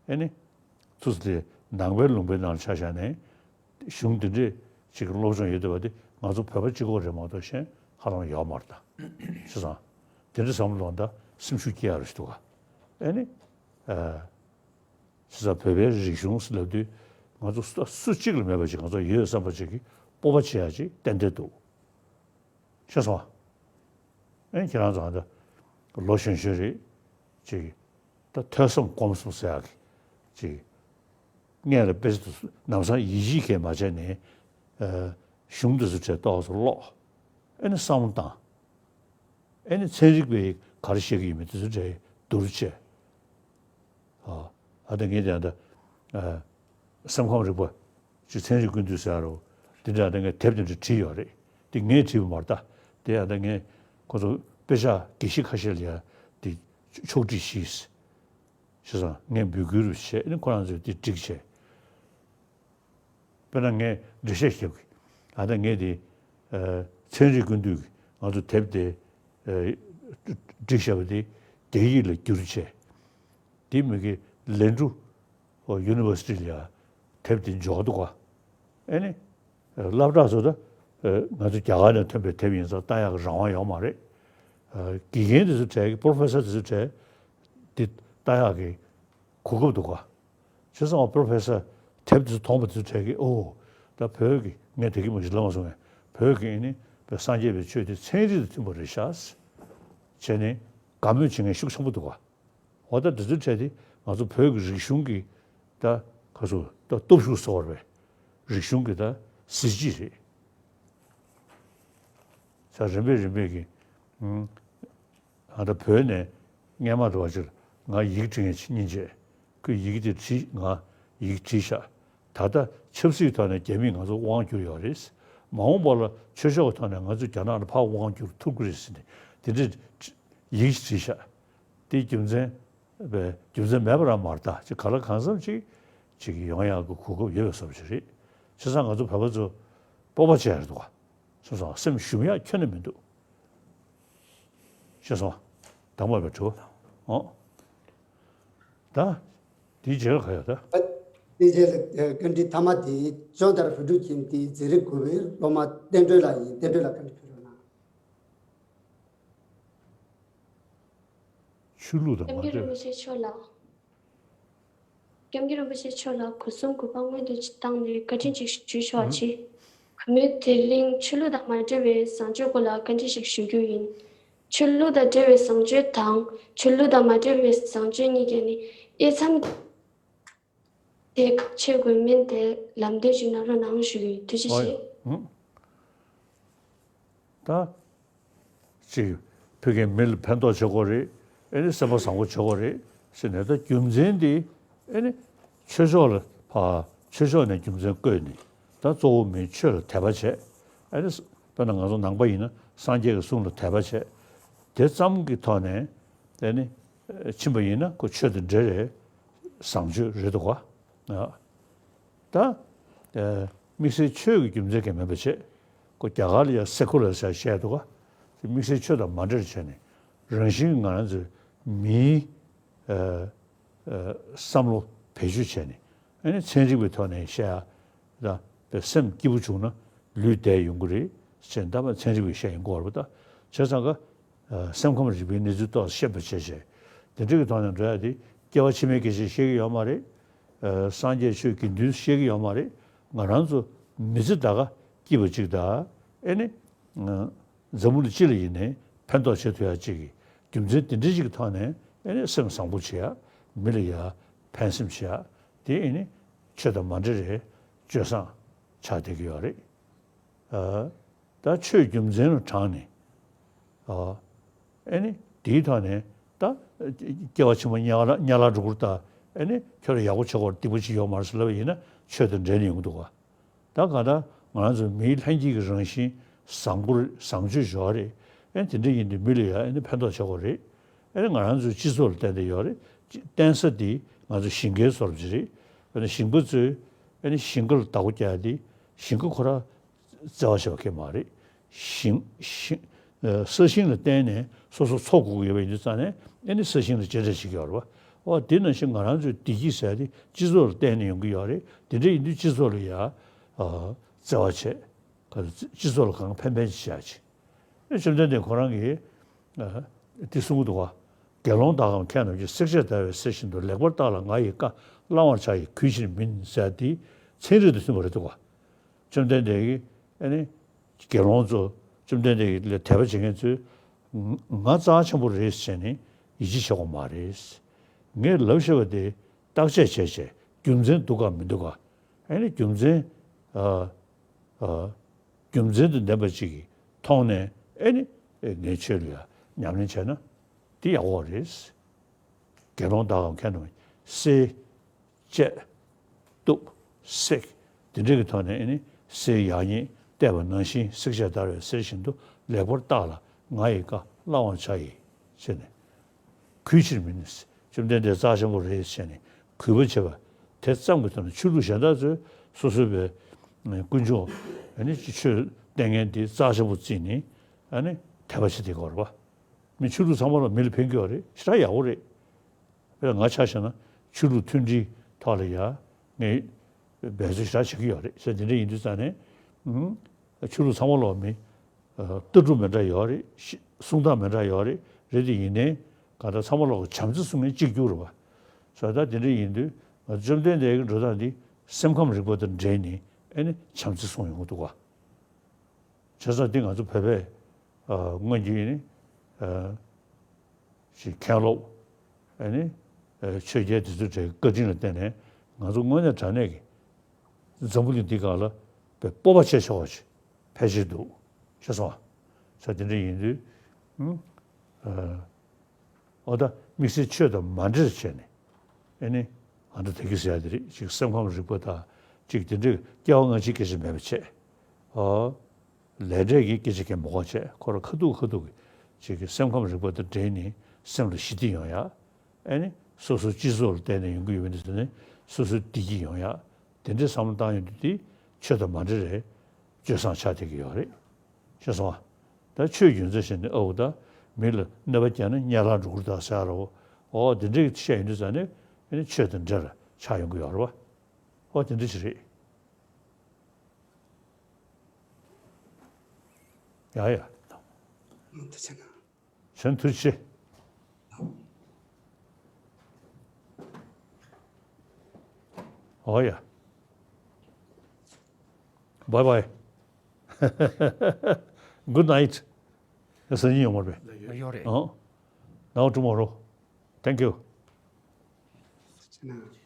ཨེ་ནི། ཚུར་དེ་ནང་པའི་ལུང་པའི་ནང་ལ་ཆ་བཞག་ནས། གཞུང་འདི་འདྲས་ཅིག་གི་སློབ་སྦྱོང་ཡོད་བསྡད་པ་དེ་ང་ཚོ་བོད་པ་གཅིག་པོ་རེད་མ་གཏོགས་གཞན་ཧ་ལམ་ཡོད་མ་རེད་ད། བྱས་ཙང་། དེ་འདྲ་བསམ་བློ་ལོག་ད་སེམས་ཤུགས་སྐྱེ་ཡག་རེ་ཞིག་འདུག་ག། ཨེ་ནི། ཨ། བྱས་ཙང་བོད་པའི་རིག་གཞུང་ཟེར་ལབ་དུས་ང་ཚོ་སུ་སུ་གཅིག་ལ་མེད་པ་ཅིག་ང་ཚོ་ཡོད་བསམ་པ་ཅིག་གི་སྤོབས་པ་བྱེད་ཡག་ཅིག་ཏན་ཏན་འདུག། ཤེས་སོང་ང་། ཨེ། ཁྱེད་རང་ཚོ་ད་ལོ་གཞོན་གཞོན་རེད། ཅིག་ད་ཐོས་བསམ་སྒོམ་གསུམ་ཟེར་ཡག་གི་ཅིག་སྔོན་ལ་དཔེ་ཆ་དེ་ཚོ་ལམ་སང་ཡིད་ཆེས་གང་ཡང་མ་བྱས་ནས། ཨ། གཞུང་དེ་ཚོ་འཕྲལ་ཏོག་ཙམ་ཀློག། ཨེ་ནི་བསམ་བློ་བཏང་། ཨེ་ནི་ཚན་རིག་པས་ག་རེ་བཤད་ཀྱི་ཡོད་མེད་དེ་ཚོ་འདྲ་བསྡུར་བྱས། ཨ་ད་ངས་དེ་ད་སེམས་ཁམས་རིག་པ་ཅིག་ཚན་རིག་ཀུན་བཏུས་ཟེར་རོ། དེ་འདྲ་ད་ངས་དེབ་དེ་འདྲ་བྲིས་ཡོད་རེད། དེ་ངས་བྲིས་པ་མ་རེད་ད། དེ་ཡང་ད་ངས་ཁོ་ཚོ་དཔེ་ཆ་དགེ་བཤེས་ཁ་ཤས་ལ་ཡང་དེ་ཕྱོགས་སྒྲིག་ཞིག་བྱས་ཙང་ངས་འབོད་སྐུལ་རུ་བྱས་ནས་ཁོ་རང་ཚོས་དེ་སྒྲིག་བྱས། དཔེར་ན་ངས་འགྲེལ་བཤད་བརྒྱབ་ཀྱི། ཨ་ད་ངས་དེ་ཚན་རིག་ཀུན་བཏུས་ཀྱི་ང་ཚོ་དེབ་དེ་བསྒྲིགས་བཞག་པ་དེ་རྒྱ་ཡིག་ལ་བསྒྱུར་བྱས། དེ་མི་གི་ལན་ཀྲུ་ཡུ་ནི་ཝར་སི་ཊི་ལ་ཡང་དེབ་དེ་འབྱོར་འདུག་ག་ཨེ་ནི། སློབ་གྲྭ་ཚོ་ད་ང་ཚོ་རྒྱ་གར་ནས་ཐོན་པའི་དེབ་ཡིན་ཙང་ལྟ་ཡག་གི་རང་དབང་ཡོད་མ་རེད། དགེ་རྒན་དེ་ཚོ་གྲས་ཀྱི་པོ་རོ་ཕེ་སར་དེ་ཚོ་གྲས་དེ་ལྟ་ཡག་གི་གོ་སྐབས་འདུག་ག་བྱས་ཙང་པོ་རོ་ཕེ་སར་དེབ་དེ་ཚོ་མཐོང་པ་དེ་ཚོ་གྲས་ཀྱི་ཨོ། ད་བོད་ཀྱི་ངས་དེ་གི་མ་གཞི་ལབ་མ་སོང་ངས་བོད་ཀྱི་ཨེ་ནི་པའི་སངས་རྒྱས་པའི་ཆོས་དེ་ཚན་རིག་དང་མཐུན་པ་རེད་ཤག་བྱས་ནས་དགའ་མོས་བྱེད་མཁན་ཤུགས་ཆེན་པོ་འདུག་ག་འོ་ད་འདི་ཚོའི་གྲས་དེ་ང་ཚོ་བོད་ཀྱི་རིག་གཞུང་གི་ད་ག་ཚོད་ད་སྟོབས་ཤུགས་ཟེར་བ་རེད། རིག་གཞུང་གི་ད་གཟི་བརྗིད་རེད། ས་རིམ་པས་རིམ་པས་ཀྱི་ཨ་ད་བོད་ནས་སྔས་མ་དུ་བ་ཅིར་ང་ཡིག་བྲིས་མཁན་ཅིག་སྙིང་རྗེ། ཁོས་ཡིག་དེ་བྲིས་ང་ཡིག་བྲིས་ཤག་ད་ལྟ་ཆབ་སྲིད་ཐོག་ནས་རྒྱ་མིས་ང་ཚོ་དབང་བསྒྱུར་ཡོད་རེད། མ་འོངས་པ་ལ་ཆོས་ཕྱོགས་ཐོག་ནས་ང་ཚོས་རྒྱ་ནག་ལ་ཕར་དབང་བསྒྱུར་ཐུབ་ཀྱི་རེད་ཟེར་ནས་དེ་འདྲའི་ཡིག་བྲིས་ཤག་དེའི་རྒྱུ་མཚན་པའི་རྒྱུ་མཚན་མེད་པ་རང་མ་རེད་ད། ཅིག་ག་ལ་གང་འཚམ་ཅིག་ཅིག་ཡོང་ཡག་གི་གོ་སྐབས་ཡོད་པའི་བཟོ་འདྲ་ཅིག་རེད། བྱས་ཙང་ང་ཚོ་བོད་པ་ཚོ་སྤོབས་པ་བྱས་རེད་འདུག་ག་སོང་ཙང་སེམས་ཞུམ་ཡག་ཁྱོན་ནས་མི་འདུག་ཤེས་སོང་། དང་པོ་པའི་དྲི་བ། ཨོ། ད། དེའི་རྗེས་ལ་ག་ཡོད་ད། དེའི་རྗེས་ལ་བཀའ་འདྲི་མཐའ་མ་དེ་ཅོན་ཏར་བོད་ཕྲུག་ཁྱིམ་སྡེའི་འཛིན་རིམ་དགུ་པའི་སློབ་མ་བསྟན་སྒྲོལ་ལགས་ཡིན། བསྟན་སྒྲོལ་ལགས་བཀའ་འདྲི་ཕེབས་རོགས་གནང་། ཆོས་ལུགས་དང་མ་འབྲེལ་བའི། སྐྱབས་མགོན་རིན་པོ་ཆེ་མཆོག་ལ། སྐྱབས་མགོན་རིན་པོ་ཆེ་མཆོག་ལ་སྒོ་གསུམ་གུས་པ་སྔོན་དུ་བཏང་ནས་བཀའ་དྲིན་ཅིག་ཞུ་ཆོག་ཅིག་གུས་མོས་དེ་རིང་ཆོས་ལུགས་དང་མ་འབྲེལ་བའི་བཟང་སྤྱོད་སྐོར་ལ་བཀའ་འདྲི་ཞིག་ཞུ་རྒྱུ་ཡིན། ཆོས་ལུགས་དང་འབྲེལ་བའི་བཟང་སྤྱོད་དང་ཆོས་ལུགས་དང་མ་འབྲེལ་བའི་བཟང་སྤྱོད་གཉིས་ཀྱི་ནི་དབྱེ་མཚམས་དེ་ག་ཆེ་དགོས་མིན་དེ་ལམ་སྟོན་ཞིག་གནང་རོགས་གནང་ཞུ་གི་ཡིན། ཐུགས་རྗེ་ཆེ། ཨོ་ཡ། ཨང་། ད། ཅིག་ཕ་གིའི་མི་ལ་ཕན་ཐོགས་བྱེད་དགོས་རེད། ཨེ་ནི་སེམས་པ་བཟང་པོ་བྱེད་དགོས་རེད་ཟེར་ནས། ད་རྒྱུ་མཚན་འདི་ཨེ་ནི་ཆོས་ཕྱོགས་ལ་ཕ་ཆོས་ཕྱོགས་ནས་རྒྱུ་མཚན་བཀོད་ནས། ད་གཙོ་བོ་མི་ཆོས་ལ་དད་པ་བྱས། ཨེ་ནི་དཔེར་ན་ང་ཚོ་ནང་པ་ཡིན་ན་སངས་རྒྱས་ཀྱི་གསུང་ལ་དད་པ་བྱས། དེ་ཙམ་གྱི་ཐོག་ནས་ཨེ་ནི་ཕྱིན་པ་ཡིན་ན་ཁོ་ཆོས་དང་འབྲེལ་རེད། བཟང་སྤྱོད་རེད་འདུག་ག་ད། དམིགས་བསལ་ཆོས་ཀྱི་རྒྱུ་མཚན་གྱིས་མིན་པ་བྱས། ཁོ་རྒྱ་གར་ལ་ཡང་སེ་ཀུ་ལར་ཟེར་བཤད་འདུག་ག་དེ་དམིགས་བསལ་ཆོས་དང་མ་འབྲེལ་བྱས་ནས། རང་བཞིན་ང་རང་ཚོའི་མིའི་བསམ་བློ་བེད་སྤྱོད་བྱས་ནས། ཨ་ནི་ཚན་རིག་པའི་ཐོག་ནས་བཤད་ཡ། ད་པའི་སེམས་སྐྱིད་པོ་བྱུང་ན་ལུས་བདེ་ཡོང་གི་རེད་ཟེར་ནས། ད་མ་ཚན་རིག་པས་བཤད་ཡོང་གི་ཡོད་རེད་པ། ད་བྱས་ཙང་ཀ་སེམས་ཁམས་རིག་པའི་གནས་ཚུལ་ཏོག་ཙམ་ཤེས་པ་བྱས་བྱས། དེ་འདྲ་གི་ཐོག་ནས་འགྲོ་ཡ་དེ་སྐྱེ་བ་ཕྱི་མའི་སྐད་ཆ་བཤད་ཀྱི་ཡོད་མ་རེད། སངས་རྒྱས་ཆོས་དགེ་འདུན་བཤད་ཀྱི་ཡོད་མ་རེད། ང་རང་ཚོ་མི་ཚེ་ད་ག་སྐྱིད་པ་ཅིག་དང་། ཨེ་ནི། འཛམ་བུ་གླིང་སྤྱི་ལ་ཡིན་ནའི་ཕན་ཐོགས་བྱེད་ཐུབ་ཡ་ཅིག་གི་རྒྱུ་མཚན་དེ་འདྲ་ཅིག་གི་ཐོག་ནས། ཨེ་ནི་སེམས་བཟང་པོ་བྱེད་ཡ། མི་ལ་ཡ་ཕན་སེམས་བྱེད་ཡ། དེ་ཨེ་ནི་ཆོས་དང་མ་འབྲེལ་བའི་སྤྱོད་བཟང་ཆགས་བསྡད་ཀྱི་ཡོད་རེད། ཨ། ད་ཆོས་རྒྱུ་མཚན་ལ་དྲངས་ནས། ཨ། ཨེ་ནི་དེའི་ཐོག་ནས་ད་སྐྱེ་བ་ཕྱི་མ་དམྱལ་བ་དམྱལ་བར་འགྲོ་གི་རེད་ད། ཨེ་ནི་ཁྱོད་ལ་ཡག་པོ་བྱེད་དགོས། སྡིག་པ་ཅིག་ཡོད་མ་རེད་ཟེར་ལབ་པ་ཡིན་ན་ཆོས་དང་འབྲེལ་ནས་ཡོང་གི་འདུག་ག་ད་གང་ལྟར་ང་རང་ཚོ་མིའི་ལྷན་སྐྱེས་ཀྱི་རང་བཞིན་བཟང་པོ་རེད། བཟང་སྤྱོད་ཡོད་རེད། ཨེ་དེ་འདྲ་ཡིན་དུས་མི་ལ་ཡང་ཨེ་ནི་ཕན་ཐོགས་བྱེད་དགོས་རེད། ཨེ་ནི་ང་རང་ཚོའི་སྤྱི་ཚོགས་ལ་བརྟེན་ཏེ་ཡོད་རེད། བརྟེན་ས་དེ་ང་ཚོ་ཞིང་ཁའི་བཟོ་འདྲ་ཅིག་རེད། ཨེ་ནི་ཞིང་པ་ཚོས་ཨེ་ནི་ཞིང་ཁ་ལ་བདག་པོ་རྒྱག་ཡ་དེ་ཞིང་ཁ་ཁོ་རང་བརྩེ་བ་བྱེད་པ་གང་ཡང་མ་རེད། ཞིང་ཞིང་། ས་ཞིང་ལ་བརྟེན་ནས་སོ་སོ་འཚོ་དགོས་ཀྱི་ཡོད་པ་ཡིན་དུས་ཙང་ནས། ཨེ་ནི་ས་ཞིང་ལ་གཅེས་སྤྲས་བྱེད་ཀྱི་ཡོད་རེད་པ། འོ་དེ་ནང་བཞིན་ང་རང་ཚོའི་བདེ་སྐྱིད་ཟེར་ཡ་དེ་སྤྱི་ཚོགས་ལ་བརྟེན་ནས་ཡོང་གི་ཡོད་རེད། དེ་འདྲ་ཡིན་དུས་སྤྱི་ཚོགས་ལ་ཡ་ཨ་བརྩེ་བ་བྱེད། ག་ཚོད་སྤྱི་ཚོགས་ལ་གང་ཕན་ཕན་ཅིག་བྱ་ཅིག་ཨེ་བཅོམ་ལྡན་འདས་ཁོ་རང་གིས་ཨ་དེ་གསུང་གི་འདུག་ག་དགེ་སློང་དག་གམ་མཁས་རྣམས་ཀྱིས། བསྲེག་བཅད་བརྡར་བའི་གསེར་བཞིན་དུ། ལེགས་པར་བརྟགས་ལ་ང་ཡི་བཀའ། བླང་བར་བྱ་ཡི་གུས་ཕྱིར་མིན། ཟེར་དེ་ཚན་རིག་དང་མཐུན་པ་རེད་འདུག་ག་བཅོམ་ལྡན་འདས་ཀྱིས་ཨ་ནི་དགེ་སློང་ཚོ། བཅོམ་ལྡན་འདས་ལ་དད་པ་བྱེད་མཁན་ཚོས་ང་རྩ་ཆེན་པོ་རེད་ཟེར་ནས་ཡིད་ཆེས་བྱེད་དགོས་མ་རེད། ངས་ལབ་བཞག་པ་དེ་བརྟག་དཔྱད་བྱས་བྱས་རྒྱུ་མཚན་འདུག་ག་མི་འདུག་ག་ཨ་ནི་རྒྱུ་མཚན་ཨ་ཨ་རྒྱུ་མཚན་དང་ལྡན་པ་ཅིག་གི་ མཐོང་ནས་ཨེ་ནི་ངའི་ཆོས་ལ་ཡ་ཉམས་ལེན་བྱས་ན་འདི་ཡག་པོ་རེད། དགེ་སློང་དག་གམ་མཁས་རྣམས་བསད། བཅད། གཏུབ། བསྲེགས། དེ་འདྲ་གི་ཐོག་ནས་ཨེ་ནི་གསེར་ཡག་ཉེས་བལྟས་པ་ནང་བཞིན་བསྲེག་བཅད་བརྡར་བའི་གསེར་བཞིན་དུ་ལེགས་པར་བརྟགས་ལ་ང་ཡི་བཀའ་བླང་བར་བྱ་ཡི། ཟེར་ནས། གུས་ཕྱིར་མིན། བཅོམ་ལྡན་འདས་རྩ་ཆེན་པོ་རེད་ཟེར་ནས་གུས་པ་བྱེད་པ་དེ་ཙམ་གྱི་ཐོག་ནས་ཆོས་ལུགས་གཞན་དག་ཚོས་སོ་སོའི་པའི་དཀོན་མཆོག་ཨེ་ནི་ཆོས་བསྟེན་མཁན་དེ་རྩ་ཆེན་པོ་བརྩིས་ནས་ཨ་ནི་དད་པ་བྱེད་བསྡད་ཀྱི་ཡོད་རེད་པ། མི་ཆོས་ལུགས་ཚང་མ་ལ་མི་ལ་ཕན་གྱི་ཡོད་རེད། ཞེ་དྲག་ཡག་པོ་རེད། དཔེར་ན་ང་ཆ་བཞག་ན་ཆོས་ལུགས་མཐུན་སྒྲིལ་ཐོག་ལ་ཡ་ངས་འབད་རྩོལ་ཞེ་དྲག་བྱེད་ཀྱི་ཡོད་རེད་ཟེར། དེ་འདྲ་ཡིན་དུས་ཙང་ནས་ཨུམ། ཆོས་ལུགས་ཚང་མ་ལོག་མི་ལྟ་གྲུབ་མི་འདྲ་ཡོད་རེད། གསུང་སྟངས་མི་འདྲ་ཡོད་རེད། རེད་དེ་ཡིན་ནའི་གང་ལྟར་ཚང་མ་ལོག་བྱམས་བརྩེ་གསུང་མཁན་གཅིག་གྱུར་རེད་པ། བྱས་ཙང་དེ་འདྲ་ཡིན་དུས་ང་ཚོ་བཅོམ་ལྡན་འདས་ཀྱི་འགྲོ་སྟངས་འདི་སེམས་ཁམས་རིག་པ་དང་འབྲེལ་ནས་ཨེ་ནི་བྱམས་བརྩེ་གསུང་ཡོང་གི་འདུག་ག། བྱས་ཙང་འདི་ང་ཚོ་བོད་པས་སྔོན་གྱི་ནི་ཅིག་མཁན་སློབ་ཨ་ནི་ཆོས་རྒྱལ་དེ་ཚོའི་གྲས་ཀྱི་བཀའ་དྲིན་ལ་བརྟེན་ནས་ང་ཚོ་དངོས་གནས་དྲང་གནས་ཀྱི་འཛམ་བུ་གླིང་འདི་སྒང་ལ་སྤོབས་པ་བྱེད་ཆོག་པ་ཅིག་ཕལ་ཆེར་འདུག་ཤེས་སོང་ཨ། ས་དེ་འདྲ་ཡིན་དུས། ཨོ་ད་དམིགས་བསལ་ཆོས་དང་མ་འབྲེལ་བྱས་ནས་ཨེ་ནི་ཨ་འདྲ་དེ་གི་ཟེར་ཡ་དེ་རེད། ཅིག་སེམས་ཁམས་རིག་པ་དང་ཅིག་དེ་འདྲའི་སྐྱེ་བ་སྔ་ཕྱིའི་སྐད་ཆ་མེད་པ་བྱས། ཨོ། ལས་འབྲས་ཀྱི་སྐད་ཆ་གང་མ་གོ་བྱས། ཁོ་རང་ཁ་ཐུག་ཁ་ཐུག་གི་ཅིག་གི་སེམས་ཁམས་རིག་པ་དང་འབྲེལ་ནས་སེམས་ལ་ཞི་བདེ་ཡོང་ཡ། ཨེ་ནི་སོ་སོའི་སྤྱི་ཚོགས་ལ་བརྟེན་ནས་ཡོང་གི་ཡོད་པ་འདི་ཚོ་ནི་སོ་སོའི་བདེ་སྐྱིད་ཡོང་ཡ། དེ་འདྲའི་བསམ་བློ་བཏང་ཡོང་དུས་དེ་ཆོས་དང་མ་འབྲེལ་རེད། སྤྱོད་བཟང་ཆགས་བསྡད་ཀྱི་ཡོད་རེད། ཤེས་སོང་ཨ། ད་ཆོས་རྒྱུ་མཚན་བྱས་ནས་ཨོ་ད་མི་ལ་གནོད་པ་བསྐྱལ་ན་དམྱལ་བར་འགྲོ་གི་རེད་ད་ཟེར་རོ། ཨོ་དེ་འདྲའི་བཤད་ཡོང་དུས་ཙང་ནས་ཨེ་ནི་ཆོས་དང་འབྲེལ་ཆགས་ཡོང་གི་ཡོད་རེད་པ། ཨོ་དེ་འདྲ་ཅིག་རེད། ཡ་ཡ། ཐུགས་རྗེ་གནང་། གཞན་ཐུགས་རྗེ་ཆེ། ཨོ་ཡ། Bye bye. Good night. ཡ་སང་ཉིན་ཡོང་བར་བས། ཡོད་རེད། ཨོ། Now tomorrow. Thank you. ཐུགས་རྗེ་གནང་།